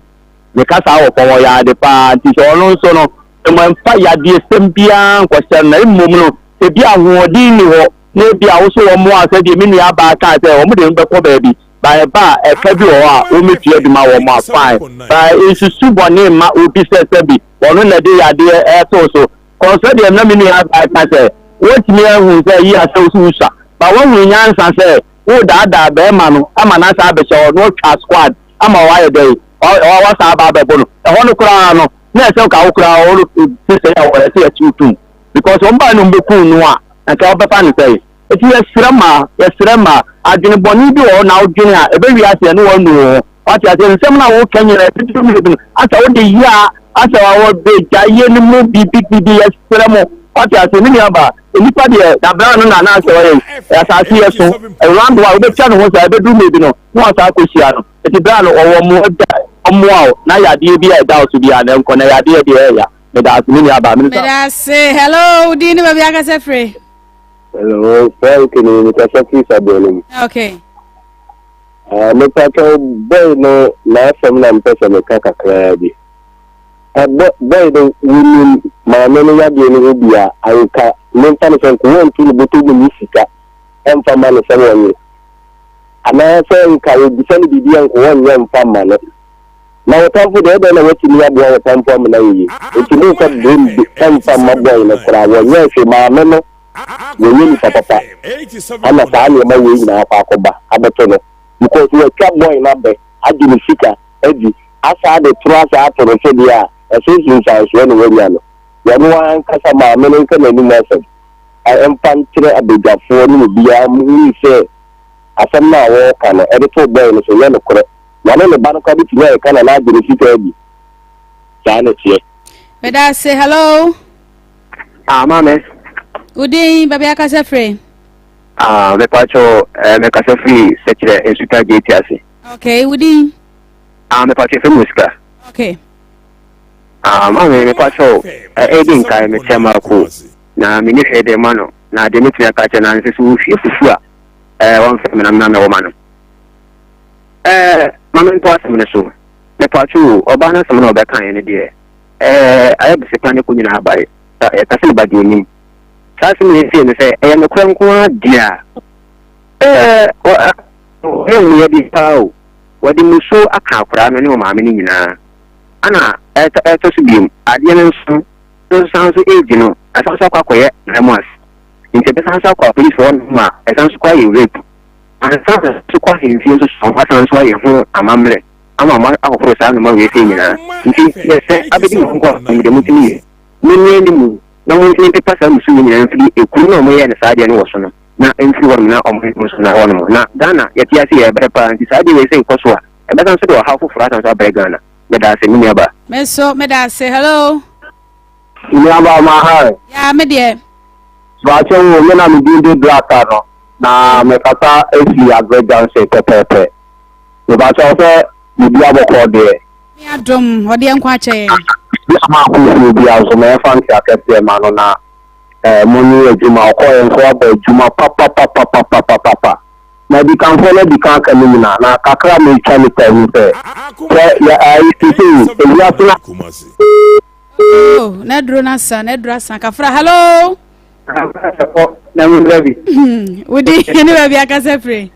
ne kasa wɔ fam ɔyɛ ade paa nti sɛ ɔno nso no mfa yadeɛ sɛm biara nkɔhyɛ no na mmom no ebi ahoɔden ni hɔ na ebi a woso wɔn mmoa sɛdeɛ me nua baa kaa sɛ wɔn de no bɛkɔ baabi. Ba ɛba a ɛka bi wɔ hɔ a wɔmɛtua bi ma wɔn a fine ba nsusu bɔne mma obi sɛ sɛbi ɔno na ɛde yadeɛ ɛto so kɔ sɛdeɛ na me nua baa ka sɛ wɔtumi ahu sɛ yi asɛ wo so wosua ba woahunu nyansa sɛ wodaadaa bɛrima no ama no asa abɛhyɛ hɔ na ɔtwa squad ama wayɛ dɛn wasa aba abɛbo no ɛhɔ no koraa no na ɛsɛ ka wo koraa ɔno sɛ yɛ ɛsɛ yɛkyew tum because wɔn baa no mbɛku no a nka wɔbɛfa no sɛ Enti yɛsrɛ ma, yɛsrɛ ma, adwene bɔne bi wɔ hɔ na wodwene a, ɛbɛwie aseɛ na woanu wo ho. Wate aseɛ? Nsɛm no a woka nyinaa, ɛbɛduru mmerɛ bi no, asɛ wode yɛ a, asɛ wɔbɛgyaeɛ no mu biribi biribi, yɛsrɛ mo. Wate aseɛ? Me nuabaa, nnipa deɛ, dabraa no na na asɛ ɔyɛ, asase yɛ so, round one, wobɛtwa ne ho saa, ɛbɛduru mmerɛ bi no, na wasan akɔhyia no. Enti berɛ a no, ɔwɔ mmoa bi a, ɔmmoa wo, na yadeɛ bi a ɛda wo so biara no, ɛnkɔ, na yadeɛ deɛ ɛyɛ ya. Meda ase, me nuabaa. Meda ase. Hello, wo din ne baabi akasa firi? Hello, Frank ni mekasa firi Saboa no mu. Okay. Uh, mepatɔ boy no n'asɛm na mpɛ sɛ meka kakraa bi. Uh, boy no wonim maame no yadeɛ no ho bi a anka memfa no sɛ nka wɔnto no bɔtɔ mu nyi sika ɛmfa ma no sɛ wɔnye anaasɛ nka wɔbisa no biribi a nka wɔnyɛ mfa mma no na wo tamfo deɛ ɛdɛn na watumi aboa wo tamfo amena yɛ yie nti momfa blame bi ɛmfa mma boy no koraa wɔnyɛ hwee maame no wɔnyɛ nipa papa ama saa nneɛma wei nyinaa akɔ akɔba abɛto no because watwa boy no abɛ agye ne sika adi asa de toro asa ato no so deɛ a ɛso nsunsuansoɔ na wanya no wɔn ankasa maame no nka n'anim asɛm ɛmfa nkyerɛ abadwafoɔ ne obiara muhunu sɛ asɛm no a wɔreka no ɛde to boy no so nyɛ nokorɛ. Na ne ne ba no koraa bɛtumi ayɛ ka na n'agye ne sika adi. Saa na ɛteɛ. Meda ase. Hello. Ah, maame. Wo din, baabi akasa firi? Ah, mepa kyɛw, eh, mekasa firi Sɛkyerɛ Nsuta Gate ase. Okay, wo din? Ah, mepa kyɛw, fɛ mu sika. Okay. Ah, maame, mepa kyɛw, eh, edi nkan mekyɛ mako na menni hwee de ma no, na deɛ metumi aka kyɛ no ara ne sɛ sɛ wɔhwie fufu a, eh, wɔmfrɛ me na me na mɛwɔ ma no. Ɛɛ, ma mentɔ asɛm no so. Mepatwo o, ɔbaa no asɛm no a ɔbɛkaeɛ no deɛ, ɛɛ, ayɛ bese pa ne ko nyinaa bae. Sa, yɛka sɛ ba deɛ nim. Saa asɛm yi ɛsie no sɛ, ɛyɛ nokorɛ nko ara deɛ a, ɛɛ, ɔ, ɔyɛ mmoa bi paa o. Wɔde mmusuo aka akwadaa no ne ɔmaame no nyinaa. Ana ɛtɔ, ɛtɔ so biom, adeɛ no nso, no nso san nso age no, ɛsan nso akɔ akɔyɛ nine months. Nti ɛbɛsan nso akɔ apolisifoɔ hɔ nom a, ɛsan nso kɔ ayɛ rape. Ansa na wɔbɛkɔ ahemfie nso so no, wɔasan nso ayɛ ho amammerɛ ama wɔahohoro saa nnoɔma wei sei nyinaa. Nti yɛ sɛ abɛdi mo ho nkɔ a, deɛ motumi yɛ, monnua anim na montumi mpepa saa mmusu wei nyinaa mfiri ekuro no a wɔyɛɛ no saa adeɛ no wɔ so no na mfiri hɔnom na wɔn nso na hɔnom. Na Ghana yɛte ase yɛrebrɛ paa nti saa adeɛ wei sei kɔ so a, ɛbɛsan nso de ɔhaw foforɔ asan nso abrɛ Ghana. Meda ase me nuabaa. Me nso meda ase. Hello. Nuabaa ma hi. Ya me deɛ. Baakyɛ wo me na me din de Black no. Na mekasa firi Aggrey Junction pɛpɛɛpɛ. Mepakyɛw sɛ biribi abɔkɔɔ deɛ. Nyame adom, ɔde yɛn nkwa akyɛ yɛn. Bi a maakɔ fie biara nso mɛfa nte akɛseɛ ma no na eh, mo ne adwuma ɔkɔɔɛ nso abɔ adwuma papapapapapapapa. Na adikanfoɔ no adi kan aka ne nyinaa na kakra a metwa ne pɛ ne sɛ sɛ yɛ ayi sesei ewiase no. Oh, n'aduro no asa, n'aduro asa. Kafra, hello. Kɔ na nwura bi. Wodi ne baabi akasa firi.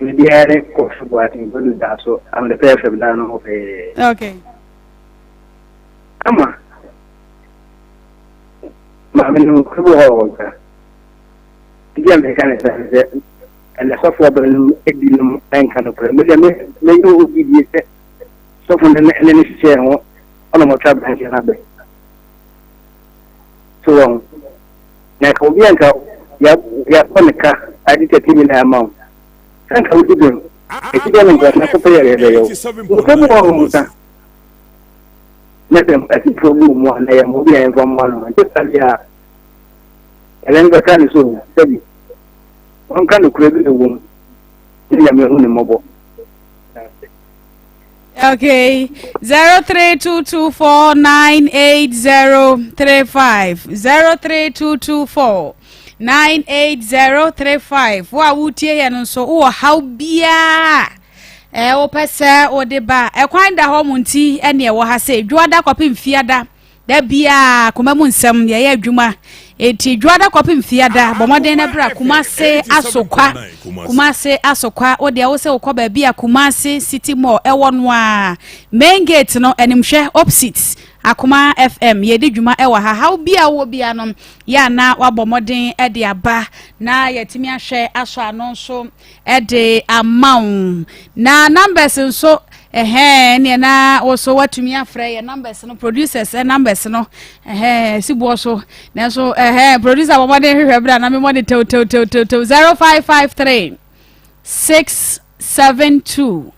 Medeɛ ne Kofi Boateng Badu da so Amdepɛ FM da no ho pɛɛ. Okay. Ama maame no nkuru bi hɔ wɔ nka. Nti a meka ne sɛ sɛ ɛnɛ sɔfo ɔbɛn no ebinom nka no korɛ. Medeɛ me meyɛ wɔ gyidie sɛ sɔfo no ne ne hyehyɛ ho ɔna mɔtwa aberanteɛ no abɛ. So wɔn na. Anka obi a anka yɛabɔ ne ka ade 30 million ama wo, sɛ anka wodi bem. Ɛti dɛn na nka ɔsan kɔpɛ yɛ bɛyɛ wo. Nnipa bi wɔ hɔ a wɔn na sɛ asifoɔ bi wɔ mu a na yɛ mmoa bi a yɛmfa mmoa no. Ɛnte saa deɛ a, ɛnɛ no bɛka ne so sɛbi wɔnka nokorɛ bi na ɛwɔ mu ne Nyame hu ne mmɔbɔ. Okay, 0322498035 0322498035. Wo a wotie yɛ no nso wowɔ haw biara ɛɛ wopɛ sɛ wode ba ɛkwan da hɔ mo nti ɛne ɛwɔ ha sɛ dwoada kɔpem fiada. Da biara koma mu nsɛm yɛyɛ adwuma eti dwoada kɔpem fiada bɔ mmɔden na bra Kumase Asokwa Kumase Asokwa wo deɛ wo sɛ wokɔ baabi a Kumase City Mall ɛwɔ no a main gate no animhwɛ opposite Akoma FM yɛdi dwuma ɛwɔ ha haw bi a wowɔ bia no yɛ ana wabɔ mmɔden de aba na yɛatumi ahwɛ asɔ ano nso de ama wo na numbers nso ɛhɛn neɛ na wo so watumi afrɛ yɛ numbers no producers ɛ numbers no ɛhɛn si boɔ so nanso ɛhɛn producer bɔ mmɔden hwehwɛ berɛ a na memmɔ ne tew tew tew tew tew 0553 672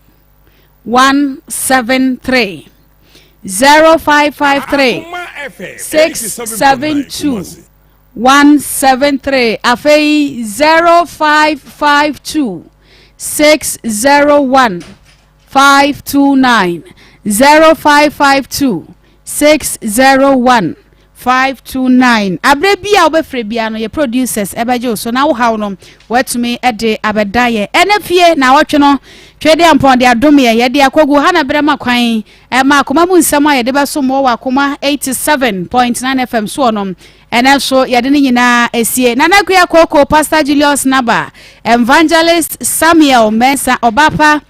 173 0553 672 173 afei 0552 601 529 0552 601 529 aberɛ bi a wobɛfrɛ bia no yɛ producers ɛbɛgye wo so na wo haw no woatumi de abɛda yɛ ɛnɛ fie na awɔtwe no Twedeampɔn de adom yɛ yɛde akɔgu ha na berɛ ma kwan ɛma akoma mu nsɛm a yɛde bɛsom wɔ wɔ Akoma 87.9 FM soɔ no, ɛnɛ nso yɛde ne nyinaa asie. Nana Akua Koko, Pastor Julius Naba, Evangelist Samuel Mensah, Ɔbapa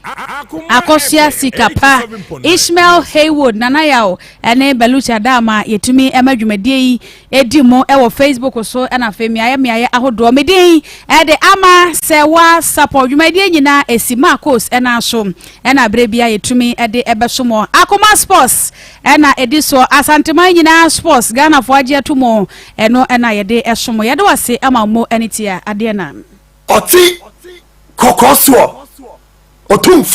Akosua Sikapa, Ishmael Haywood, Nana Yaw, ɛne Belucha Dama yɛtumi ɛma dwumadie yi ɛdi mu ɛwɔ Facebook so ɛna afei mmeaeɛ mmeaeɛ ahodoɔ. Me din ɛde Ama Sɛwa Sapɔ. Dwumadie nyinaa ɛsi Marcos ɛna so. Ɛna berɛ biara yɛtumi de ɛbɛso mo. Akoma sports ɛna ɛdi soɔ. Asanteman nyinaa sports Ghanafoɔ agye ato mu ɛno ɛna yɛde ɛso mo. Yɛde wo ase ama mo ɛne tia adeɛ na. Ɔte kɔkɔɔ soɔ, Otumfoɔ.